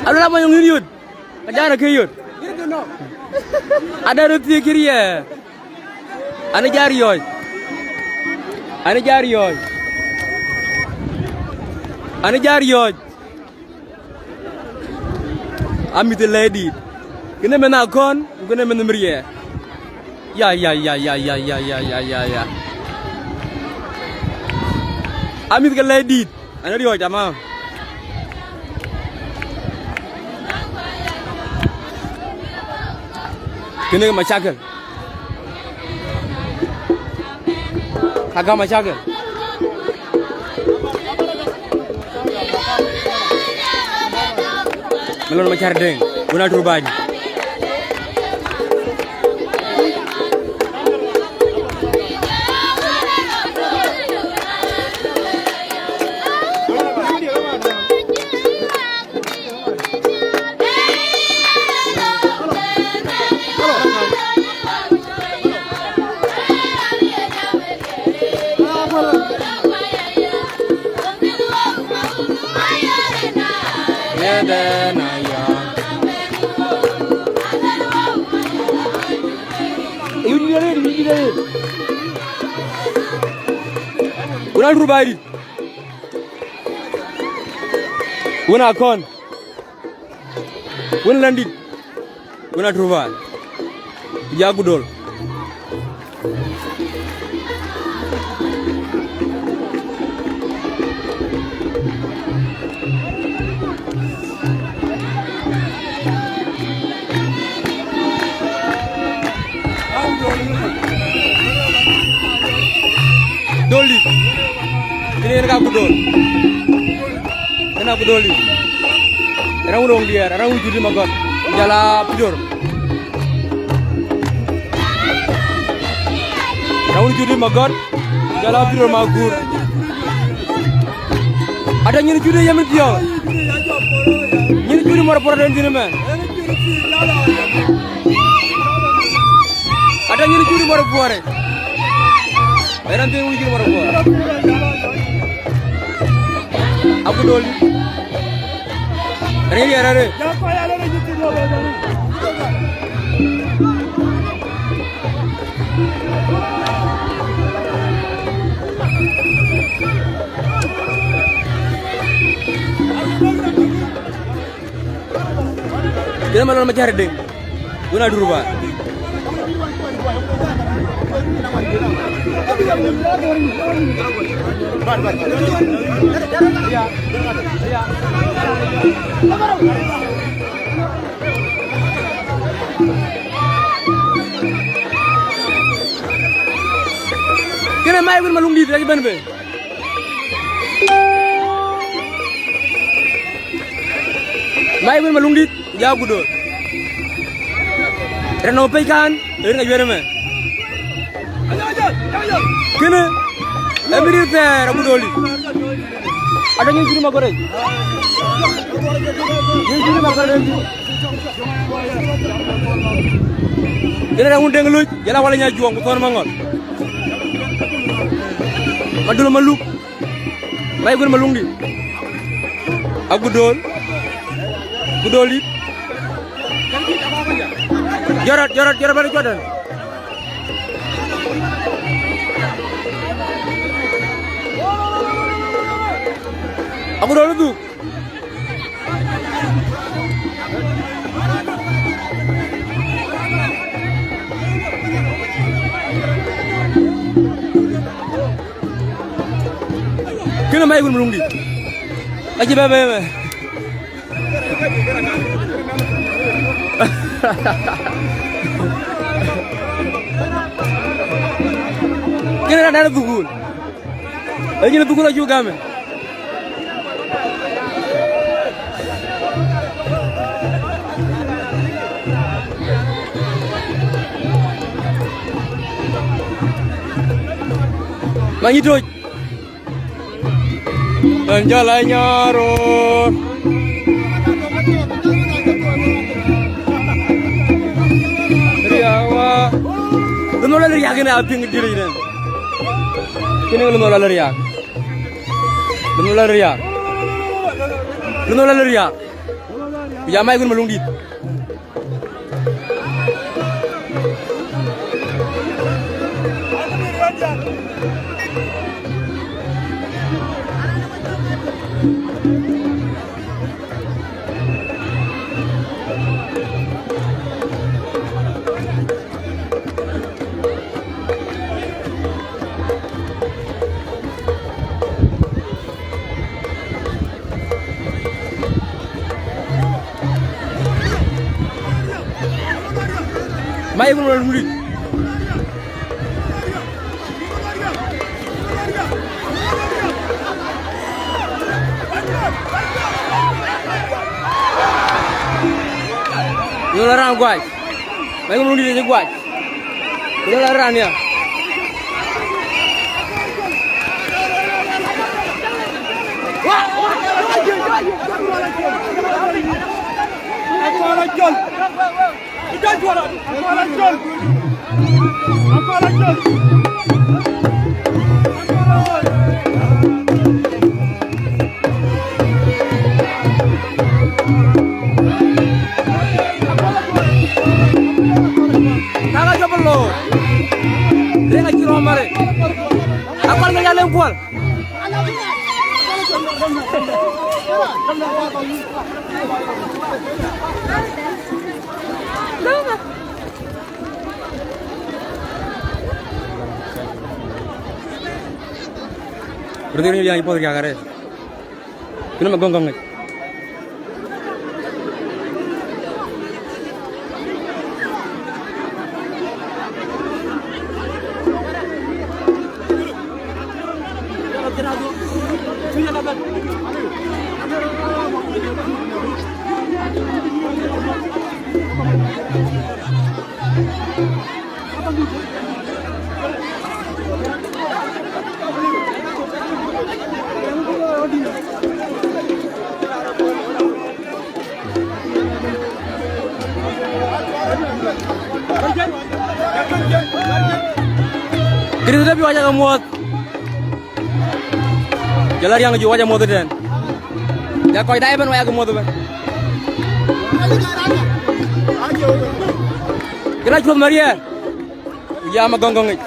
Alo la mo yong yot. Ka jana ke yot. Ada röt thiëëc cï riɛɛr. Ani jɔ riɔ̈ɔ̈c. Ani jɔ riɔ̈ɔ̈c. Ani jɔ riɔ̈ɔ̈c. Amïth lɛi dït. Kënë mɛnh akɔ̈ɔ̈n, ku kënë mɛnh mïriɛɛ. Ya, ya, ya. Amïth ke lɛi dït. Ani riɔ̈ɔ̈c, tamam. Kënë mashakil. Ka gam mashakil. Malɔn Macar Deŋ, wën a Turbac. Wën a Turbac dït. Wën a kɔn. Wën Lɛ̈ndït. Wën a Turbac. Ku ja Gudol. Doli. Kënë yen ka ku Dol. Kënë ku Doli. Raan wun roŋ diɛɛr, raan wun Judi Magɔt. Jala Pidor. Raan wun Judi Magɔt. Jala Pidor Magur. Ada nyin Judi yemin piɔ̈u. Nyin Judi mɔr pɔr den dhini mɛ. Ada nyin Judi mɔr puɔre. Era ntin wun Judi mɔr puɔre. Aku Doli. Rɛ̈n yɛn rɛ̈n. Kënë Malɔn Macär Deŋ. Wën Adur ba. Kënë Mac Wën Maluŋdït acï bɛ̈n bei. Mac Wën Maluŋdït, ja ku Dol. Rɛ̈n nɔŋ pec kan, rin ka yuɛ̈r ëmɛ. Kënë, ë mïdït thɛɛr aku Doli. Ada nyin Judi Magɔt rɛc. Nyin Judi Magɔt rɛc. Kënë rɛ̈n wun Deŋ Loc, jala Wala Nya Juɔŋ ku Thɔn Maŋɔl. Madul Maluk. Mac Wën Maluŋdït. Aku Dol. Ku Doli. Jɔt rɔt, jɔt rɔt, jɔt rɔt bɛ̈n cuɔt tɛ̈n. Aku Dol dhuk. Kënë Mac Wën Maluŋdït. Acï bɛ̈ bɛ̈ bɛ̈. Kënë raan ë dhukul. Ë nyin dhukul acuk gam ë. Many Toc. Ɣɛn jɔl a nyaror. Riawa. Lunɔl riak ina piŋ diri ina. Kini lunɔl riak. Lunɔl riak. Lunɔl riak. Ku ya Mac Wën Maluŋdït. Mac Wën Maluŋdït. Yol raan guac. Mac Wën Maluŋdït acï guac. Ku jɔl a raan ya. Kaka jɔ bï loor. Riŋ acï rɔ̈m arëët. Akɔl ŋic aleŋ puɔl. Röt ŋic riac puɔth riak arëët. Kënë ma gɔŋ gɔŋ ŋic. Kërïth dë bï wac ake muɔ̈th. Jɔl a riäŋ juëc wac amuɔ̈th ëtɛ̈ɛ̈n. Ja kɔc daai ëbɛ̈n wac ake muɔ̈th ëbɛ̈n. Kënë acuɔ̈th Mariɛɛr. Ku jam agɔŋgɔŋ yic.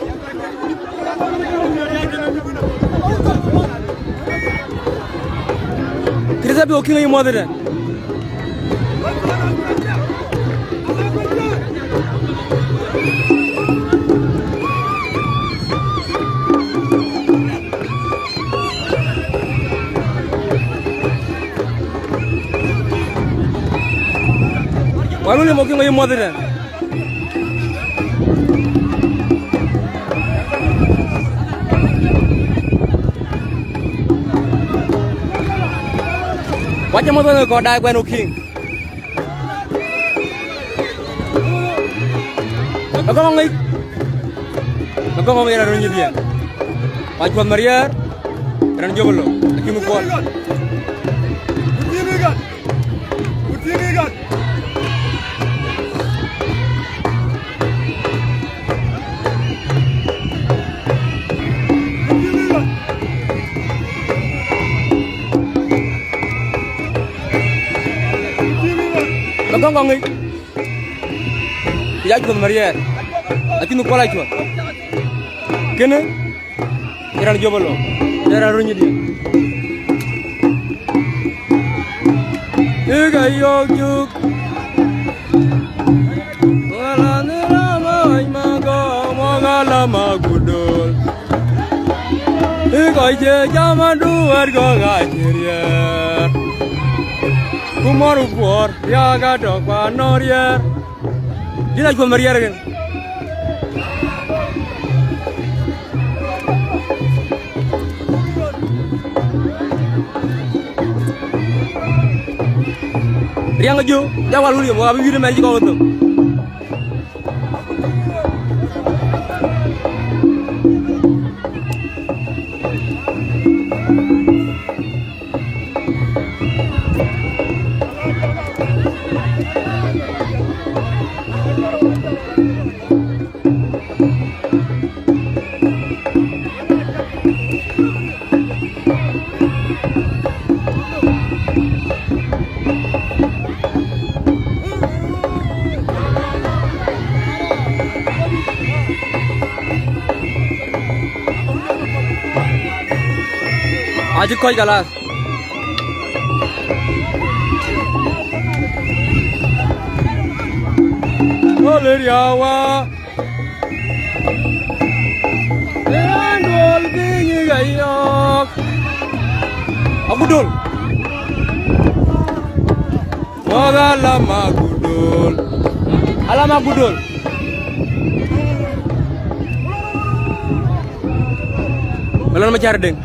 Kërïth abï wo kiŋ aye muɔ̈th ëtɛ̈ɛ̈n. Wal wun ye mɔ̈k kiŋ aye muɔ̈th ëtɛ̈ɛ̈n. Wac amuɔ̈th ëtɛ̈ɛ̈n kɔc daai kuɛn wo kiŋ. Agɔŋ ŋic. Agɔŋ ŋic raan röt nyïdhiën. Acuɔ̈th Mariɛɛr, raan jɔp ë lɔ, akïn kuɔl. Agɔŋ ŋic. Ku ya cuɔ̈th Mariɛɛr, acïn kuɔl acuɔ̈th. Kënë, ë raan jɔp ë lɔ, ë raan röt nyïdhiën. Ë ka yɔ̈ɔ̈k cök. Wala ni la ma wany ma gɔ̈m, wala la ma gudol. Ë kɔc cie jam adu wɛ̈t gɔ̈k acï riɛɛr. Ku mɔ̈r ku puɔ̈r, riääk atɔ̈ ku anɔ̈k riɛɛr. Dït acuɔ̈th Mariɛɛr kën. Riäŋ ë jö, ja wal wun yom, wa bï wïït ëmɛn cï kɔ̈k ë thök. Acï kɔc kalas. Ɣöl ë riawa. Ë raan duɔl piny ë ɣayɔ̈ɔ̈k. Agudol. Wok alam agudol. Alam agudol. Malon Macar Deŋ.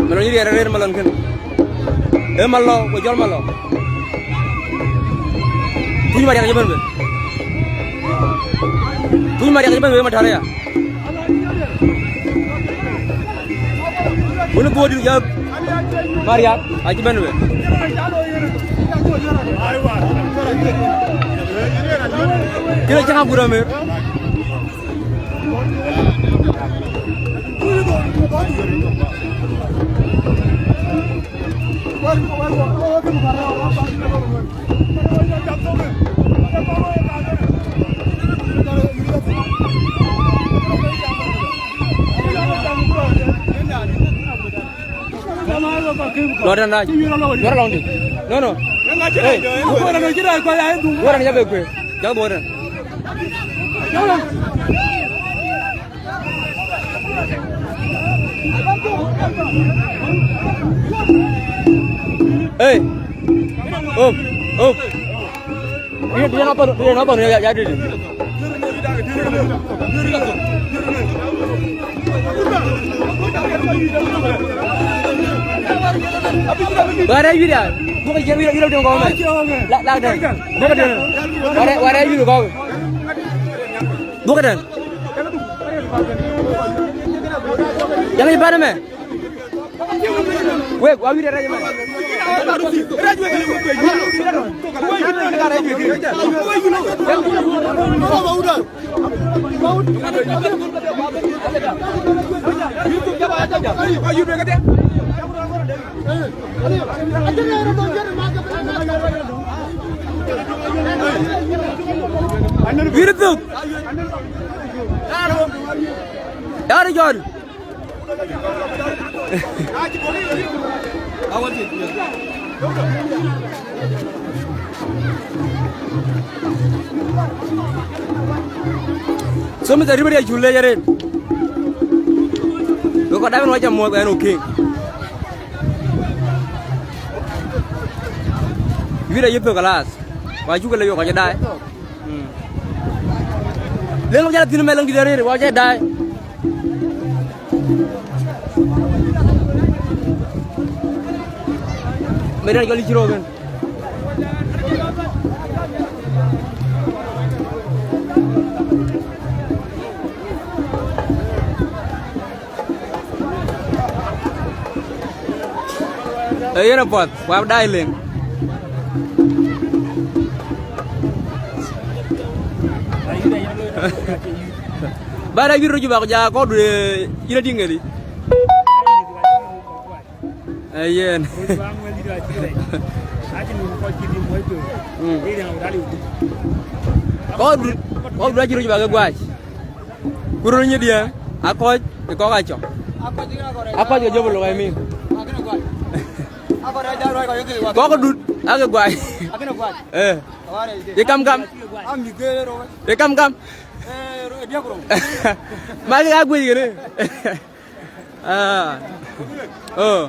Malon yï riɛɛr arëër malon kën. Ee malɔ, ku jɔl malɔ. Tuny Mariak cï bɛ̈n bë. Tuny Mariak cï bɛ̈n bë Matar aya. Wën guöördït ya Mariak acï bɛ̈n bë. Kën acï ŋa gut amer. Lɔ tɛ̈n rac. Wär alɔŋdï. No, no. Hey. Wär an ya be kueer. Jal bɔ̈ tɛ̈n. Hey. Op, op. Dia, dia apa, dia apa ya, ya, dia. Wara yï dia. Duɔ̈kkë cïn yï, yï döŋ kɔ̈u mɛ. La, la dɛ̈n. Duɔ̈kkë dɛ̈n. Wara, wara yï kɔ̈u. Duɔ̈kkë dɛ̈n. Yɛn yï bɛ̈n mɛ. Wek, wa wïïr rɛc mɛ. Wïïr thök. Yar jɔl. So, Mister Ribbery, acuk lec arëët. Wek kɔc daai ëbɛ̈n, wɔ cä muɔ̈th ɛn, okay. Wïïr ayï thök, kalas. Wa cuk lec, wek kɔc daai. Mm. Leŋ jal thïn, mɛ leŋ dït arëët, wa cä daai. Mɛ rɛn jɔl yï cï röök kën. Ee yen apuɔth, wa daai leŋ. Ba da yïr röc bak ja kɔ̈k du, ee, yïn adï ŋeri. Ee yen. Mm. Kɔ̈k du, kɔ̈k du acï röc bak ke guac. Ku röl nyï diɛ̈, akɔc, ë kɔ̈k acɔk. Akɔc ke jɔp ë lok ë mïth. Kɔ̈k dut, ake guai. Eh. Ye kam kam. Ye kam kam. Ma ke ka guic kënë. Ah. Oh.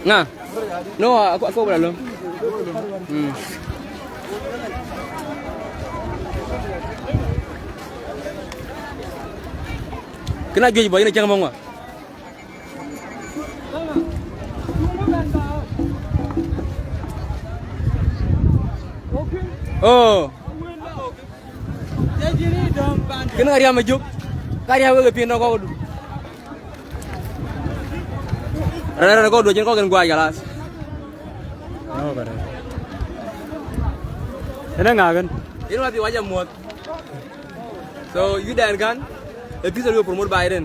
Ŋa? No, aku, aku bra lo. Hmm. Kena juëc bɔ̈, yïn acäŋ mɔ̈ŋ wa. Oh. Kena ka riam ë jök. Ka riam wek ë piŋ tɔ̈ kɔ̈k du. Rɛ̈n, rɛ̈n, kɔ̈k duɔ̈c, cïn kɔ̈k en guac, kalas. Ënë ŋa kën? Yen wa bï wac amuɔ̈th. So, yï dɛn kan, ë pïth ë promote Biden.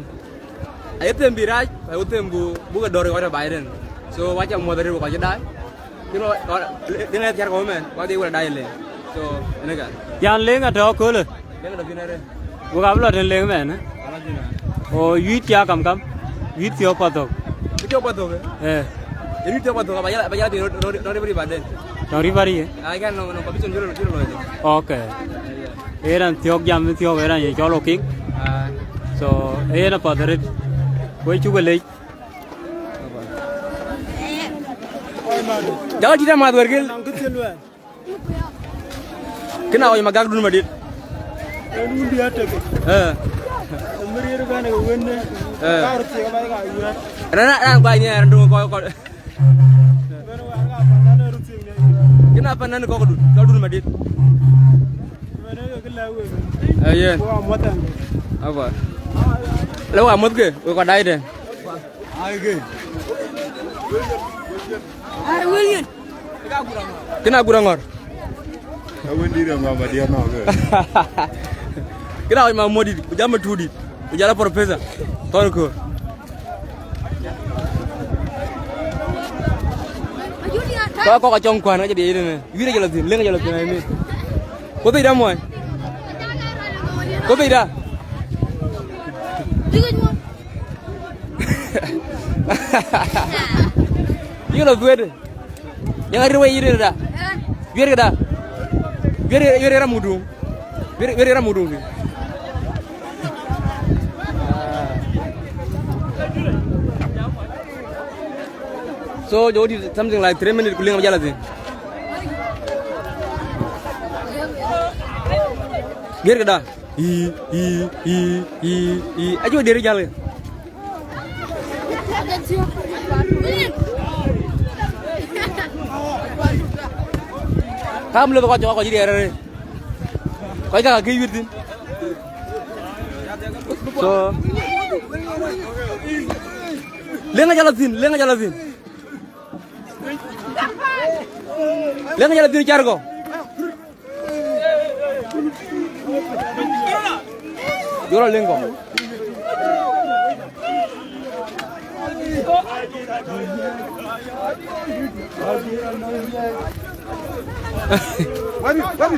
Aye them bï rac, aye them bu, bu ke dɔ̈ɔ̈r kɔc tɔ̈ Biden. So, wac amuɔ̈th arëët, kɔc cï daai. Kën ɣɔn, ɣɔn, dïn ë thiar kɔ̈u mɛn, wa dhie wala daai leŋ. So, ënë ka. Yan leŋ atɔ̈ köölë. Leŋ atɔ̈ piny arëët. Wek abï lɔ tën leŋ mɛn, eh? Ala dhina. O, yuit cia kam kam. Yuit thiɔ̈k pathök. Yuit thiɔ̈k pathök, eh? Eh. Yuit thiɔ̈k pathök, aba yala, aba yala tën rot, rot, rot, rot, rot, baden. Tɔ̈ ribari, eh? Ai, kan nɔŋ, nɔŋ, commission jolo, jolo loide. Okay. Eh, yeah. Ë raan thiɔ̈k jam thiɔ̈k, ë raan ye cɔl Okiŋ. Ai. So, ë yen apath arëët. Wek cuk lec. Jaka tït amath wërkï. Kena ɣɔc magak dun madït. Ee. Ee. Raan, raan, raan guai ni raan dun kɔc, kɔc. Kena panan kɔ̈k dun, cɔl dun madït. Ee, yen. Aba. Lɔ wa muɔ̈th ke, wek kɔc daai tën. Kena gur aŋɔ̈r. Kena ɣɔc ma muɔ̈th dït, ku jam ma tuut dït, ku jal a professor. Thɔn köör. Kɔc kɔ̈k acɔŋ kuan, ka jɔ diɛc tënë. Wïïr jɔl thïn, leŋ jɔl thïn, I mean. Ku thicda muɔny. Ku thicda. Yïn lɔ thuëëdë. Yïn arëër wei yïn rëërda. Wiɛ̈ɛ̈tkë da. Wiɛ̈ɛ̈t, wiɛ̈ɛ̈t ram muduŋ. Wiɛ̈ɛ̈t, wiɛ̈ɛ̈t ram muduŋ. So, jɔ dït something like three minutes ku liŋ abï jal a thïn. Wiɛ̈ɛ̈tkë da. Ii, ii, ii, ii, ii. Acï we diëër jäl ke. Kam lëth kɔc cɔk kɔc riɛɛr arëët. Kɔc kakë kë yuëër thïn. So, leŋ ajal a thïn, leŋ ajal a thïn. Leŋ jal dhil car kɔ̈u. Jɔl a leŋ kɔ̈u. Wadi, wadi.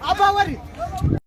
Apa wari?